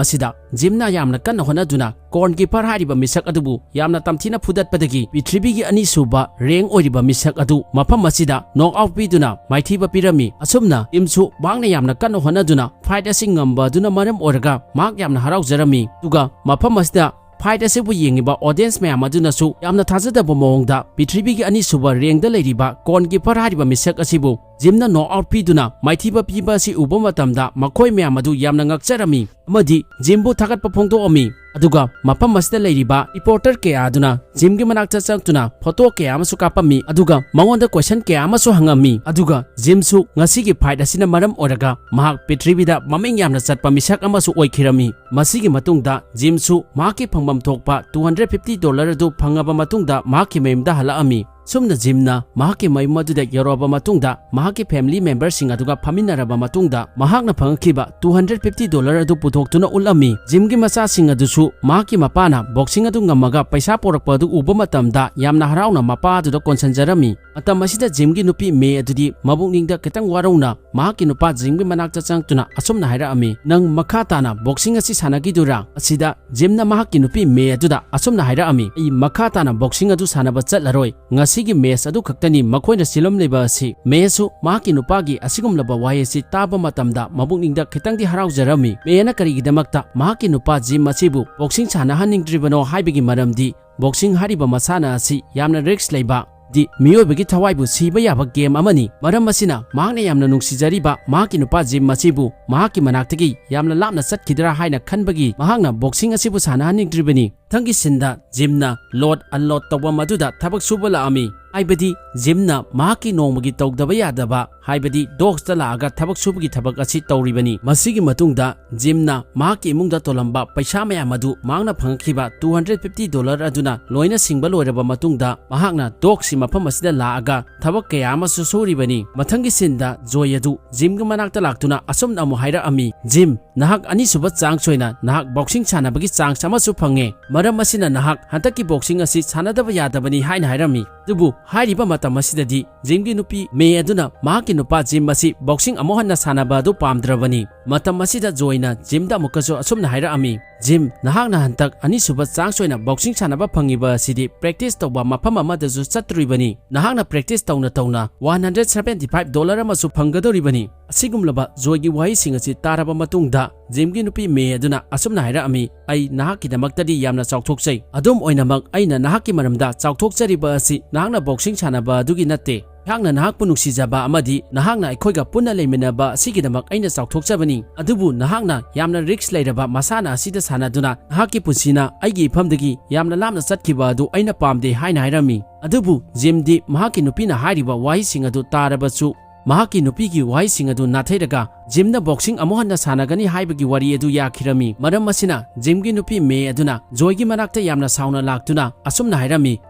ꯑꯁꯤꯗ ꯖꯤꯝꯅ ꯌꯥꯝꯅ ꯀꯟꯅ ꯍꯣꯠꯅꯗꯨꯅ ꯀꯣꯔꯟ ꯀꯤꯄꯔ ꯍꯥꯏꯔꯤꯕ ꯃꯤꯁꯛ ꯑꯗꯨꯕꯨ ꯌꯥꯝꯅ ꯇꯝꯊꯤꯅ ꯐꯨꯗꯠꯄꯗꯒꯤ ꯄ꯭ꯔꯤꯊꯤꯕꯤꯒꯤ ꯑꯅꯤꯁꯨꯕ ꯔꯦꯡ ꯑꯣꯏꯔꯤꯕ ꯃꯤꯁꯛ ꯑꯗꯨ ꯃꯐꯝ ꯑꯁꯤꯗ ꯅꯣꯛ ꯑꯥꯎꯠ ꯄꯤꯗꯨꯅ ꯃꯥꯏꯊꯤꯕ ꯄꯤꯔꯝꯃꯤ꯫ ꯑꯁꯨꯝꯅ ꯖꯤꯝꯁꯨ ꯃꯍꯥꯛꯅ ꯌꯥꯝꯅ ꯀꯟꯅ ꯍꯣꯠꯅꯗꯨꯅ ꯐꯥꯏꯠ ꯑꯁꯤ ꯉꯝꯕ ꯑꯗꯨꯅ ꯃꯔꯝ ꯑꯣꯏꯔꯒ ꯃꯍꯥꯛ ꯌꯥꯝꯅ ꯍꯔꯥꯎꯖꯔꯝꯃꯤ꯫ ꯑꯗꯨꯒ ꯃꯐꯝ ꯑꯁꯤꯗ ꯐꯥꯏꯠ ꯑꯁꯤꯕꯨ ꯌꯦꯡꯉꯤꯕ ꯑꯣꯗꯤꯌꯦꯟꯁ ꯃꯌꯥꯝ ꯑꯗꯨꯅꯁꯨ ꯌꯥꯝꯅ ꯊꯥꯖꯗꯕ ꯃꯑꯣꯡꯗ ꯄ꯭ꯔꯤꯊꯤꯕꯤꯒꯤ ꯑꯅꯤꯁꯨꯕ ꯔꯦꯡꯗ ꯂꯩꯔꯤꯕ ꯀꯣꯔꯟ ꯀꯤꯄꯔ ꯍꯥꯏꯔꯤꯕ ꯃꯤꯁꯛ ꯑꯁꯤꯕꯨ ꯖꯤꯝꯅ ꯅꯣꯛ ꯑꯥꯎꯠ ꯄꯤꯗꯨꯅ ꯃꯥꯏꯊꯤꯕ ꯄꯤꯕ ꯑꯁꯤ ꯎꯕ ꯃꯇꯝꯗ ꯃꯈꯣꯏ ꯃꯌꯥꯝ ꯑꯗꯨ ꯌꯥꯝꯅ ꯉꯛꯆꯔꯝꯃꯤ ꯑꯃꯗꯤ ꯖꯤꯝꯕꯨ ꯊꯥꯒꯠꯄ ꯐꯣꯡꯗꯣꯛꯑꯝꯃꯤ꯫ ꯑꯗꯨꯒ ꯃꯐꯝ ꯑꯁꯤꯗ ꯂꯩꯔꯤꯕ ꯔꯤꯄꯣꯔꯇꯔ ꯀꯌꯥ ꯑꯗꯨꯅ ꯖꯤꯝꯒꯤ ꯃꯅꯥꯛꯇ ꯆꯪꯗꯨꯅ ꯐꯣꯇꯣ ꯀꯌꯥ ꯑꯃꯁꯨ ꯀꯥꯞꯄꯝꯃꯤ, ꯑꯗꯨꯒ ꯃꯉꯣꯟꯗ ꯀꯣꯏꯁꯟ ꯀꯌꯥ ꯑꯃꯁꯨ ꯍꯪꯉꯝꯃꯤ꯫ ꯑꯗꯨꯒ ꯖꯤꯝꯁꯨ ꯉꯁꯤꯒꯤ ꯐꯥꯏꯠ ꯑꯁꯤꯅ ꯃꯔꯝ ꯑꯣꯏꯔꯒ ꯃꯍꯥꯛ ꯄ꯭ꯔꯤꯊꯤꯕꯤꯗ ꯃꯃꯤꯡ ꯌꯥꯝꯅ ꯆꯠꯄ ꯃꯤꯁꯛ ꯑꯃꯁꯨ ꯑꯣꯏꯈꯤꯔꯝꯃꯤ꯫ ꯃꯁꯤꯒꯤ ꯃꯇꯨꯡꯗ ꯖꯤꯝꯁꯨ ꯃꯍꯥꯛꯀꯤ ꯐꯪꯐꯝ ꯊꯣꯛꯄ two hundred fifty dollar ꯑꯗꯨ ꯐꯪꯉꯕ ꯃꯇꯨꯡꯗ ꯃꯍꯥꯛꯀꯤ ꯃꯌꯨꯝꯗ ꯍꯜꯂꯛꯑꯝꯃꯤ꯫ ꯁꯨꯝꯅ ꯖꯤꯝꯅ ꯃꯍꯥꯛꯀꯤ ꯃꯌꯨꯝ ꯑꯗꯨꯗ ꯌꯧꯔꯛꯑꯕ ꯃꯇꯨꯡꯗ, ꯃꯍꯥꯛꯀꯤ family memberꯁꯤꯡ ꯑꯗꯨꯒ ꯐꯝꯃꯤꯟꯅꯔꯕ ꯃꯇꯨꯡꯗ, ꯃꯍꯥꯛꯅ ꯐꯪꯉꯛꯈꯤꯕ two hundred fifty dollar ꯑꯗꯨ ꯄꯨꯊꯣꯛꯇꯨꯅ ꯎꯠꯂꯝꯃꯤ꯫ ꯖꯤꯝꯒꯤ ꯃꯆꯥꯁꯤꯡ ꯑꯗꯨꯁꯨ ꯃꯍꯥꯛꯀꯤ ꯃꯄꯥꯅ boxing ꯑꯗꯨ ꯉꯝꯃꯒ ꯄꯩꯁꯥ ꯄꯣꯔꯛꯄ ꯑꯗꯨ ꯎꯕ ꯃꯇꯝꯗ ꯌꯥꯝꯅ ꯍꯔꯥꯎꯅ ꯃꯄꯥ ꯑꯗꯨꯗ ꯀꯣꯟꯁꯤꯟꯖꯔꯝꯃꯤ꯫ ꯃꯇꯝ ꯑꯁꯤꯗ ꯖꯤꯝꯒꯤ ꯅꯨꯄꯤ ꯃꯦ ꯑꯗꯨꯗꯤ ꯃꯕꯨꯛꯅꯤꯡꯗ ꯈꯤꯇꯪ ꯋꯥꯔꯧꯅ ꯃꯍꯥꯛꯀꯤ ꯅꯨꯄꯥ ꯖꯤꯝꯒꯤ ꯃꯅꯥꯛꯇ ꯆꯪꯂꯛꯇꯨꯅ ꯑꯁꯨꯝꯅ ꯍꯥꯏꯔꯛꯑꯝꯃꯤ, "ꯅꯪ ꯃꯈꯥ ꯇꯥꯅ boxing ꯑꯁꯤ ꯁꯥꯟꯅꯈꯤꯗꯣꯏꯔꯥ?" ꯑꯁꯤꯗ ꯖꯤꯝꯅ ꯃꯍꯥꯛꯀꯤ ꯅꯨꯄꯤ ꯃꯦ ꯑꯗꯨꯗ ꯑꯁꯨꯝꯅ ꯍꯥꯏꯔꯛꯑꯝꯃꯤ, "ꯑꯩ ꯃꯈꯥ ꯇꯥꯅ boxing ꯑꯗꯨ ꯁꯥꯟꯅꯕ ꯆꯠꯂꯔꯣꯏ꯫ ꯉꯁꯤꯒꯤ match ꯑꯗꯨ ꯈꯛꯇꯅꯤ ꯃꯈꯣꯏꯅ ꯁꯤꯜꯂꯝꯂꯤꯕ ꯑꯁꯤ꯫" ꯃꯦꯁꯨ ꯃꯍꯥꯛꯀꯤ ꯅꯨꯄꯥꯒꯤ ꯑꯁꯤꯒꯨꯝꯂꯕ ꯋꯥꯍꯩ ꯑꯁꯤ ꯇꯥꯕ ꯃꯇꯝꯗ ꯃꯕꯨꯛꯅꯤꯡꯗ ꯈꯤꯇꯪꯗꯤ ꯍꯔꯥꯎꯖꯔꯝꯃꯤ꯫ ꯃꯦꯅ ꯀꯔꯤꯒꯤꯗꯃꯛꯇ ꯃꯍꯥꯛꯀꯤ ꯅꯨꯄꯥ ꯖꯤꯝ ꯑꯁꯤꯕꯨ boxing ꯁꯥꯟꯅꯍꯟꯅꯤꯡꯗ꯭ꯔꯤꯕꯅꯣ ꯍꯥꯏꯕꯒꯤ ꯃꯔꯝꯗꯤ boxing ꯍꯥꯏꯔꯤꯕ ꯃꯁꯥꯟꯅ ꯑꯁꯤ ꯌꯥꯝꯅ risk ꯂꯩꯕ, ꯗꯤ ꯃꯤꯑꯣꯏꯕꯒꯤ ꯊꯋꯥꯏꯕꯨ ꯁꯤꯕ ꯌꯥꯕ game ꯑꯃꯅꯤ꯫ ꯃꯔꯝ ꯑꯁꯤꯅ ꯃꯍꯥꯛꯅ ꯌꯥꯝꯅ ꯅꯨꯡꯁꯤꯖꯔꯤꯕ ꯃꯍꯥꯛꯀꯤ ꯅꯨꯄꯥ ꯖꯤꯝ ꯑꯁꯤꯕꯨ ꯃꯍꯥꯛꯀꯤ ꯃꯅꯥꯛꯇꯒꯤ ꯌꯥꯝꯅ ꯂꯥꯞꯅ ꯆꯠꯈꯤꯗ꯭ꯔꯥ ꯍꯥꯏꯅ ꯈꯟꯕꯒꯤ ꯃꯍꯥꯛꯅ boxing ꯑꯁꯤꯕꯨ ꯁꯥꯟꯅꯍꯟꯅꯤꯡꯗ꯭ꯔꯤꯕꯅꯤ꯫ ꯃꯊꯪꯒꯤ ꯁꯤꯟꯗ ꯖꯤꯝꯅ load unload ꯇꯧꯐꯝ ꯑꯗꯨꯗ ꯊꯕꯛ ꯁꯨꯕ ꯂꯥꯛꯑꯝꯃꯤ꯫ ꯍꯥꯏꯕꯗꯤ ꯖꯤꯝꯅ ꯃꯍꯥꯛꯀꯤ ꯅꯣꯡꯃꯒꯤ ꯇꯧꯗꯕ ꯌꯥꯗꯕ, ꯍꯥꯏꯕꯗꯤ docks ꯇ ꯂꯥꯛꯑꯒ ꯊꯕꯛ ꯁꯨꯕꯒꯤ ꯊꯕꯛ ꯑꯁꯤ ꯇꯧꯔꯤꯕꯅꯤ꯫ ꯃꯁꯤꯒꯤ ꯃꯇꯨꯡꯗ ꯖꯤꯝꯅ ꯃꯍꯥꯛꯀꯤ ꯏꯃꯨꯡꯗ ꯇꯣꯜꯂꯝꯕ ꯄꯩꯁꯥ ꯃꯌꯥꯝ ꯑꯗꯨ ꯃꯍꯥꯛꯅ ꯐꯪꯉꯛꯈꯤꯕ two hundred fifty dollar ꯑꯗꯨꯅ ꯂꯣꯏꯅ ꯁꯤꯡꯕ ꯂꯣꯏꯔꯕ ꯃꯇꯨꯡꯗ ꯃꯍꯥꯛꯅ docks ꯀꯤ ꯃꯐꯝ ꯑꯁꯤꯗ ꯂꯥꯛꯑꯒ ꯊꯕꯛ ꯀꯌꯥ ꯑꯃꯁꯨ ꯁꯨꯔꯤꯕꯅꯤ꯫ ꯃꯊꯪꯒꯤ ꯁꯤꯟꯗ ꯖꯣꯏ ꯑꯗꯨ ꯖꯤꯝꯒꯤ ꯃꯅꯥꯛꯇ ꯂꯥꯛꯇꯨꯅ ꯑꯁꯨꯝꯅ ꯑꯃꯨꯛ ꯍꯥꯏꯔꯛꯑꯝꯃꯤ, "ꯖꯤꯝ, ꯅꯍꯥꯛ ꯑꯅꯤꯁꯨꯕ chance ꯑꯣꯏꯅ ꯅꯍꯥꯛ boxing ꯁꯥꯟꯅꯕꯒꯤ chance ꯑꯃꯁꯨ ꯐꯪꯉꯦ꯫ ꯃꯔꯝ ꯑꯁꯤꯅ ꯅꯍꯥꯛ ꯍꯟꯗꯛꯀꯤ boxing ꯑꯁꯤ ꯁꯥꯟꯅꯗꯕ ꯌꯥꯗꯕꯅꯤ" ꯍꯥꯏꯅ ꯍꯥꯏꯔꯝꯃꯤ꯫ ꯑꯗꯨꯕꯨ ꯍꯥꯏꯔꯤꯕ ꯃꯇꯝ ꯑꯁꯤꯗꯗꯤ ꯖꯤꯝꯒꯤ ꯅꯨꯄꯤ ꯃꯦ ꯑꯗꯨꯅ ꯃꯍꯥꯛꯀꯤ ꯅꯨꯄꯥ ꯖꯤꯝ ꯑꯁꯤ ꯕꯣꯛꯁꯤꯡ ꯑꯃꯨꯛ ꯍꯟꯅ ꯁꯥꯟꯅꯕ ꯑꯗꯨ ꯄꯥꯝꯗ꯭ꯔꯕꯅꯤ꯫ ꯃꯇꯝ ꯑꯁꯤꯗ ꯖꯣꯏꯅ ꯖꯤꯝꯗ ꯑꯃꯨꯛꯀꯁꯨ ꯑꯁꯨꯝꯅ ꯍꯥꯏꯔꯛꯑꯝꯃꯤ, "ꯖꯤꯝ, ꯅꯍꯥꯛꯅ ꯍꯟꯗꯛ ꯑꯅꯤꯁꯨꯕ ꯆꯥꯟꯁ ꯑꯣꯏꯅ ꯕꯣꯛꯁꯤꯡ ꯁꯥꯟꯅꯕ ꯐꯪꯉꯤꯕ ꯑꯁꯤꯗꯤ ꯄ꯭ꯔꯦꯛꯇꯤꯁ ꯇꯧꯕ ꯃꯐꯝ ꯑꯃꯗꯁꯨ ꯆꯠꯇ꯭ꯔꯤꯕꯅꯤ꯫ ꯅꯍꯥꯛꯅ ꯄ꯭ꯔꯦꯛꯇꯤꯁ ꯇꯧꯅ ꯇꯧꯅ one hundred seventy five dollar ꯑꯃꯁꯨ ꯐꯪꯒꯗꯧꯔꯤꯕꯅꯤ꯫ ꯑꯁꯤꯒꯨꯝꯂꯕ ꯖꯣꯏꯒꯤ ꯋꯥꯍꯩꯁꯤꯡ ꯑꯁꯤ ꯇꯥꯔꯕ ꯃꯇꯨꯡꯗ ꯖꯤꯝꯒꯤ ꯅꯨꯄꯤ ꯃꯦ ꯑꯗꯨꯅ ꯑꯁꯨꯝꯅ ꯍꯥꯏꯔꯛꯑꯝꯃꯤ, "ꯑꯩ ꯅꯍꯥꯛꯀꯤꯗꯃꯛꯇꯗꯤ ꯌꯥꯝꯅ ꯆꯥꯎꯊꯣꯛꯆꯩ꯫ ꯑꯗꯨꯝ ꯑꯣꯏꯅꯃꯛ, ꯑꯩꯅ ꯅꯍꯥꯛꯀꯤ ꯃꯔꯝꯗ ꯆꯥꯎꯊꯣꯛꯆꯔꯤꯕ ꯑꯁꯤ ꯅꯍꯥꯛꯅ ꯕꯣꯛꯁꯤꯡ ꯁꯥꯟꯅꯕ ꯑꯗꯨꯒꯤ ꯅꯠꯇꯦ꯫ ꯑꯩꯍꯥꯛꯅ ꯅꯍꯥꯛꯄꯨ ꯅꯨꯡꯁꯤꯖꯕ ꯑꯃꯗꯤ ꯅꯍꯥꯛꯅ ꯑꯩꯈꯣꯏꯒ ꯄꯨꯟꯅ ꯂꯩꯃꯤꯟꯅꯕ ꯑꯁꯤꯒꯤꯗꯃꯛ ꯑꯩꯅ ꯆꯥꯎꯊꯣꯛꯆꯕꯅꯤ꯫ ꯑꯗꯨꯕꯨ ꯅꯍꯥꯛꯅ ꯌꯥꯝꯅ ꯔꯤꯁꯛ ꯂꯩꯔꯕ ꯃꯁꯥꯟꯅ ꯑꯁꯤꯗ ꯁꯥꯟꯅꯗꯨꯅ ꯅꯍꯥꯛꯀꯤ ꯄꯨꯟꯁꯤꯅ ꯑꯩꯒꯤ ꯏꯐꯝꯗꯒꯤ ꯌꯥꯝꯅ ꯂꯥꯞꯅ ꯆꯠꯈꯤꯕ ꯑꯗꯨ ꯑꯩꯅ ꯄꯥꯝꯗꯦ" ꯍꯥꯏꯅ ꯍꯥꯏꯔꯝꯃꯤ꯫ ꯑꯗꯨꯕꯨ ꯖꯤꯝꯗꯤ ꯃꯍꯥꯛꯀꯤ ꯅꯨꯄꯤꯅ ꯍꯥꯏꯔꯤꯕ ꯋꯥꯍꯩꯁꯤꯡ ꯑꯗꯨ ꯇꯥꯔꯕꯁꯨ ꯃꯍꯥꯛꯀꯤ ꯅꯨꯄꯤꯒꯤ ꯋꯥꯍꯩꯁꯤꯡ ꯑꯗꯨ ꯅꯥꯊꯩꯔꯒ ꯖꯤꯝꯅ ꯕꯣꯛꯁꯤꯡ ꯑꯃꯨꯛ ꯍꯟꯅ ꯁꯥꯟꯅꯒꯅꯤ ꯍꯥꯏꯕꯒꯤ ꯋꯥꯔꯤ ꯑꯗꯨ ꯌꯥꯈꯤꯔꯝꯃꯤ꯫ ꯃꯔꯝ ꯑꯁꯤꯅ ꯖꯤꯝꯒꯤ ꯅꯨꯄꯤ ꯃꯦ ꯑꯗꯨꯅ ꯖꯣꯏꯒꯤ ꯃꯅꯥꯛꯇ ꯌꯥꯝꯅ ꯁꯥꯎꯅ ꯂꯥꯛꯇꯨꯅ ꯑꯁꯨꯝꯅ ꯍꯥꯏꯔꯝꯃꯤ,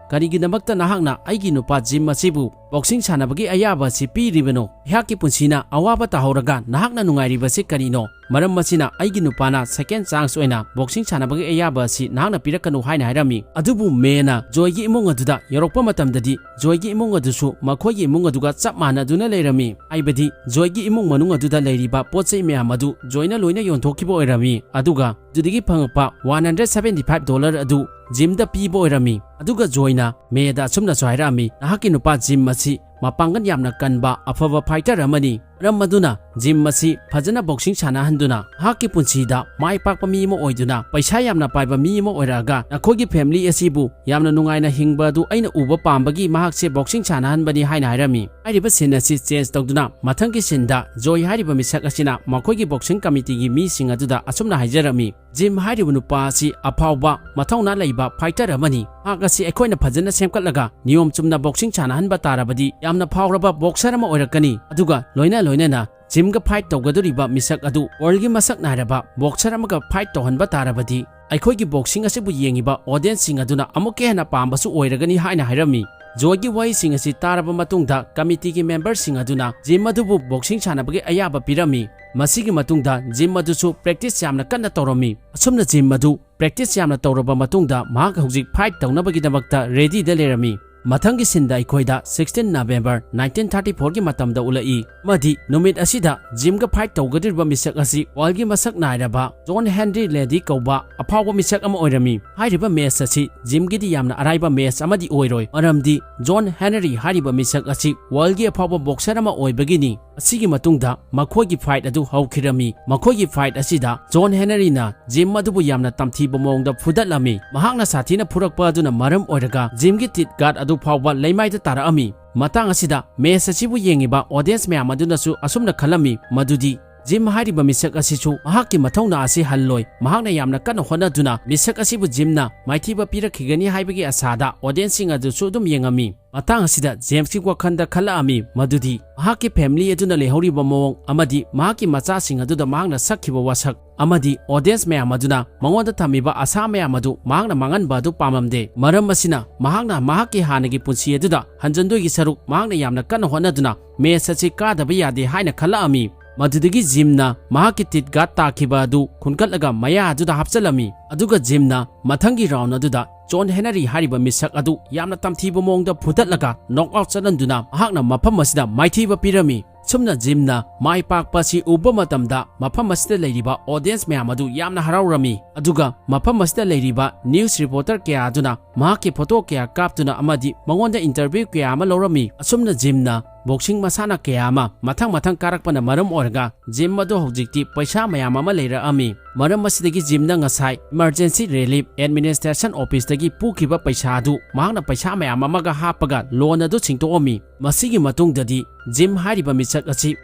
"ꯀꯔꯤꯒꯤꯗꯃꯛꯇ ꯅꯍꯥꯛꯅ ꯑꯩꯒꯤ ꯅꯨꯄꯥ ꯖꯤꯝ ꯑꯁꯤꯕꯨ ꯕꯣꯛꯁꯤꯡ ꯁꯥꯟꯅꯕꯒꯤ ꯑꯌꯥꯕ ꯑꯁꯤ ꯄꯤꯔꯤꯕꯅꯣ? ꯑꯩꯍꯥꯛꯀꯤ ꯄꯨꯟꯁꯤꯅ ꯑꯋꯥꯕ ꯇꯥꯍꯧꯔꯒ ꯅꯍꯥꯛꯅ ꯅꯨꯡꯉꯥꯏꯔꯤꯕꯁꯤ ꯀꯔꯤꯅꯣ? ꯃꯔꯝ ꯑꯁꯤꯅ ꯑꯩꯒꯤ ꯅꯨꯄꯥꯅ ꯁꯦꯀꯦꯟ ꯆꯥꯟꯁ ꯑꯣꯏꯅ ꯕꯣꯛꯁꯤꯡ ꯁꯥꯟꯅꯕꯒꯤ ꯑꯌꯥꯕ ꯑꯁꯤ ꯅꯍꯥꯛꯅ ꯄꯤꯔꯛꯀꯅꯨ" ꯍꯥꯏꯅ ꯍꯥꯏꯔꯝꯃꯤ꯫ ꯑꯗꯨꯕꯨ ꯃꯦꯅ ꯖꯣꯏꯒꯤ ꯏꯃꯨꯡ ꯑꯗꯨꯗ ꯌꯧꯔꯛꯄ ꯃꯇꯝꯗꯗꯤ ꯖꯣꯏꯒꯤ ꯏꯃꯨꯡ ꯑꯗꯨꯁꯨ ꯃꯈꯣꯏꯒꯤ ꯏꯃꯨꯡ ꯑꯗꯨꯒ ꯆꯞ ꯃꯥꯟꯅꯗꯨꯅ ꯂꯩꯔꯝꯃꯤ꯫ ꯍꯥꯏꯕꯗꯤ ꯖꯣꯏꯒꯤ ꯏꯃꯨꯡ ꯃꯅꯨꯡ ꯑꯗꯨꯗ ꯂꯩꯔꯤꯕ ꯄꯣꯠ ꯆꯩ ꯃꯌꯥꯝ ꯑꯗꯨ ꯖꯣꯏꯅ ꯂꯣꯏꯅ ꯌꯣꯟꯊꯣꯛꯈꯤꯕ ꯑꯣꯏꯔꯝꯃꯤ꯫ ꯑꯗꯨꯒ ꯑꯗꯨꯗꯒꯤ ꯐꯪꯉꯛꯄ one hundred seventy five dollar ꯑꯗꯨ ꯖꯤꯝꯗ ꯄꯤꯕ ꯑꯣꯏꯔꯝꯃꯤ꯫ ꯑꯗꯨꯒ ꯖꯣꯏꯅ ꯃꯦꯗ ꯑꯁꯨꯝꯅꯁꯨ ꯍꯥꯏꯔꯛꯑꯝꯃꯤ, "ꯅꯍꯥꯛꯀꯤ ꯅꯨꯄꯥ ꯖꯤꯝ ꯑꯁꯤ ꯃꯄꯥꯡꯒꯜ ꯌꯥꯝꯅ ꯀꯟꯕ ꯑꯐꯕ ꯐꯥꯏꯇꯔ ꯑꯃꯅꯤ꯫ ꯃꯔꯝ ꯑꯗꯨꯅ ꯖꯤꯝ ꯑꯁꯤ ꯐꯖꯅ ꯕꯣꯛꯁꯤꯡ ꯁꯥꯟꯅꯍꯟꯗꯨꯅ ꯃꯍꯥꯛꯀꯤ ꯄꯨꯟꯁꯤꯗ ꯃꯥꯏ ꯄꯥꯛꯄ ꯃꯤ ꯑꯃ ꯑꯣꯏꯗꯨꯅ ꯄꯩꯁꯥ ꯌꯥꯝꯅ ꯄꯥꯏꯕ ꯃꯤ ꯑꯃ ꯑꯣꯏꯔꯛꯑꯒ ꯅꯈꯣꯏꯒꯤ ꯐꯦꯃꯤꯂꯤ ꯑꯁꯤꯕꯨ ꯌꯥꯝꯅ ꯅꯨꯡꯉꯥꯏꯅ ꯍꯤꯡꯕ ꯑꯗꯨ ꯑꯩꯅ ꯎꯕ ꯄꯥꯝꯕꯒꯤ ꯃꯍꯥꯛꯁꯦ ꯕꯣꯛꯁꯤꯡ ꯁꯥꯟꯅꯍꯟꯕꯅꯤ" ꯍꯥꯏꯅ ꯍꯥꯏꯔꯝꯃꯤ꯫ ꯍꯥꯏꯔꯤꯕ ꯁꯤꯟ ꯑꯁꯤ ꯆꯦꯟꯖ ꯇꯧꯗꯨꯅ ꯃꯊꯪꯒꯤ ꯁꯤꯟꯗ ꯖꯣꯏ ꯍꯥꯏꯔꯤꯕ ꯃꯤꯁꯛ ꯑꯁꯤꯅ ꯃꯈꯣꯏꯒꯤ ꯕꯣꯛꯁꯤꯡ ꯀꯃꯤꯇꯤꯒꯤ ꯃꯤꯁꯤꯡ ꯑꯗꯨꯗ ꯑꯁꯨꯝꯅ ꯍꯥꯏꯖꯔꯝꯃꯤ, "ꯖꯤꯝ ꯍꯥꯏꯔꯤꯕ ꯅꯨꯄꯥ ꯑꯁꯤ ꯑꯐꯥꯎꯕ ꯃꯊꯧꯅꯥ ꯂꯩꯕ ꯐꯥꯏꯇꯔ ꯑꯃꯅꯤ꯫ ꯃꯍꯥꯛ ꯑꯁꯤ ꯑꯩꯈꯣꯏꯅ ꯐꯖꯅ ꯁꯦꯝꯒꯠꯂꯒ ꯅꯤꯌꯣꯝ ꯆꯨꯝꯅ ꯕꯣꯛꯁꯤꯡ ꯁꯥꯟꯅꯍꯟꯕ ꯇꯥꯔꯕꯗꯤ ꯌꯥꯝꯅ ꯐꯥꯎꯔꯕ ꯕꯣꯛꯁꯔ ꯑꯃ ꯑꯣꯏꯔꯛꯀꯅꯤ꯫ ꯑꯗꯨꯒ ꯂꯣꯏꯅ ꯂꯣꯏꯅꯅ ꯖꯤꯝꯒ ꯐꯥꯏꯠ ꯇꯧꯒꯗꯧꯔꯤꯕ ꯃꯤꯁꯛ ꯑꯗꯨ ꯋꯥꯔꯜꯒꯤ ꯃꯁꯛ ꯅꯥꯏꯔꯕ ꯕꯣꯛꯁꯔ ꯑꯃꯒ ꯐꯥꯏꯠ ꯇꯧꯍꯟꯕ ꯇꯥꯔꯕꯗꯤ ꯑꯩꯈꯣꯏꯒꯤ ꯕꯣꯛꯁꯤꯡ ꯑꯁꯤꯕꯨ ꯌꯦꯡꯉꯤꯕ ꯑꯣꯗꯤꯌꯟꯁꯁꯤꯡ ꯑꯗꯨꯅ ꯑꯃꯨꯛꯀ ꯍꯦꯟꯅ ꯄꯥꯝꯕꯁꯨ ꯑꯣꯏꯔꯒꯅꯤ" ꯍꯥꯏꯅ ꯍꯥꯏꯔꯝꯃꯤ꯫ ꯖꯣꯏꯒꯤ ꯋꯥꯍꯩꯁꯤꯡ ꯑꯁꯤ ꯇꯥꯔꯕ ꯃꯇꯨꯡꯗ ꯀꯃꯤꯇꯤꯒꯤ ꯃꯦꯝꯕꯔꯁꯤꯡ ꯑꯗꯨꯅ ꯖꯤꯝ ꯑꯗꯨꯕꯨ ꯕꯣꯛꯁꯤꯡ ꯁꯥꯟꯅꯕꯒꯤ ꯑꯌꯥꯕ ꯄꯤꯔꯝꯃꯤ꯫ ꯃꯁꯤꯒꯤ ꯃꯇꯨꯡꯗ ꯖꯤꯝ ꯑꯗꯨꯁꯨ ꯄ꯭ꯔꯦꯛꯇꯤꯁ ꯌꯥꯝꯅ ꯀꯟꯅ ꯇꯧꯔꯝꯃꯤ꯫ ꯑꯁꯨꯝꯅ ꯖꯤꯝ ꯑꯗꯨ ꯄ꯭ꯔꯦꯛꯇꯤꯁ ꯌꯥꯝꯅ ꯇꯧꯔꯕ ꯃꯇꯨꯡꯗ ꯃꯍꯥꯛ ꯍꯧꯖꯤꯛ ꯐꯥꯏꯠ ꯇꯧꯅꯕꯒꯤꯗꯃꯛꯇ ꯔꯦꯗꯤꯗ ꯂꯩꯔꯝꯃꯤ꯫ ꯃꯊꯪꯒꯤ ꯁꯤꯟꯗ ꯑꯩꯈꯣꯏꯗ sixteen November nineteen thirty fourꯒꯤ ꯃꯇꯝꯗ ꯎꯠꯂꯛꯏ꯫ ꯑꯃꯗꯤ ꯅꯨꯃꯤꯠ ꯑꯁꯤꯗ ꯖꯤꯝꯒ ꯐꯥꯏꯠ ꯇꯧꯒꯗꯧꯔꯤꯕ ꯃꯤꯁꯛ ꯑꯁꯤ ꯋꯥꯔꯜꯒꯤ ꯃꯁꯛ ꯅꯥꯏꯔꯕ ꯖꯣꯟ ꯍꯦꯅꯔꯤ ꯂꯦꯗꯤ ꯀꯧꯕ ꯑꯐꯥꯎꯕ ꯃꯤꯁꯛ ꯑꯃ ꯑꯣꯏꯔꯝꯃꯤ꯫ ꯍꯥꯏꯔꯤꯕ ꯃꯦꯆ ꯑꯁꯤ ꯖꯤꯝꯒꯤꯗꯤ ꯌꯥꯝꯅ ꯑꯔꯥꯏꯕ ꯃꯦꯆ ꯑꯃꯗꯤ ꯑꯣꯏꯔꯣꯏ, ꯃꯔꯝꯗꯤ ꯖꯣꯟ ꯍꯦꯅꯔꯤ ꯍꯥꯏꯔꯤꯕ ꯃꯤꯁꯛ ꯑꯁꯤ ꯋꯥꯔꯜꯒꯤ ꯑꯐꯥꯎꯕ ꯕꯣꯛꯁꯔ ꯑꯃ ꯑꯣꯏꯕꯒꯤꯅꯤ꯫ ꯑꯁꯤꯒꯤ ꯃꯇꯨꯡꯗ ꯃꯈꯣꯏꯒꯤ ꯐꯥꯏꯠ ꯑꯗꯨ ꯍꯧꯈꯤꯔꯝꯃꯤ꯫ ꯃꯈꯣꯏꯒꯤ ꯐꯥꯏꯠ ꯑꯁꯤꯗ ꯖꯣꯟ ꯍꯦꯅꯔꯤꯅ ꯖꯤꯝ ꯑꯗꯨꯕꯨ ꯌꯥꯝꯅ ꯇꯝꯊꯤꯕ ꯃꯑꯣꯡꯗ ꯐꯨꯗꯠꯂꯝꯃꯤ꯫ ꯃꯍꯥꯛꯅ ꯁꯥꯊꯤꯅ ꯐꯨꯔꯛꯄ ꯑꯗꯨꯅ ꯃꯔꯝ ꯑꯣꯏꯔꯒ ꯖꯤꯝꯒꯤ ꯇꯤꯠ ꯒꯥꯔꯗ ꯑꯗꯨ ꯐꯥꯎꯕ ꯂꯩꯃꯥꯏꯗ ꯇꯥꯔꯛꯑꯝꯃꯤ꯫ ꯃꯇꯥꯡ ꯑꯁꯤꯗ ꯃꯦꯆ ꯑꯁꯤꯕꯨ ꯌꯦꯡꯉꯤꯕ ꯑꯣꯗꯤꯌꯦꯟꯁ ꯃꯌꯥꯝ ꯑꯗꯨꯅꯁꯨ ꯑꯁꯨꯝꯅ ꯈꯜꯂꯝꯃꯤ ꯃꯗꯨꯗꯤ ꯖꯤꯝ ꯍꯥꯏꯔꯤꯕ ꯃꯤꯁꯛ ꯑꯁꯤꯁꯨ ꯃꯍꯥꯛꯀꯤ ꯃꯊꯧꯅꯥ ꯑꯁꯤ ꯍꯜꯂꯣꯏ, ꯃꯍꯥꯛꯅ ꯌꯥꯝꯅ ꯀꯟꯅ ꯍꯣꯠꯅꯗꯨꯅ ꯃꯤꯁꯛ ꯑꯁꯤꯕꯨ ꯖꯤꯝꯅ ꯃꯥꯏꯊꯤꯕ ꯄꯤꯔꯛꯈꯤꯒꯅꯤ ꯍꯥꯏꯕꯒꯤ ꯑꯁꯥꯗ ꯑꯣꯗꯤꯌꯦꯟꯁꯁꯤꯡ ꯑꯗꯨꯁꯨ ꯑꯗꯨꯝ ꯌꯦꯡꯉꯝꯃꯤ꯫ ꯃꯇꯥꯡ ꯑꯁꯤꯗ ꯖꯦꯝꯁꯀꯤ ꯋꯥꯈꯜꯗ ꯈꯜꯂꯛꯑꯝꯃꯤ ꯃꯗꯨꯗꯤ ꯃꯍꯥꯛꯀꯤ ꯐꯦꯃꯤꯂꯤ ꯑꯗꯨꯅ ꯂꯩꯍꯧꯔꯤꯕ ꯃꯑꯣꯡ ꯑꯃꯗꯤ ꯃꯍꯥꯛꯀꯤ ꯃꯆꯥꯁꯤꯡ ꯑꯗꯨꯗ ꯃꯍꯥꯛꯅ ꯁꯛꯈꯤꯕ ꯋꯥꯁꯛ ꯑꯃꯗꯤ ꯑꯣꯗꯤꯌꯦꯟꯁ ꯃꯌꯥꯝ ꯑꯗꯨꯅ ꯃꯉꯣꯟꯗ ꯊꯝꯃꯤꯕ ꯑꯁꯥ ꯃꯌꯥꯝ ꯑꯗꯨ ꯃꯍꯥꯛꯅ ꯃꯥꯡꯍꯟꯕ ꯑꯗꯨ ꯄꯥꯝꯂꯝꯗꯦ꯫ ꯃꯔꯝ ꯑꯁꯤꯅ ꯃꯍꯥꯛꯅ ꯃꯍꯥꯛꯀꯤ ꯍꯥꯟꯅꯒꯤ ꯄꯨꯟꯁꯤ ꯑꯗꯨꯗ ꯍꯟꯖꯟꯗꯣꯏꯒꯤ ꯁꯔꯨꯛ ꯃꯍꯥꯛꯅ ꯌꯥꯝꯅ ꯀꯟꯅ ꯍꯣꯠꯅꯗꯨꯅ ꯃꯦꯆ ꯑꯁꯤ ꯀꯥꯗꯕ ꯌꯥꯗꯦ ꯍꯥꯏꯅ ꯈꯜꯂꯛꯑꯝꯃꯤ꯫ ꯃꯗꯨꯗꯒꯤ ꯖꯤꯝꯅ ꯃꯍꯥꯛꯀꯤ ꯇꯤꯠ ꯒꯥꯔꯗ ꯇꯥꯈꯤꯕ ꯑꯗꯨ ꯈꯨꯟꯒꯠꯂꯒ ꯃꯌꯥ ꯑꯗꯨꯗ ꯍꯥꯞꯆꯤꯜꯂꯝꯃꯤ꯫ ꯑꯗꯨꯒ ꯖꯤꯝꯅ ꯃꯊꯪꯒꯤ ꯔꯥꯎꯟ ꯑꯗꯨꯗ ꯖꯣꯟ ꯍꯦꯅꯔꯤ ꯍꯥꯏꯔꯤꯕ ꯃꯤꯁꯛ ꯑꯗꯨ ꯌꯥꯝꯅ ꯇꯝꯊꯤꯕ ꯃꯑꯣꯡꯗ ꯐꯨꯗꯠꯂꯒ ꯅꯣꯛ ꯑꯥꯎꯠ ꯆꯠꯍꯟꯗꯨꯅ ꯃꯍꯥꯛꯅ ꯃꯐꯝ ꯑꯁꯤꯗ ꯃꯥꯏꯊꯤꯕ ꯄꯤꯔꯝꯃꯤ꯫ ꯑꯁꯨꯝꯅ ꯖꯤꯝꯅ ꯃꯥꯏ ꯄꯥꯛꯄ ꯑꯁꯤ ꯎꯕ ꯃꯇꯝꯗ ꯃꯐꯝ ꯑꯁꯤꯗ ꯂꯩꯔꯤꯕ ꯑꯣꯗꯤꯌꯦꯟꯁ ꯃꯌꯥꯝ ꯑꯗꯨ ꯌꯥꯝꯅ ꯍꯔꯥꯎꯔꯝꯃꯤ꯫ ꯑꯗꯨꯒ ꯃꯐꯝ ꯑꯁꯤꯗ ꯂꯩꯔꯤꯕ ꯅ꯭ꯌꯨꯁ ꯔꯤꯄꯣꯔꯇꯔ ꯀꯌꯥ ꯑꯗꯨꯅ ꯃꯍꯥꯛꯀꯤ ꯐꯣꯇꯣ ꯀꯌꯥ ꯀꯥꯞꯇꯨꯅ ꯑꯃꯗꯤ ꯃꯉꯣꯟꯗ ꯏꯟꯇꯔꯚ꯭ꯌꯨ ꯀꯌꯥ ꯑꯃ ꯂꯧꯔꯝꯃꯤ꯫ ꯑꯁꯨꯝꯅ ꯖꯤꯝꯅ ꯕꯣꯛꯁꯤꯡ ꯃꯁꯥꯟꯅ ꯀꯌꯥ ꯑꯃ ꯃꯊꯪ ꯃꯊꯪ ꯀꯥꯔꯛꯄꯅ ꯃꯔꯝ ꯑꯣꯏꯔꯒ ꯖꯤꯝ ꯑꯗꯨ ꯍꯧꯖꯤꯛꯇꯤ ꯄꯩꯁꯥ ꯃꯌꯥꯝ ꯑꯃ ꯂꯩꯔꯛꯑꯝꯃꯤ꯫ ꯃꯔꯝ ꯑꯁꯤꯗꯒꯤ ꯖꯤꯝꯅ ꯉꯁꯥꯏ Emergency Relief Administration Officeꯇꯒꯤ ꯄꯨꯈꯤꯕ ꯄꯩꯁꯥ ꯑꯗꯨ ꯃꯍꯥꯛꯅ ꯄꯩꯁꯥ ꯃꯌꯥꯝ ꯑꯃꯒ ꯍꯥꯞꯄꯒ ꯂꯣꯟ ꯑꯗꯨ ꯁꯤꯡꯗꯣꯛꯑꯝꯃꯤ꯫ ꯃꯁꯤꯒꯤ ꯃꯇꯨꯡꯗꯗꯤ ꯖꯤꯝ ꯍꯥꯏꯔꯤꯕ ꯃꯤꯁꯛ ꯑꯁꯤ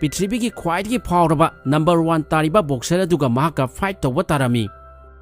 ꯄ꯭ꯔꯤꯊꯤꯕꯤꯒꯤ ꯈ꯭ꯋꯥꯏꯗꯒꯤ ꯐꯥꯎꯔꯕ ꯅꯝꯕꯔ ꯋꯥꯟ ꯇꯥꯔꯤꯕ ꯕꯣꯛꯁꯔ ꯑꯗꯨꯒ ꯃꯍꯥꯛꯀ ꯐꯥꯏꯠ ꯇꯧꯕ ꯇꯥꯔꯝꯃꯤ꯫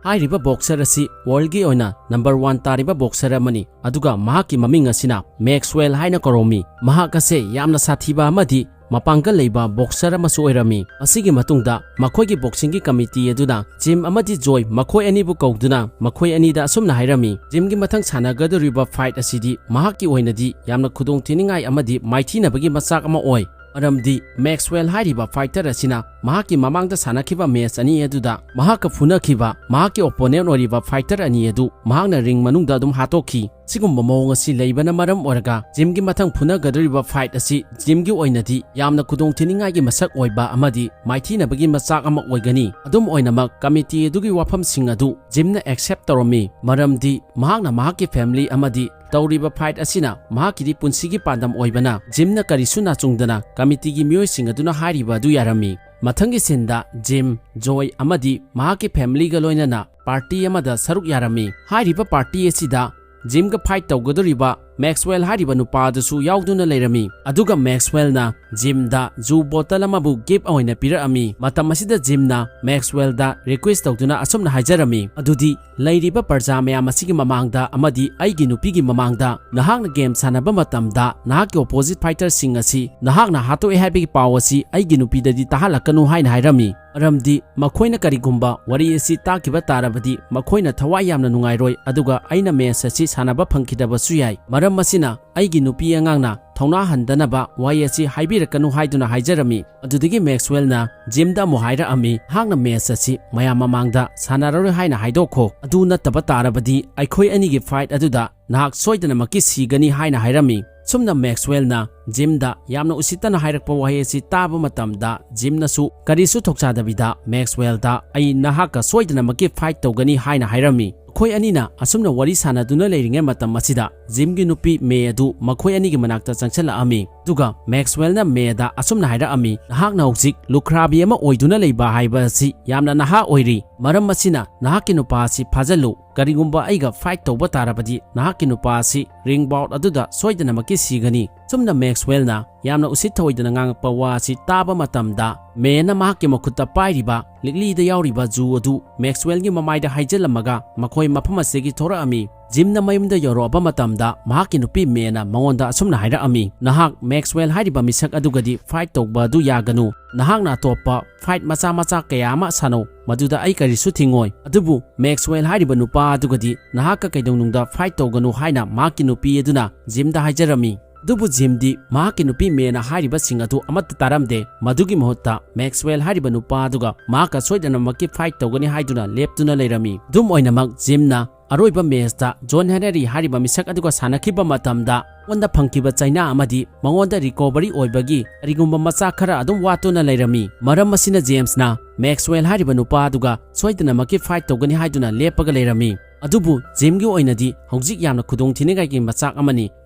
ꯍꯥꯏꯔꯤꯕ ꯕꯣꯛꯁꯔ ꯑꯁꯤ ꯋꯥꯔꯜꯒꯤ ꯑꯣꯏꯅ ꯅꯝꯕꯔ ꯋꯥꯟ ꯇꯥꯔꯤꯕ ꯕꯣꯛꯁꯔ ꯑꯃꯅꯤ, ꯑꯗꯨꯒ ꯃꯍꯥꯛꯀꯤ ꯃꯃꯤꯡ ꯑꯁꯤꯅ ꯃꯦꯛꯁꯋꯦꯜ ꯍꯥꯏꯅ ꯀꯧꯔꯝꯃꯤ꯫ ꯃꯍꯥꯛ ꯑꯁꯦ ꯌꯥꯝꯅ ꯁꯥꯊꯤꯕ ꯑꯃꯗꯤ ꯃꯄꯥꯡꯒꯜ ꯂꯩꯕ ꯕꯣꯛꯁꯔ ꯑꯃꯁꯨ ꯑꯣꯏꯔꯝꯃꯤ꯫ ꯑꯁꯤꯒꯤ ꯃꯇꯨꯡꯗ ꯃꯈꯣꯏꯒꯤ ꯕꯣꯛꯁꯤꯡꯒꯤ ꯀꯃꯤꯇꯤ ꯑꯗꯨꯅ ꯖꯤꯝ ꯑꯃꯗꯤ ꯖꯣꯏ ꯃꯈꯣꯏ ꯑꯅꯤꯕꯨ ꯀꯧꯗꯨꯅ ꯃꯈꯣꯏ ꯑꯅꯤꯗ ꯑꯁꯨꯝꯅ ꯍꯥꯏꯔꯝꯃꯤ, "ꯖꯤꯝꯒꯤ ꯃꯊꯪ ꯁꯥꯟꯅꯒꯗꯧꯔꯤꯕ ꯐꯥꯏꯠ ꯑꯁꯤꯗꯤ ꯃꯍꯥꯛꯀꯤ ꯑꯣꯏꯅꯗꯤ ꯌꯥꯝꯅ ꯈꯨꯗꯣꯡꯊꯤꯅꯤꯡꯉꯥꯏ ꯑꯃꯗꯤ ꯃꯥꯏꯊꯤꯅꯕꯒꯤ ꯃꯆꯥꯛ ꯑꯃ ꯑꯣꯏ꯫ ꯃꯔꯝꯗꯤ ꯃꯦꯛꯁꯋꯦꯜ ꯍꯥꯏꯔꯤꯕ ꯐꯥꯏꯇꯔ ꯑꯁꯤꯅ ꯃꯍꯥꯛꯀꯤ ꯃꯃꯥꯡꯗ ꯁꯥꯟꯅꯈꯤꯕ ꯃꯦꯆ ꯑꯅꯤ ꯑꯗꯨꯗ ꯃꯍꯥꯛꯀ ꯐꯨꯅꯈꯤꯕ ꯃꯍꯥꯛꯀꯤ ꯑꯣꯄꯣꯅꯦꯟ ꯑꯣꯏꯔꯤꯕ ꯐꯥꯏꯇꯔ ꯑꯅꯤ ꯑꯗꯨ ꯃꯍꯥꯛꯅ ꯔꯤꯡ ꯃꯅꯨꯡꯗ ꯑꯗꯨꯝ ꯍꯥꯠꯇꯣꯛꯈꯤ꯫ ꯁꯤꯒꯨꯝꯕ ꯃꯑꯣꯡ ꯑꯁꯤ ꯂꯩꯕꯅ ꯃꯔꯝ ꯑꯣꯏꯔꯒ ꯖꯤꯝꯒꯤ ꯃꯊꯪ ꯐꯨꯅꯒꯗꯧꯔꯤꯕ ꯐꯥꯏꯠ ꯑꯁꯤ ꯖꯤꯝꯒꯤ ꯑꯣꯏꯅꯗꯤ ꯌꯥꯝꯅ ꯈꯨꯗꯣꯡꯊꯤꯅꯤꯡꯉꯥꯏꯒꯤ ꯃꯁꯛ ꯑꯣꯏꯕ ꯑꯃꯗꯤ ꯃꯥꯏꯊꯤꯅꯕꯒꯤ ꯃꯆꯥꯛ ꯑꯃ ꯑꯣꯏꯒꯅꯤ꯫ ꯑꯗꯨꯝ ꯑꯣꯏꯅꯃꯛ, ꯀꯃꯤꯇꯤ ꯑꯗꯨꯒꯤ ꯋꯥꯐꯝꯁꯤꯡ ꯑꯗꯨ ꯖꯤꯝꯅ ꯑꯦꯛꯁꯦꯞ ꯇꯧꯔꯝꯃꯤ, ꯃꯔꯝꯗꯤ ꯃꯍꯥꯛꯅ ꯃꯍꯥꯛꯀꯤ ꯐꯦꯃꯤꯂꯤ ꯑꯃꯗꯤ ꯇꯧꯔꯤꯕ ꯐꯥꯏꯠ ꯑꯁꯤꯅ ꯃꯍꯥꯛꯀꯤꯗꯤ ꯄꯨꯟꯁꯤꯒꯤ ꯄꯥꯟꯗꯝ ꯑꯣꯏꯕꯅ, ꯖꯤꯝꯅ ꯀꯔꯤꯁꯨ ꯅꯥꯆꯨꯡꯗꯅ ꯀꯃꯤꯇꯤꯒꯤ ꯃꯤꯑꯣꯏꯁꯤꯡ ꯑꯗꯨꯅ ꯍꯥꯏꯔꯤꯕ ꯑꯗꯨ ꯌꯥꯔꯝꯃꯤ꯫ ꯃꯊꯪꯒꯤ ꯁꯤꯟꯗ ꯖꯤꯝ, ꯖꯣꯏ ꯑꯃꯗꯤ ꯃꯍꯥꯛꯀꯤ ꯐꯦꯃꯤꯂꯤꯒ ꯂꯣꯏꯅꯅ ꯄꯥꯔꯇꯤ ꯑꯃꯗ ꯁꯔꯨꯛ ꯌꯥꯔꯝꯃꯤ꯫ ꯍꯥꯏꯔꯤꯕ ꯄꯥꯔꯇꯤ ꯑꯁꯤꯗ ꯖꯤꯝꯒ ꯐꯥꯏꯠ ꯇꯧꯒꯗꯧꯔꯤꯕ ꯃꯦꯛꯁꯋꯦꯜ ꯍꯥꯏꯔꯤꯕ ꯅꯨꯄꯥ ꯑꯗꯨꯁꯨ ꯌꯥꯎꯗꯨꯅ ꯂꯩꯔꯝꯃꯤ꯫ ꯑꯗꯨꯒ ꯃꯦꯛꯁꯋꯦꯜꯅ ꯖꯤꯝꯗ ꯖꯨ ꯕꯣꯇꯜ ꯑꯃꯕꯨ ꯒꯤꯐ ꯑꯣꯏꯅ ꯄꯤꯔꯛꯑꯝꯃꯤ꯫ ꯃꯇꯝ ꯑꯁꯤꯗ ꯖꯤꯝꯅ ꯃꯦꯛꯁꯋꯦꯜꯗ ꯔꯤꯀ꯭ꯋꯦꯁ ꯇꯧꯗꯨꯅ ꯑꯁꯨꯝꯅ ꯍꯥꯏꯖꯔꯝꯃꯤ, "ꯑꯗꯨꯗꯤ ꯂꯩꯔꯤꯕ ꯄ꯭ꯔꯖꯥ ꯃꯌꯥꯝ ꯑꯁꯤꯒꯤ ꯃꯃꯥꯡꯗ ꯑꯃꯗꯤ ꯑꯩꯒꯤ ꯅꯨꯄꯤꯒꯤ ꯃꯃꯥꯡꯗ ꯅꯍꯥꯛꯅ ꯒꯦꯝ ꯁꯥꯟꯅꯕ ꯃꯇꯝꯗ ꯅꯍꯥꯛꯀꯤ ꯑꯣꯄꯣꯖꯤꯠ ꯐꯥꯏꯇꯔꯁꯤꯡ ꯑꯁꯤ ꯅꯍꯥꯛꯅ ꯍꯥꯠꯇꯣꯛꯑꯦ ꯍꯥꯏꯕꯒꯤ ꯄꯥꯎ ꯑꯁꯤ ꯑꯩꯒꯤ ꯅꯨꯄꯤꯗꯗꯤ ꯇꯥꯍꯜꯂꯛꯀꯅꯨ" ꯍꯥꯏꯅ ꯍꯥꯏꯔꯝꯃꯤ꯫ ꯃꯔꯝꯗꯤ ꯃꯈꯣꯏꯅ ꯀꯔꯤꯒꯨꯝꯕ ꯋꯥꯔꯤ ꯑꯁꯤ ꯇꯥꯈꯤꯕ ꯇꯥꯔꯕꯗꯤ ꯃꯈꯣꯏꯅ ꯊꯋꯥꯏ ꯌꯥꯝꯅ ꯅꯨꯡꯉꯥꯏꯔꯣꯏ, ꯑꯗꯨꯒ ꯑꯩꯅ ꯃꯦꯆ ꯑꯁꯤ ꯁꯥꯟꯅꯕ ꯐꯪꯈꯤꯗꯕꯁꯨ ꯌꯥꯏ꯫ ꯃꯔꯝ ꯑꯁꯤꯅ ꯑꯩꯒꯤ ꯅꯨꯄꯤ ꯑꯉꯥꯡꯅ ꯊꯧꯅꯥ ꯍꯟꯗꯅꯕ ꯋꯥꯍꯩ ꯑꯁꯤ ꯍꯥꯏꯕꯤꯔꯛꯀꯅꯨ ꯍꯥꯏꯗꯨꯅ ꯍꯥꯏꯖꯔꯝꯃꯤ꯫ ꯑꯗꯨꯗꯒꯤ ꯃꯦꯛꯁꯋꯦꯜꯅ ꯖꯤꯝꯗ ꯑꯃꯨꯛ ꯍꯥꯏꯔꯛꯑꯝꯃꯤ, "ꯅꯍꯥꯛꯅ ꯃꯦꯆ ꯑꯁꯤ ꯃꯌꯥꯝ ꯃꯃꯥꯡꯗ ꯁꯥꯟꯅꯔꯔꯣꯏ ꯍꯥꯏꯅ ꯍꯥꯏꯗꯣꯛꯈꯣ꯫ ꯑꯗꯨ ꯅꯠꯇꯕ ꯇꯥꯔꯕꯗꯤ ꯑꯩꯈꯣꯏ ꯑꯅꯤꯒꯤ ꯐꯥꯏꯠ ꯑꯗꯨꯗ ꯅꯍꯥꯛ ꯁꯣꯏꯗꯅꯃꯛꯀꯤ ꯁꯤꯒꯅꯤ" ꯍꯥꯏꯅ ꯍꯥꯏꯔꯝꯃꯤ꯫ ꯁꯨꯝꯅ ꯃꯦꯛꯁꯋꯦꯜꯅ ꯖꯤꯝꯗ ꯌꯥꯝꯅ ꯎꯁꯤꯠꯇꯅ ꯍꯥꯏꯔꯛꯄ ꯋꯥꯍꯩ ꯑꯁꯤ ꯇꯥꯕ ꯃꯇꯝꯗ, ꯖꯤꯝꯅꯁꯨ ꯀꯔꯤꯁꯨ ꯊꯧꯁꯥꯗꯕꯤꯗ ꯃꯦꯛꯁꯋꯦꯜꯗ, "ꯑꯩ ꯅꯍꯥꯛꯀ ꯁꯣꯏꯗꯅꯃꯛꯀꯤ ꯐꯥꯏꯠ ꯇꯧꯒꯅꯤ" ꯍꯥꯏꯅ ꯍꯥꯏꯔꯝꯃꯤ꯫ ꯑꯩꯈꯣꯏ ꯑꯅꯤꯅ ꯑꯁꯨꯝꯅ ꯋꯥꯔꯤ ꯁꯥꯟꯅꯗꯨꯅ ꯂꯩꯔꯤꯉꯩ ꯃꯇꯝ ꯑꯁꯤꯗ ꯖꯤꯝꯒꯤ ꯅꯨꯄꯤ ꯃꯦ ꯑꯗꯨ ꯃꯈꯣꯏ ꯑꯅꯤꯒꯤ ꯃꯅꯥꯛꯇ ꯆꯪꯁꯤꯜꯂꯛꯑꯝꯃꯤ꯫ ꯑꯗꯨꯒ ꯃꯦꯛꯁꯋꯦꯜꯅ ꯃꯦꯗ ꯑꯁꯨꯝꯅ ꯍꯥꯏꯔꯛꯑꯝꯃꯤ, "ꯅꯍꯥꯛꯅ ꯍꯧꯖꯤꯛ ꯂꯨꯈ꯭ꯔꯥꯕꯤ ꯑꯃ ꯑꯣꯏꯗꯨꯅ ꯂꯩꯕ ꯍꯥꯏꯕ ꯑꯁꯤ ꯌꯥꯝꯅ ꯅꯍꯥ ꯑꯣꯏꯔꯤ꯫ ꯃꯔꯝ ꯑꯁꯤꯅ ꯅꯍꯥꯛꯀꯤ ꯅꯨꯄꯥ ꯑꯁꯤ ꯐꯥꯖꯜꯂꯨ꯫ ꯀꯔꯤꯒꯨꯝꯕ ꯑꯩꯒ ꯐꯥꯏꯠ ꯇꯧꯕ ꯇꯥꯔꯕꯗꯤ ꯅꯍꯥꯛꯀꯤ ꯅꯨꯄꯥ ꯑꯁꯤ ꯔꯤꯡ ꯕꯥꯎꯠ ꯑꯗꯨꯗ ꯁꯣꯏꯗꯅꯃꯛꯀꯤ ꯁꯤꯒꯅꯤ꯫" ꯁꯨꯝꯅ ꯃꯦꯛꯁꯋꯦꯜꯅ ꯌꯥꯝꯅ ꯎꯁꯤꯠ ꯊꯑꯣꯏꯗꯅ ꯉꯥꯡꯉꯛꯄ ꯋꯥ ꯑꯁꯤ ꯇꯥꯕ ꯃꯇꯝꯗ, ꯃꯦꯅ ꯃꯍꯥꯛꯀꯤ ꯃꯈꯨꯠꯇ ꯄꯥꯏꯔꯤꯕ ꯂꯤꯛꯂꯤꯗ ꯌꯥꯎꯔꯤꯕ ꯖꯨ ꯑꯗꯨ ꯃꯦꯛꯁꯋꯦꯜꯒꯤ ꯃꯃꯥꯏꯗ ꯍꯩꯖꯤꯜꯂꯝꯃꯒ ꯃꯈꯣꯏ ꯃꯐꯝ ꯑꯁꯤꯗꯒꯤ ꯊꯣꯔꯛꯑꯝꯃꯤ꯫ ꯖꯤꯝꯅ ꯃꯌꯨꯝꯗ ꯌꯧꯔꯛꯑꯕ ꯃꯇꯝꯗ ꯃꯍꯥꯛꯀꯤ ꯅꯨꯄꯤ ꯃꯦꯅ ꯃꯉꯣꯟꯗ ꯑꯁꯨꯝꯅ ꯍꯥꯏꯔꯛꯑꯝꯃꯤ, "ꯅꯍꯥꯛ ꯃꯦꯛꯁꯋꯦꯜ ꯍꯥꯏꯔꯤꯕ ꯃꯤꯁꯛ ꯑꯗꯨꯒꯗꯤ ꯐꯥꯏꯠ ꯇꯧꯕ ꯑꯗꯨ ꯌꯥꯒꯅꯨ꯫ ꯅꯍꯥꯛꯅ ꯑꯇꯣꯞꯄ ꯐꯥꯏꯠ ꯃꯆꯥ ꯃꯆꯥ ꯀꯌꯥ ꯑꯃ ꯁꯥꯟꯅꯧ, ꯃꯗꯨꯗ ꯑꯩ ꯀꯔꯤꯁꯨ ꯊꯤꯡꯉꯣꯏ꯫ ꯑꯗꯨꯕꯨ ꯃꯦꯛꯁꯋꯦꯜ ꯍꯥꯏꯔꯤꯕ ꯅꯨꯄꯥ ꯑꯗꯨꯒꯗꯤ ꯅꯍꯥꯛꯀ ꯀꯩꯗꯧꯅꯨꯡꯗ ꯐꯥꯏꯠ ꯇꯧꯒꯅꯨ" ꯍꯥꯏꯅ ꯃꯍꯥꯛꯀꯤ ꯅꯨꯄꯤ ꯑꯗꯨꯅ ꯖꯤꯝꯗ ꯍꯥꯏꯖꯔꯝꯃꯤ꯫ ꯑꯗꯨꯕꯨ ꯖꯤꯝꯗꯤ ꯃꯍꯥꯛꯀꯤ ꯅꯨꯄꯤ ꯃꯦꯅ ꯍꯥꯏꯔꯤꯕꯁꯤꯡ ꯑꯗꯨ ꯑꯃꯠꯇ ꯇꯥꯔꯝꯗꯦ꯫ ꯃꯗꯨꯒꯤ ꯃꯍꯨꯠꯇ ꯃꯦꯛꯁꯋꯦꯜ ꯍꯥꯏꯔꯤꯕ ꯅꯨꯄꯥ ꯑꯗꯨꯒ ꯃꯍꯥꯛꯀ ꯁꯣꯏꯗꯅꯃꯛꯀꯤ ꯐꯥꯏꯠ ꯇꯧꯒꯅꯤ ꯍꯥꯏꯗꯨꯅ ꯂꯦꯞꯇꯨꯅ ꯂꯩꯔꯝꯃꯤ꯫ ꯑꯗꯨꯝ ꯑꯣꯏꯅꯃꯛ ꯖꯤꯝꯅ ꯑꯔꯣꯏꯕ ꯃꯦꯆꯇ ꯖꯣꯟ ꯍꯦꯅꯔꯤ ꯍꯥꯏꯔꯤꯕ ꯃꯤꯁꯛ ꯑꯗꯨꯒ ꯁꯥꯟꯅꯈꯤꯕ ꯃꯇꯝꯗ ꯃꯉꯣꯟꯗ ꯐꯪꯈꯤꯕ ꯆꯩꯅꯥ ꯑꯃꯗꯤ ꯃꯉꯣꯟꯗ ꯔꯤꯀꯣꯚꯔꯤ ꯑꯣꯏꯕꯒꯤ ꯀꯔꯤꯒꯨꯝꯕ ꯃꯆꯥꯛ ꯈꯔ ꯑꯗꯨꯝ ꯋꯥꯠꯇꯨꯅ ꯂꯩꯔꯝꯃꯤ꯫ ꯃꯔꯝ ꯑꯁꯤꯅ ꯖꯦꯝꯁꯅ ꯃꯦꯛꯁꯋꯦꯜ ꯍꯥꯏꯔꯤꯕ ꯅꯨꯄꯥ ꯑꯗꯨꯒ ꯁꯣꯏꯗꯅꯃꯛꯀꯤ ꯐꯥꯏꯠ ꯇꯧꯒꯅꯤ ꯍꯥꯏꯗꯨꯅ ꯂꯦꯞꯄꯒ ꯂꯩꯔꯝꯃꯤ꯫ ꯑꯗꯨꯕꯨ ꯖꯤꯝꯒꯤ ꯑꯣꯏꯅꯗꯤ ꯍꯧꯖꯤꯛ ꯌꯥꯝꯅ ꯈꯨꯗꯣꯡꯊꯤꯅꯤꯡꯉꯥꯏꯒꯤ ꯃꯆꯥꯛ ꯑꯃꯅꯤ꯫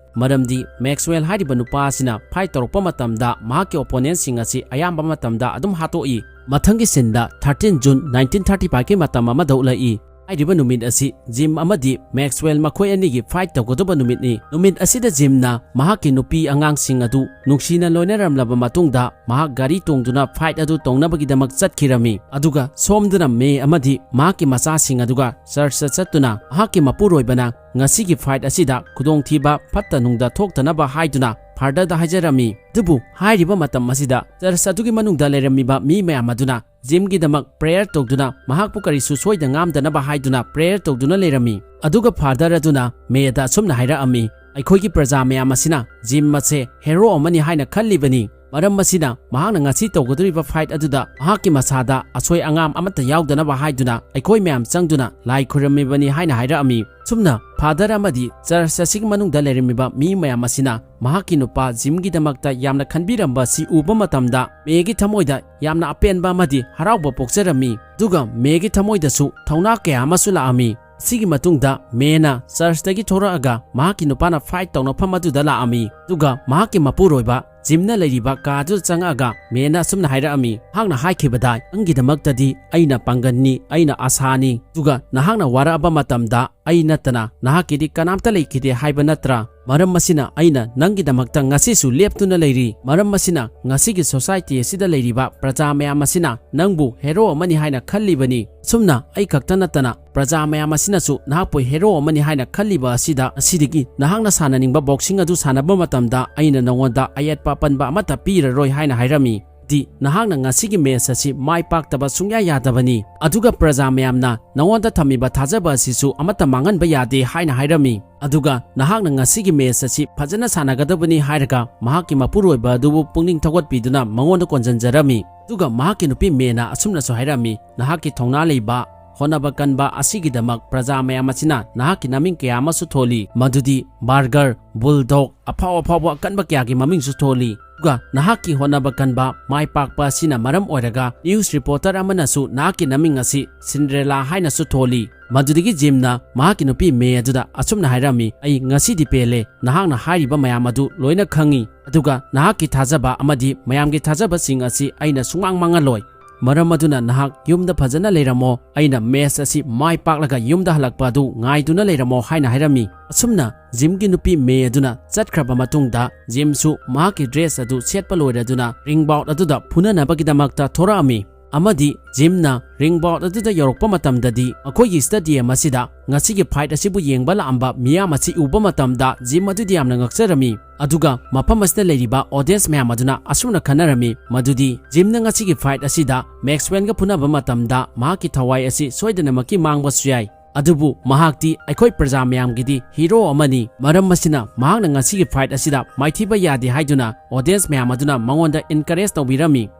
ꯃꯔꯝꯗꯤ ꯃꯦꯛꯁꯋꯦꯜ ꯍꯥꯏꯔꯤꯕ ꯅꯨꯄꯥ ꯑꯁꯤꯅ ꯐꯥꯏꯠ ꯇꯧꯔꯛꯄ ꯃꯇꯝꯗ ꯃꯍꯥꯛꯀꯤ ꯑꯣꯄꯣꯅꯦꯟꯁꯤꯡ ꯑꯁꯤ ꯑꯌꯥꯝꯕ ꯃꯇꯝꯗ ꯑꯗꯨꯝ ꯍꯥꯠꯇꯣꯛꯏ꯫ ꯃꯊꯪꯒꯤ ꯁꯤꯟꯗ thirteen June nineteen thirty five ꯀꯤ ꯃꯇꯝ ꯑꯃꯗ ꯎꯠꯂꯛꯏ꯫ ꯍꯥꯏꯔꯤꯕ ꯅꯨꯃꯤꯠ ꯑꯁꯤ ꯖꯤꯝ ꯑꯃꯗꯤ ꯃꯦꯛꯁꯋꯦꯜ ꯃꯈꯣꯏ ꯑꯅꯤꯒꯤ ꯐꯥꯏꯠ ꯇꯧꯒꯗꯧꯕ ꯅꯨꯃꯤꯠꯅꯤ꯫ ꯅꯨꯃꯤꯠ ꯑꯁꯤꯗ ꯖꯤꯝꯅ ꯃꯍꯥꯛꯀꯤ ꯅꯨꯄꯤ ꯑꯉꯥꯡꯁꯤꯡ ꯑꯗꯨ ꯅꯨꯡꯁꯤꯅ ꯂꯣꯏꯅꯔꯝꯂꯕ ꯃꯇꯨꯡꯗ ꯃꯍꯥꯛ ꯒꯥꯔꯤ ꯇꯣꯡꯗꯨꯅ ꯐꯥꯏꯠ ꯑꯗꯨ ꯇꯧꯅꯕꯒꯤꯗꯃꯛ ꯆꯠꯈꯤꯔꯝꯃꯤ꯫ ꯑꯗꯨꯒ ꯁꯣꯝꯗꯅ ꯃꯦ ꯑꯃꯗꯤ ꯃꯍꯥꯛꯀꯤ ꯃꯆꯥꯁꯤꯡ ꯑꯗꯨꯒ ꯆꯔꯆꯇ ꯆꯠꯇꯨꯅ ꯃꯍꯥꯛꯀꯤ ꯃꯄꯨꯔꯣꯏꯕꯅ ꯉꯁꯤꯒꯤ ꯐꯥꯏꯠ ꯑꯁꯤꯗ ꯈꯨꯗꯣꯡꯊꯤꯕ ꯐꯠꯇ ꯅꯨꯡꯗ ꯊꯣꯛꯇꯅꯕ ꯍꯥꯏꯗꯨꯅ ꯐꯥꯗꯔꯗ ꯍꯥꯏꯖꯔꯝꯃꯤ꯫ ꯑꯗꯨꯕꯨ ꯍꯥꯏꯔꯤꯕ ꯃꯇꯝ ꯑꯁꯤꯗ ꯆꯔꯆ ꯑꯗꯨꯒꯤ ꯃꯅꯨꯡꯗ ꯂꯩꯔꯝꯃꯤꯕ ꯃꯤ ꯃꯌꯥꯝ ꯑꯗꯨꯅ ꯖꯤꯝꯒꯤꯗꯃꯛ ꯄ꯭ꯔꯦꯌꯔ ꯇꯧꯗꯨꯅ ꯃꯍꯥꯛꯄꯨ ꯀꯔꯤꯁꯨ ꯁꯣꯏꯗ ꯉꯥꯝꯗꯅꯕ ꯍꯥꯏꯗꯨꯅ ꯄ꯭ꯔꯦꯌꯔ ꯇꯧꯗꯨꯅ ꯂꯩꯔꯝꯃꯤ꯫ ꯑꯗꯨꯒ ꯐꯥꯗꯔ ꯑꯗꯨꯅ ꯃꯦꯗ ꯑꯁꯨꯝꯅ ꯍꯥꯏꯔꯛꯑꯝꯃꯤ, "ꯑꯩꯈꯣꯏꯒꯤ ꯄ꯭ꯔꯖꯥ ꯃꯌꯥꯝ ꯑꯁꯤꯅ ꯖꯤꯝ ꯑꯁꯦ ꯍꯦꯔꯣ ꯑꯃꯅꯤ ꯍꯥꯏꯅ ꯈꯜꯂꯤꯕꯅꯤ꯫ ꯃꯔꯝ ꯑꯁꯤꯅ ꯃꯍꯥꯛꯅ ꯉꯁꯤ ꯇꯧꯒꯗꯧꯔꯤꯕ ꯐꯥꯏꯠ ꯑꯗꯨꯗ ꯃꯍꯥꯛꯀꯤ ꯃꯁꯥꯗ ꯑꯁꯣꯏ ꯑꯉꯥꯝ ꯑꯃꯠꯇ ꯌꯥꯎꯗꯅꯕ ꯍꯥꯏꯗꯨꯅ ꯑꯩꯈꯣꯏ ꯃꯌꯥꯝ ꯆꯪꯗꯨꯅ ꯂꯥꯏ ꯈꯨꯔꯨꯝꯃꯤꯕꯅꯤ" ꯍꯥꯏꯅ ꯍꯥꯏꯔꯛꯑꯝꯃꯤ꯫ ꯁꯨꯝꯅ ꯐꯥꯗꯔ ꯑꯃꯗꯤ ꯆꯔꯆ ꯑꯁꯤꯒꯤ ꯃꯅꯨꯡꯗ ꯂꯩꯔꯝꯃꯤꯕ ꯃꯤ ꯃꯌꯥꯝ ꯑꯁꯤꯅ ꯃꯍꯥꯛꯀꯤ ꯅꯨꯄꯥ ꯖꯤꯝꯒꯤꯗꯃꯛꯇ ꯌꯥꯝꯅ ꯈꯟꯕꯤꯔꯝꯕ ꯑꯁꯤ ꯎꯕ ꯃꯇꯝꯗ ꯃꯦꯒꯤ ꯊꯃꯣꯏꯗ ꯌꯥꯝꯅ ꯑꯄꯦꯟꯕ ꯑꯃꯗꯤ ꯍꯔꯥꯎꯕ ꯄꯣꯛꯆꯔꯝꯃꯤ꯫ ꯑꯗꯨꯒ ꯃꯦꯒꯤ ꯊꯃꯣꯏꯗꯁꯨ ꯊꯧꯅꯥ ꯀꯌꯥ ꯑꯃꯁꯨ ꯂꯥꯛꯑꯝꯃꯤ꯫ ꯁꯤꯒꯤ ꯃꯇꯨꯡꯗ ꯃꯦꯅ ꯆꯔꯆꯇꯒꯤ ꯊꯣꯔꯛꯑꯒ ꯃꯍꯥꯛꯀꯤ ꯅꯨꯄꯥꯅ ꯐꯥꯏꯠ ꯇꯧꯅꯐꯝ ꯑꯗꯨꯗ ꯂꯥꯛꯑꯝꯃꯤ꯫ ꯑꯗꯨꯒ ꯃꯍꯥꯛꯀꯤ ꯃꯄꯨꯔꯣꯏꯕ ꯖꯤꯝꯅ ꯂꯩꯔꯤꯕ ꯀꯥ ꯑꯗꯨꯗ ꯆꯪꯉꯛꯑꯒ ꯃꯦꯅ ꯑꯁꯨꯝꯅ ꯍꯥꯏꯔꯛꯑꯝꯃꯤ, "ꯅꯍꯥꯛꯅ ꯍꯥꯏꯈꯤꯕꯗ ꯅꯪꯒꯤꯗꯃꯛꯇꯗꯤ ꯑꯩꯅ ꯄꯥꯡꯒꯟꯅꯤ, ꯑꯩꯅ ꯑꯁꯥꯅꯤ, ꯑꯗꯨꯒ ꯅꯍꯥꯛꯅ ꯋꯥꯔꯛꯑꯕ ꯃꯇꯝꯗ ꯑꯩ ꯅꯠꯇꯅ ꯅꯍꯥꯛꯀꯤꯗꯤ ꯀꯅꯥꯝꯇ ꯂꯩꯈꯤꯗꯦ ꯍꯥꯏꯕ ꯅꯠꯇ꯭ꯔꯥ? ꯃꯔꯝ ꯑꯁꯤꯅ ꯑꯩꯅ ꯅꯪꯒꯤꯗꯃꯛꯇ ꯉꯁꯤꯁꯨ ꯂꯦꯞꯇꯨꯅ ꯂꯩꯔꯤ꯫ ꯃꯔꯝ ꯑꯁꯤꯅ ꯉꯁꯤꯒꯤ ꯁꯣꯁꯥꯏꯇꯤ ꯑꯁꯤꯗ ꯂꯩꯔꯤꯕ ꯄ꯭ꯔꯖꯥ ꯃꯌꯥꯝ ꯑꯁꯤꯅ ꯅꯪꯕꯨ ꯍꯦꯔꯣ ꯑꯃꯅꯤ ꯍꯥꯏꯅ ꯈꯜꯂꯤꯕꯅꯤ꯫ ꯑꯁꯨꯝꯅ ꯑꯩ ꯈꯛꯇ ꯅꯠꯇꯅ ꯄ꯭ꯔꯖꯥ ꯃꯌꯥꯝ ꯑꯁꯤꯅꯁꯨ ꯅꯍꯥꯛꯄꯨ ꯍꯦꯔꯣ ꯑꯃꯅꯤ ꯍꯥꯏꯅ ꯈꯜꯂꯤꯕ ꯑꯁꯤꯗ, ꯉꯁꯤꯗꯒꯤ ꯅꯍꯥꯛꯅ ꯁꯥꯟꯅꯅꯤꯡꯕ ꯕꯣꯛꯁꯤꯡ ꯑꯗꯨ ꯁꯥꯟꯅꯕ ꯃꯇꯝꯗ ꯑꯩꯅ ꯅꯉꯣꯟꯗ ꯑꯌꯦꯠꯄ ꯑꯄꯟꯕ ꯑꯃꯠꯇ ꯄꯤꯔꯔꯣꯏ" ꯍꯥꯏꯅ ꯍꯥꯏꯔꯝꯃꯤ꯫ ꯗꯤ ꯅꯍꯥꯛꯅ ꯉꯁꯤꯒꯤ ꯃꯦꯆ ꯑꯁꯤ ꯃꯥꯏ ꯄꯥꯛꯇꯕ ꯁꯨꯡꯌꯥ ꯌꯥꯗꯕꯅꯤ, ꯑꯗꯨꯒ ꯄ꯭ꯔꯖꯥ ꯃꯌꯥꯝꯅ ꯅꯉꯣꯟꯗ ꯊꯝꯃꯤꯕ ꯊꯥꯖꯕ ꯑꯁꯤꯁꯨ ꯑꯃꯠꯇ ꯃꯥꯡꯍꯟꯕ ꯌꯥꯗꯦ ꯍꯥꯏꯅ ꯍꯥꯏꯔꯝꯃꯤ꯫ ꯑꯗꯨꯒ ꯅꯍꯥꯛꯅ ꯉꯁꯤꯒꯤ ꯃꯦꯆ ꯑꯁꯤ ꯐꯖꯅ ꯁꯥꯟꯅꯒꯗꯕꯅꯤ ꯍꯥꯏꯔꯒ ꯃꯍꯥꯛꯀꯤ ꯃꯄꯨꯔꯣꯏꯕ ꯑꯗꯨꯕꯨ ꯄꯨꯛꯅꯤꯡ ꯊꯧꯒꯠꯄꯤꯗꯨꯅ ꯃꯉꯣꯟꯗ ꯀꯣꯟꯁꯤꯟꯖꯔꯝꯃꯤ꯫ ꯑꯗꯨꯒ ꯃꯍꯥꯛꯀꯤ ꯅꯨꯄꯤ ꯃꯦꯅ ꯑꯁꯨꯝꯅꯁꯨ ꯍꯥꯏꯔꯝꯃꯤ, "ꯅꯍꯥꯛꯀꯤ ꯊꯧꯅꯥ ꯂꯩꯕ, ꯍꯣꯠꯅꯕ ꯀꯟꯕ ꯑꯁꯤꯒꯤꯗꯃꯛ ꯄ꯭ꯔꯖꯥ ꯃꯌꯥꯝ ꯑꯁꯤꯅ ꯅꯍꯥꯛꯀꯤ ꯃꯃꯤꯡ ꯀꯌꯥ ꯑꯃꯁꯨ ꯊꯣꯜꯂꯤ, ꯃꯗꯨꯗꯤ ꯕꯔꯒꯔ, ꯕꯨꯜꯗꯣꯒ, ꯑꯐꯥꯎ ꯑꯐꯥꯎꯕ ꯑꯀꯟꯕ ꯀꯌꯥꯒꯤ ꯃꯃꯤꯡꯁꯨ ꯊꯣꯜꯂꯤ꯫ ꯑꯗꯨꯒ ꯅꯍꯥꯛꯀꯤ ꯍꯣꯠꯅꯕ ꯀꯟꯕ, ꯃꯥꯏ ꯄꯥꯛꯄ ꯑꯁꯤꯅ ꯃꯔꯝ ꯑꯣꯏꯔꯒ ꯅ꯭ꯌꯨꯁ ꯔꯤꯄꯣꯔꯇꯔ ꯑꯃꯅꯁꯨ ꯅꯍꯥꯛꯀꯤ ꯅꯃꯤꯡ ꯑꯁꯤ ꯁꯤꯟꯗ꯭ꯔꯦꯂꯥ ꯍꯥꯏꯅꯁꯨ ꯊꯣꯜꯂꯤ꯫" ꯃꯗꯨꯗꯒꯤ ꯖꯤꯝꯅ ꯃꯍꯥꯛꯀꯤ ꯅꯨꯄꯤ ꯃꯦ ꯑꯗꯨꯗ ꯑꯁꯨꯝꯅ ꯍꯥꯏꯔꯝꯃꯤ, "ꯑꯩ ꯉꯁꯤꯗꯤ ꯄꯦꯜꯂꯦ꯫ ꯅꯍꯥꯛꯅ ꯍꯥꯏꯔꯤꯕ ꯃꯌꯥꯝ ꯑꯗꯨ ꯂꯣꯏꯅ ꯈꯪꯉꯤ꯫ ꯑꯗꯨꯒ ꯅꯍꯥꯛꯀꯤ ꯊꯥꯖꯕ ꯑꯃꯗꯤ ꯃꯌꯥꯝꯒꯤ ꯊꯥꯖꯕꯁꯤꯡ ꯑꯁꯤ ꯑꯩꯅ ꯁꯨꯡꯃꯥꯡ ꯃꯥꯡꯍꯜꯂꯣꯏ꯫ ꯃꯔꯝ ꯑꯗꯨꯅ ꯅꯍꯥꯛ ꯌꯨꯝꯗ ꯐꯖꯅ ꯂꯩꯔꯝꯃꯣ꯫ ꯑꯩꯅ ꯃꯦꯆ ꯑꯁꯤ ꯃꯥꯏ ꯄꯥꯛꯂꯒ ꯌꯨꯝꯗ ꯍꯜꯂꯛꯄ ꯑꯗꯨ ꯉꯥꯏꯗꯨꯅ ꯂꯩꯔꯝꯃꯣ" ꯍꯥꯏꯅ ꯍꯥꯏꯔꯝꯃꯤ꯫ ꯑꯁꯨꯝꯅ ꯖꯤꯝꯒꯤ ꯅꯨꯄꯤ ꯃꯦ ꯑꯗꯨꯅ ꯆꯠꯈ꯭ꯔꯕ ꯃꯇꯨꯡꯗ ꯖꯤꯝꯁꯨ ꯃꯍꯥꯛꯀꯤ ꯗ꯭ꯔꯦꯁ ꯑꯗꯨ ꯁꯦꯠꯄ ꯂꯣꯏꯔꯗꯨꯅ ꯔꯤꯡ ꯕꯥꯎꯠ ꯑꯗꯨꯗ ꯐꯨꯅꯅꯕꯒꯤꯗꯃꯛꯇ ꯊꯣꯔꯛꯑꯝꯃꯤ꯫ ꯑꯃꯗꯤ ꯖꯤꯝꯅ ꯔꯤꯡ ꯕꯥꯎꯠ ꯑꯗꯨꯗ ꯌꯧꯔꯛꯄ ꯃꯇꯝꯗꯗꯤ ꯃꯈꯣꯏꯒꯤ ꯁ꯭ꯇꯦꯗꯤꯌꯝ ꯑꯁꯤꯗ ꯉꯁꯤꯒꯤ ꯐꯥꯏꯠ ꯑꯁꯤꯕꯨ ꯌꯦꯡꯕ ꯂꯥꯛꯑꯝꯕ ꯃꯤꯌꯥꯝ ꯑꯁꯤ ꯎꯕ ꯃꯇꯝꯗ ꯖꯤꯝ ꯑꯗꯨꯗꯤ ꯌꯥꯝꯅ ꯉꯛꯆꯔꯝꯃꯤ꯫ ꯑꯗꯨꯒ ꯃꯐꯝ ꯑꯁꯤꯗ ꯂꯩꯔꯤꯕ ꯑꯣꯗꯤꯌꯟꯁ ꯃꯌꯥꯝ ꯑꯗꯨꯅ ꯑꯁꯨꯝꯅ ꯈꯟꯅꯔꯝꯃꯤ, ꯃꯗꯨꯗꯤ ꯖꯤꯝꯅ ꯉꯁꯤꯒꯤ ꯐꯥꯏꯠ ꯑꯁꯤꯗ ꯃꯦꯛꯁꯋꯦꯜꯒ ꯐꯨꯅꯕ ꯃꯇꯝꯗ ꯃꯍꯥꯛꯀꯤ ꯊꯋꯥꯏ ꯑꯁꯤ ꯁꯣꯏꯗꯅꯃꯛꯀꯤ ꯃꯥꯡꯕꯁꯨ ꯌꯥꯏ꯫ ꯑꯗꯨꯕꯨ ꯃꯍꯥꯛꯇꯤ ꯑꯩꯈꯣꯏ ꯄ꯭ꯔꯖꯥ ꯃꯌꯥꯝꯒꯤꯗꯤ ꯍꯤꯔꯣ ꯑꯃꯅꯤ꯫ ꯃꯔꯝ ꯑꯁꯤꯅ ꯃꯍꯥꯛꯅ ꯉꯁꯤꯒꯤ ꯐꯥꯏꯠ ꯑꯁꯤꯗ ꯃꯥꯏꯊꯤꯕ ꯌꯥꯗꯦ ꯍꯥꯏꯗꯨꯅ ꯑꯣꯗꯤꯌꯟꯁ ꯃꯌꯥꯝ ꯑꯗꯨꯅ ꯃꯉꯣꯟꯗ ꯏꯟꯀꯔꯦꯖ ꯇꯧꯕꯤꯔꯝꯃꯤ꯫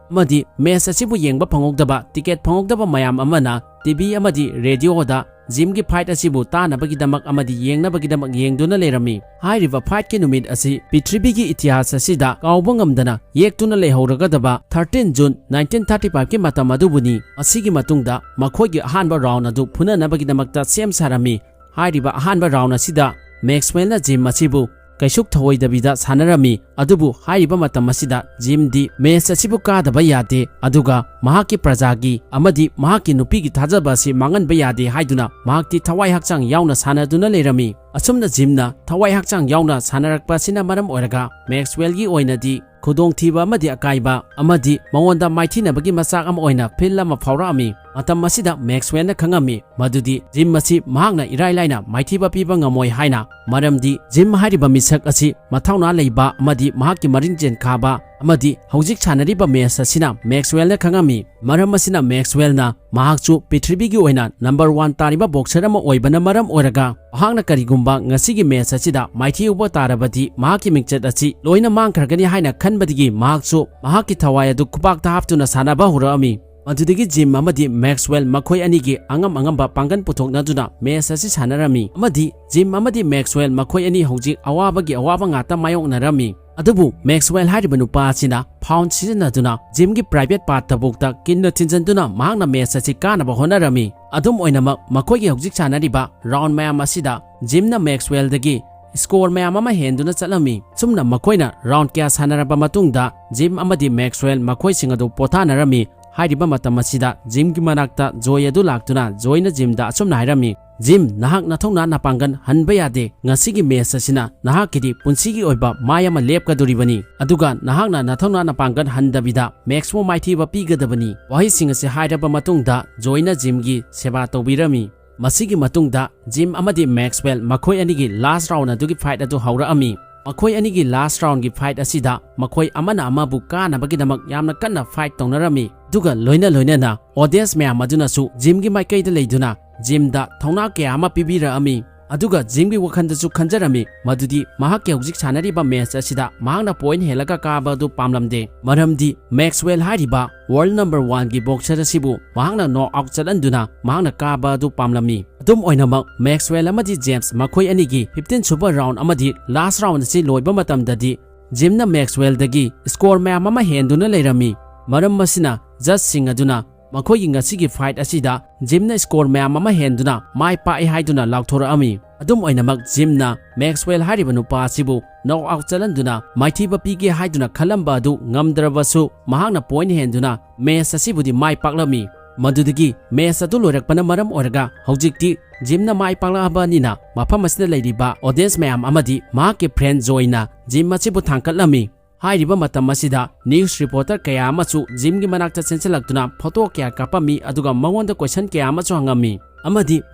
ꯑꯃꯗꯤ ꯃꯦꯆ ꯑꯁꯤꯕꯨ ꯌꯦꯡꯕ ꯐꯪꯍꯧꯗꯕ, ꯇꯤꯀꯦꯠ ꯐꯪꯍꯧꯗꯕ ꯃꯌꯥꯝ ꯑꯃꯅ ꯇꯤ ꯚꯤ ꯑꯃꯗꯤ ꯔꯦꯗꯤꯑꯣꯗ ꯖꯤꯝꯒꯤ ꯐꯥꯏꯠ ꯑꯁꯤꯕꯨ ꯇꯥꯅꯕꯒꯤꯗꯃꯛ ꯑꯃꯗꯤ ꯌꯦꯡꯅꯕꯒꯤꯗꯃꯛ ꯌꯦꯡꯗꯨꯅ ꯂꯩꯔꯝꯃꯤ꯫ ꯍꯥꯏꯔꯤꯕ ꯐꯥꯏꯠꯀꯤ ꯅꯨꯃꯤꯠ ꯑꯁꯤ ꯄ꯭ꯔꯤꯊꯤꯕꯤꯒꯤ ꯏꯇꯤꯍꯥꯁ ꯑꯁꯤꯗ ꯀꯥꯎꯕ ꯉꯝꯗꯅ ꯌꯦꯛꯇꯨꯅ ꯂꯩꯍꯧꯔꯒꯗꯕ ꯊꯥꯔꯇꯤꯟ ꯖꯨꯟ ꯅꯥꯏꯟꯇꯤꯟ ꯊꯥꯔꯇꯤ ꯐꯥꯏꯚꯀꯤ ꯃꯇꯝ ꯑꯗꯨꯕꯨꯅꯤ꯫ ꯃꯁꯤꯒꯤ ꯃꯇꯨꯡꯗ ꯃꯈꯣꯏꯒꯤ ꯑꯍꯥꯟꯕ ꯔꯥꯎꯟ ꯑꯗꯨ ꯐꯨꯅꯅꯕꯒꯤꯗꯃꯛꯇ ꯁꯦꯝ ꯁꯥꯔꯝꯃꯤ꯫ ꯍꯥꯏꯔꯤꯕ ꯑꯍꯥꯟꯕ ꯔꯥꯎꯟ ꯑꯁꯤꯗ ꯃꯦꯛꯁꯋꯦꯜꯅ ꯖꯤꯝ ꯑꯁꯤꯕꯨ ꯀꯩꯁꯨ ꯊꯧꯑꯣꯏꯗꯕꯤꯗ ꯁꯥꯟꯅꯔꯝꯃꯤ꯫ ꯑꯗꯨꯕꯨ ꯍꯥꯏꯔꯤꯕ ꯃꯇꯝ ꯑꯁꯤꯗ ꯖꯤꯝꯗꯤ ꯃꯦꯆ ꯑꯁꯤꯕꯨ ꯀꯥꯗꯕ ꯌꯥꯗꯦ, ꯑꯗꯨꯒ ꯃꯍꯥꯛꯀꯤ ꯄ꯭ꯔꯖꯥꯒꯤ ꯑꯃꯗꯤ ꯃꯍꯥꯛꯀꯤ ꯅꯨꯄꯤꯒꯤ ꯊꯥꯖꯕ ꯑꯁꯤ ꯃꯥꯡꯍꯟꯕ ꯌꯥꯗꯦ ꯍꯥꯏꯗꯨꯅ ꯃꯍꯥꯛꯇꯤ ꯊꯋꯥꯏ ꯍꯛꯆꯥꯡ ꯌꯥꯎꯅ ꯁꯥꯟꯅꯗꯨꯅ ꯂꯩꯔꯝꯃꯤ꯫ ꯑꯁꯨꯝꯅ ꯖꯤꯝꯅ ꯊꯋꯥꯏ ꯍꯛꯆꯥꯡ ꯌꯥꯎꯅ ꯁꯥꯟꯅꯔꯛꯄ ꯑꯁꯤꯅ ꯃꯔꯝ ꯑꯣꯏꯔꯒ ꯃꯦꯛꯁꯋꯦꯜꯒꯤ ꯑꯣꯏꯅꯗꯤ ꯈꯨꯗꯣꯡꯊꯤꯕ ꯑꯃꯗꯤ ꯑꯀꯥꯏꯕ ꯑꯃꯗꯤ ꯃꯉꯣꯟꯗ ꯃꯥꯏꯊꯤꯅꯕꯒꯤ ꯃꯆꯥꯛ ꯑꯃ ꯑꯣꯏꯅ ꯐꯤꯜ ꯑꯃ ꯐꯥꯎꯔꯛꯑꯝꯃꯤ꯫ ꯃꯇꯝ ꯑꯁꯤꯗ ꯃꯦꯛꯁꯋꯦꯜꯅ ꯈꯪꯉꯝꯃꯤ ꯃꯗꯨꯗꯤ ꯖꯤꯝ ꯑꯁꯤ ꯃꯍꯥꯛꯅ ꯏꯔꯥꯏ ꯂꯥꯏꯅ ꯃꯥꯏꯊꯤꯕ ꯄꯤꯕ ꯉꯝꯃꯣꯏ ꯍꯥꯏꯅ, ꯃꯔꯝꯗꯤ ꯖꯤꯝ ꯍꯥꯏꯔꯤꯕ ꯃꯤꯁꯛ ꯑꯁꯤ ꯃꯊꯧꯅꯥ ꯂꯩꯕ ꯑꯃꯗꯤ ꯃꯍꯥꯛꯀꯤ ꯃꯔꯤꯡꯖꯦꯜ ꯈꯥꯕ ꯑꯃꯗꯤ ꯍꯧꯖꯤꯛ ꯁꯥꯟꯅꯔꯤꯕ ꯃꯦꯆ ꯑꯁꯤꯅ ꯃꯦꯛꯁꯋꯦꯜꯅ ꯈꯪꯉꯝꯃꯤ꯫ ꯃꯔꯝ ꯑꯁꯤꯅ ꯃꯦꯛꯁꯋꯦꯜꯅ ꯃꯍꯥꯛꯁꯨ ꯄ꯭ꯔꯤꯊꯤꯕꯤꯒꯤ ꯑꯣꯏꯅ ꯅꯝꯕꯔ ꯋꯥꯟ ꯇꯥꯔꯤꯕ ꯕꯣꯛꯁꯔ ꯑꯃ ꯑꯣꯏꯕꯅ ꯃꯔꯝ ꯑꯣꯏꯔꯒ, ꯃꯍꯥꯛꯅ ꯀꯔꯤꯒꯨꯝꯕ ꯉꯁꯤꯒꯤ ꯃꯦꯆ ꯑꯁꯤꯗ ꯃꯥꯏꯊꯤꯕ ꯇꯥꯔꯕꯗꯤ ꯃꯍꯥꯛꯀꯤ ꯃꯤꯡꯆꯠ ꯑꯁꯤ ꯂꯣꯏꯅ ꯃꯥꯡꯈ꯭ꯔꯒꯅꯤ ꯍꯥꯏꯅ ꯈꯟꯕꯗꯒꯤ ꯃꯍꯥꯛꯁꯨ ꯃꯍꯥꯛꯀꯤ ꯊꯋꯥꯏ ꯑꯗꯨ ꯈꯨꯄꯥꯛꯇ ꯍꯥꯞꯇꯨꯅ ꯁꯥꯟꯅꯕ ꯍꯧꯔꯛꯑꯝꯃꯤ꯫ ꯃꯗꯨꯗꯒꯤ ꯖꯤꯝ ꯑꯃꯗꯤ ꯃꯦꯛꯁꯋꯦꯜ ꯃꯈꯣꯏ ꯑꯅꯤꯒꯤ ꯑꯉꯝ ꯑꯉꯝꯕ ꯄꯥꯡꯒꯜ ꯄꯨꯊꯣꯛꯅꯗꯨꯅ ꯃꯦꯆ ꯑꯁꯤ ꯁꯥꯟꯅꯔꯝꯃꯤ, ꯑꯃꯗꯤ ꯖꯤꯝ ꯑꯃꯗꯤ ꯃꯦꯛꯁꯋꯦꯜ ꯃꯈꯣꯏ ꯑꯅꯤ ꯍꯧꯖꯤꯛ ꯑꯋꯥꯕꯒꯤ ꯑꯋꯥꯕ ꯉꯥꯛꯇ ꯃꯥꯌꯣꯛꯅꯔꯝꯃꯤ꯫ ꯑꯗꯨꯕꯨ ꯃꯦꯛꯁꯋꯦꯜ ꯍꯥꯏꯔꯤꯕ ꯅꯨꯄꯥ ꯑꯁꯤꯅ ꯐꯥꯎꯟ ꯁꯤꯖꯤꯟꯅꯗꯨꯅ ꯖꯤꯝꯒꯤ ꯄ꯭ꯔꯥꯏꯚꯦꯠ ꯄꯥꯔꯠꯇ ꯐꯥꯎꯗ ꯀꯤꯟꯅ ꯊꯤꯟꯖꯤꯟꯗꯨꯅ ꯃꯍꯥꯛꯅ ꯃꯦꯆ ꯑꯁꯤ ꯀꯥꯅꯕ ꯍꯣꯠꯅꯔꯝꯃꯤ꯫ ꯑꯗꯨꯝ ꯑꯣꯏꯅꯃꯛ, ꯃꯈꯣꯏꯒꯤ ꯍꯧꯖꯤꯛ ꯁꯥꯟꯅꯔꯤꯕ ꯔꯥꯎꯟ ꯃꯌꯥꯝ ꯑꯁꯤꯗ ꯖꯤꯝꯅ ꯃꯦꯛꯁꯋꯦꯜꯗꯒꯤ ꯁ꯭ꯀꯣꯔ ꯃꯌꯥꯝ ꯑꯃ ꯍꯦꯟꯗꯨꯅ ꯆꯠꯂꯝꯃꯤ꯫ ꯁꯨꯝꯅ ꯃꯈꯣꯏꯅ ꯔꯥꯎꯟ ꯀꯌꯥ ꯁꯥꯟꯅꯔꯕ ꯃꯇꯨꯡꯗ ꯖꯤꯝ ꯑꯃꯗꯤ ꯃꯦꯛꯁꯋꯦꯜ ꯃꯈꯣꯏꯁꯤꯡ ꯑꯗꯨ ꯄꯣꯊꯥꯅꯔꯝꯃꯤ꯫ ꯍꯥꯏꯔꯤꯕ ꯃꯇꯝ ꯑꯁꯤꯗ ꯖꯤꯝꯒꯤ ꯃꯅꯥꯛꯇ ꯖꯣꯏ ꯑꯗꯨ ꯂꯥꯛꯇꯨꯅ ꯖꯣꯏꯅ ꯖꯤꯝꯗ ꯑꯁꯨꯝꯅ ꯍꯥꯏꯔꯝꯃꯤ, "ꯖꯤꯝ, ꯅꯍꯥꯛ ꯅꯊꯧꯅꯥ ꯅꯄꯥꯡꯒꯜ ꯍꯟꯕ ꯌꯥꯗꯦ꯫ ꯉꯁꯤꯒꯤ ꯃꯦꯆ ꯑꯁꯤꯅ ꯅꯍꯥꯛꯀꯤꯗꯤ ꯄꯨꯟꯁꯤꯒꯤ ꯑꯣꯏꯕ ꯃꯥꯏ ꯑꯃ ꯂꯦꯞꯀꯗꯧꯔꯤꯕꯅꯤ꯫ ꯑꯗꯨꯒ ꯅꯍꯥꯛꯅ ꯅꯊꯧꯅꯥ ꯅꯄꯥꯡꯒꯜ ꯍꯟꯗꯕꯤꯗ ꯃꯦꯛꯁꯄꯨ ꯃꯥꯏꯊꯤꯕ ꯄꯤꯒꯗꯕꯅꯤ꯫" ꯋꯥꯍꯩꯁꯤꯡ ꯑꯁꯤ ꯍꯥꯏꯔꯕ ꯃꯇꯨꯡꯗ ꯖꯣꯏꯅ ꯖꯤꯝꯒꯤ ꯁꯦꯕꯥ ꯇꯧꯕꯤꯔꯝꯃꯤ꯫ ꯃꯁꯤꯒꯤ ꯃꯇꯨꯡꯗ ꯖꯤꯝ ꯑꯃꯗꯤ ꯃꯦꯛꯁꯋꯦꯜ ꯃꯈꯣꯏ ꯑꯅꯤꯒꯤ ꯂꯥꯁ ꯔꯥꯎꯟ ꯑꯗꯨꯒꯤ ꯐꯥꯏꯠ ꯑꯗꯨ ꯍꯧꯔꯛꯑꯝꯃꯤ꯫ ꯃꯈꯣꯏ ꯑꯅꯤꯒꯤ ꯂꯥꯁ ꯔꯥꯎꯟꯒꯤ ꯐꯥꯏꯠ ꯑꯁꯤꯗ ꯃꯈꯣꯏ ꯑꯃꯅ ꯑꯃꯕꯨ ꯀꯥꯅꯕꯒꯤꯗꯃꯛ ꯌꯥꯝꯅ ꯀꯟꯅ ꯐꯥꯏꯠ ꯇꯧꯅꯔꯝꯃꯤ꯫ ꯑꯗꯨꯒ ꯂꯣꯏꯅ ꯂꯣꯏꯅꯅ ꯑꯣꯗꯤꯌꯦꯟꯁ ꯃꯌꯥꯝ ꯑꯗꯨꯅꯁꯨ ꯖꯤꯝꯒꯤ ꯃꯥꯏꯀꯩꯗ ꯂꯩꯗꯨꯅ ꯖꯤꯝꯗ ꯊꯧꯅꯥ ꯀꯌꯥ ꯑꯃ ꯄꯤꯕꯤꯔꯛꯑꯝꯃꯤ꯫ ꯑꯗꯨꯒ ꯖꯤꯝꯒꯤ ꯋꯥꯈꯜꯗꯁꯨ ꯈꯟꯖꯔꯝꯃꯤ ꯃꯗꯨꯗꯤ ꯃꯍꯥꯛꯀꯤ ꯍꯧꯖꯤꯛ ꯁꯥꯟꯅꯔꯤꯕ ꯃꯦꯆ ꯑꯁꯤꯗ ꯃꯍꯥꯛꯅ ꯄꯣꯏꯟꯠ ꯍꯦꯜꯂꯒ ꯀꯥꯕ ꯑꯗꯨ ꯄꯥꯝꯂꯝꯗꯦ, ꯃꯔꯝꯗꯤ ꯃꯦꯛꯁꯋꯦꯜ ꯍꯥꯏꯔꯤꯕ ꯋꯥꯔꯜꯗ ꯅꯝꯕꯔ ꯋꯥꯟꯒꯤ ꯕꯣꯛꯁꯔ ꯑꯁꯤꯕꯨ ꯃꯍꯥꯛꯅ ꯅꯣꯛ ꯑꯥꯎꯠ ꯆꯠꯍꯟꯗꯨꯅ ꯃꯍꯥꯛꯅ ꯀꯥꯕ ꯑꯗꯨ ꯄꯥꯝꯂꯝꯃꯤ꯫ ꯑꯗꯨꯝ ꯑꯣꯏꯅꯃꯛ, ꯃꯦꯛꯁꯋꯦꯜ ꯑꯃꯗꯤ ꯖꯦꯝꯁ ꯃꯈꯣꯏ ꯑꯅꯤꯒꯤ ꯐꯤꯐꯇꯤꯟ ꯁꯨꯕ ꯔꯥꯎꯟ ꯑꯃꯗꯤ ꯂꯥꯁ ꯔꯥꯎꯟ ꯑꯁꯤ ꯂꯣꯏꯕ ꯃꯇꯝꯗꯗꯤ ꯖꯤꯝꯅ ꯃꯦꯛꯁꯋꯦꯜꯗꯒꯤ ꯁ꯭ꯀꯣꯔ ꯃꯌꯥꯝ ꯑꯃ ꯍꯦꯟꯗꯨꯅ ꯂꯩꯔꯝꯃꯤ꯫ ꯃꯔꯝ ꯑꯁꯤꯅ ꯖꯖꯁꯤꯡ ꯑꯗꯨꯅ ꯃꯈꯣꯏꯒꯤ ꯉꯁꯤꯒꯤ ꯐꯥꯏꯠ ꯑꯁꯤꯗ ꯖꯤꯝꯅ ꯁ꯭ꯀꯣꯔ ꯃꯌꯥꯝ ꯑꯃ ꯍꯦꯟꯗꯨꯅ ꯃꯥꯏ ꯄꯥꯛꯏ ꯍꯥꯏꯗꯨꯅ ꯂꯥꯎꯊꯣꯔꯛꯑꯝꯃꯤ꯫ ꯑꯗꯨꯝ ꯑꯣꯏꯅꯃꯛ, ꯖꯤꯝꯅ ꯃꯦꯛꯁꯋꯦꯜ ꯍꯥꯏꯔꯤꯕ ꯅꯨꯄꯥ ꯑꯁꯤꯕꯨ ꯅꯣꯛ ꯑꯥꯎꯠ ꯆꯠꯍꯟꯗꯨꯅ ꯃꯥꯏꯊꯤꯕ ꯄꯤꯒꯦ ꯍꯥꯏꯗꯨꯅ ꯈꯜꯂꯝꯕ ꯑꯗꯨ ꯉꯝꯗ꯭ꯔꯕꯁꯨ, ꯃꯍꯥꯛꯅ ꯄꯣꯏꯟꯠ ꯍꯦꯟꯗꯨꯅ ꯃꯦꯆ ꯑꯁꯤꯕꯨꯗꯤ ꯃꯥꯏ ꯄꯥꯛꯂꯝꯃꯤ꯫ ꯃꯗꯨꯗꯒꯤ ꯃꯦꯆ ꯑꯗꯨ ꯂꯣꯏꯔꯛꯄꯅ ꯃꯔꯝ ꯑꯣꯏꯔꯒ ꯍꯧꯖꯤꯛꯇꯤ ꯖꯤꯝꯅ ꯃꯥꯏ ꯄꯥꯛꯂꯛꯑꯕꯅꯤꯅ ꯃꯐꯝ ꯑꯁꯤꯗ ꯂꯩꯔꯤꯕ ꯑꯣꯗꯤꯌꯦꯟꯁ ꯃꯌꯥꯝ ꯑꯃꯗꯤ ꯃꯍꯥꯛꯀꯤ ꯐ꯭ꯔꯦꯟ ꯖꯣꯏꯅ ꯖꯤꯝ ꯑꯁꯤꯕꯨ ꯊꯥꯡꯒꯠꯂꯝꯃꯤ꯫ ꯍꯥꯏꯔꯤꯕ ꯃꯇꯝ ꯑꯁꯤꯗ ꯅ꯭ꯌꯨꯁ ꯔꯤꯄꯣꯔꯇꯔ ꯀꯌꯥ ꯑꯃꯁꯨ ꯖꯤꯝꯒꯤ ꯃꯅꯥꯛꯇ ꯆꯦꯟꯁꯤꯜꯂꯛꯇꯨꯅ ꯐꯣꯇꯣ ꯀꯌꯥ ꯀꯥꯞꯄꯝꯃꯤ, ꯑꯗꯨꯒ ꯃꯉꯣꯟꯗ ꯀꯣꯏꯁꯟ ꯀꯌꯥ ꯑꯃꯁꯨ ꯍꯪꯉꯝꯃꯤ꯫ ꯑꯃꯗꯤ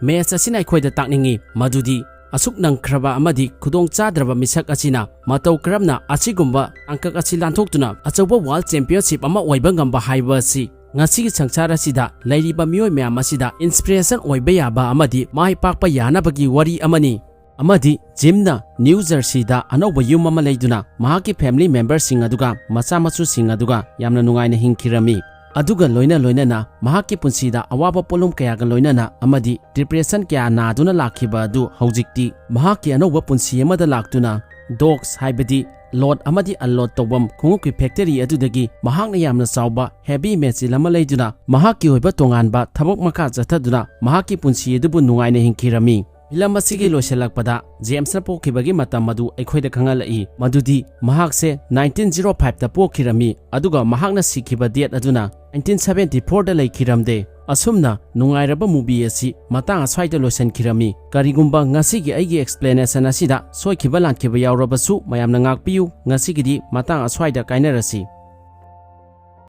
ꯃꯦꯆ ꯑꯁꯤꯅ ꯑꯩꯈꯣꯏꯗ ꯇꯥꯛꯅꯤꯡꯉꯤ ꯃꯗꯨꯗꯤ ꯑꯁꯨꯛ ꯅꯪꯈ꯭ꯔꯕ ꯑꯃꯗꯤ ꯈꯨꯗꯣꯡ ꯆꯥꯗ꯭ꯔꯕ ꯃꯤꯁꯛ ꯑꯁꯤꯅ ꯃꯇꯧ ꯀꯔꯝꯅ ꯑꯁꯤꯒꯨꯝꯕ ꯇꯥꯡꯀꯛ ꯑꯁꯤ ꯂꯥꯟꯊꯣꯛꯇꯨꯅ ꯑꯆꯧꯕ World Championship ꯑꯃ ꯑꯣꯏꯕ ꯉꯝꯕ ꯍꯥꯏꯕ ꯑꯁꯤ ꯉꯁꯤꯒꯤ ꯁꯪꯁꯥꯔ ꯑꯁꯤꯗ ꯂꯩꯔꯤꯕ ꯃꯤꯑꯣꯏ ꯃꯌꯥꯝ ꯑꯁꯤꯗ inspiration ꯑꯣꯏꯕ ꯌꯥꯕ ꯑꯃꯗꯤ ꯃꯥꯏ ꯄꯥꯛꯄ ꯌꯥꯅꯕꯒꯤ ꯋꯥꯔꯤ ꯑꯃꯅꯤ꯫ ꯑꯃꯗꯤ ꯖꯤꯝꯅ ꯅ꯭ꯌꯨ ꯖꯔꯁꯤꯗ ꯑꯅꯧꯕ ꯌꯨꯝ ꯑꯃ ꯂꯩꯗꯨꯅ ꯃꯍꯥꯛꯀꯤ family memberꯁꯤꯡ ꯑꯗꯨꯒ ꯃꯆꯥ ꯃꯁꯨꯁꯤꯡ ꯑꯗꯨꯒ ꯌꯥꯝꯅ ꯅꯨꯡꯉꯥꯏꯅ ꯍꯤꯡꯈꯤꯔꯝꯃꯤ꯫ ꯑꯗꯨꯒ ꯂꯣꯏꯅ ꯂꯣꯏꯅꯅ ꯃꯍꯥꯛꯀꯤ ꯄꯨꯟꯁꯤꯗ ꯑꯋꯥꯕ ꯄꯣꯠꯂꯨꯝ ꯀꯌꯥꯒ ꯂꯣꯏꯅꯅ ꯑꯃꯗꯤ depression ꯀꯌꯥ ꯅꯥꯗꯨꯅ ꯂꯥꯛꯈꯤꯕ ꯑꯗꯨ ꯍꯧꯖꯤꯛꯇꯤ ꯃꯍꯥꯛꯀꯤ ꯑꯅꯧꯕ ꯄꯨꯟꯁꯤ ꯑꯃꯗ ꯂꯥꯛꯇꯨꯅ Docs ꯍꯥꯏꯕꯗꯤ load ꯑꯃꯗꯤ unload ꯇꯧꯐꯝ ꯈꯣꯡꯎꯞꯀꯤ factory ꯑꯗꯨꯗꯒꯤ ꯃꯍꯥꯛꯅ ꯌꯥꯝꯅ ꯆꯥꯎꯕ heavy machine ꯑꯃ ꯂꯩꯗꯨꯅ ꯃꯍꯥꯛꯀꯤ ꯑꯣꯏꯕ ꯇꯣꯉꯥꯟꯕ ꯊꯕꯛ ꯃꯈꯥ ꯆꯠꯊꯗꯨꯅ ꯃꯍꯥꯛꯀꯤ ꯄꯨꯟꯁꯤ ꯑꯗꯨꯕꯨ ꯅꯨꯡꯉꯥꯏꯅ ꯍꯤꯡꯈꯤꯔꯝꯃꯤ꯫ ꯐꯤꯂꯝ ꯑꯁꯤꯒꯤ ꯂꯣꯏꯁꯤꯜꯂꯛꯄꯗ ꯖꯦꯝꯁꯅ ꯄꯣꯛꯈꯤꯕꯒꯤ ꯃꯇꯝ ꯑꯗꯨ ꯑꯩꯈꯣꯏꯗ ꯈꯪꯍꯜꯂꯛꯏ, ꯃꯗꯨꯗꯤ ꯃꯍꯥꯛꯁꯦ nineteen zero fiveꯇ ꯄꯣꯛꯈꯤꯔꯝꯃꯤ, ꯑꯗꯨꯒ ꯃꯍꯥꯛꯅ ꯁꯤꯈꯤꯕ date ꯑꯗꯨꯅ nineteen seventy fourꯗ ꯂꯩꯈꯤꯔꯝꯗꯦ꯫ ꯑꯁꯨꯝꯅ ꯅꯨꯡꯉꯥꯏꯔꯕ movie ꯑꯁꯤ ꯃꯇꯥꯡ ꯑꯁ꯭ꯋꯥꯏꯗ ꯂꯣꯏꯁꯤꯟꯈꯤꯔꯝꯃꯤ꯫ ꯀꯔꯤꯒꯨꯝꯕ ꯉꯁꯤꯒꯤ ꯑꯩꯒꯤ explanation ꯑꯁꯤꯗ ꯁꯣꯏꯈꯤꯕ ꯂꯥꯟꯈꯤꯕ ꯌꯥꯎꯔꯕꯁꯨ ꯃꯌꯥꯝꯅ ꯉꯥꯛꯄꯤꯌꯨ꯫ ꯉꯁꯤꯒꯤꯗꯤ ꯃꯇꯥꯡ ꯑꯁ꯭ꯋꯥꯏꯗ ꯀꯥꯏꯅꯔꯁꯤ꯫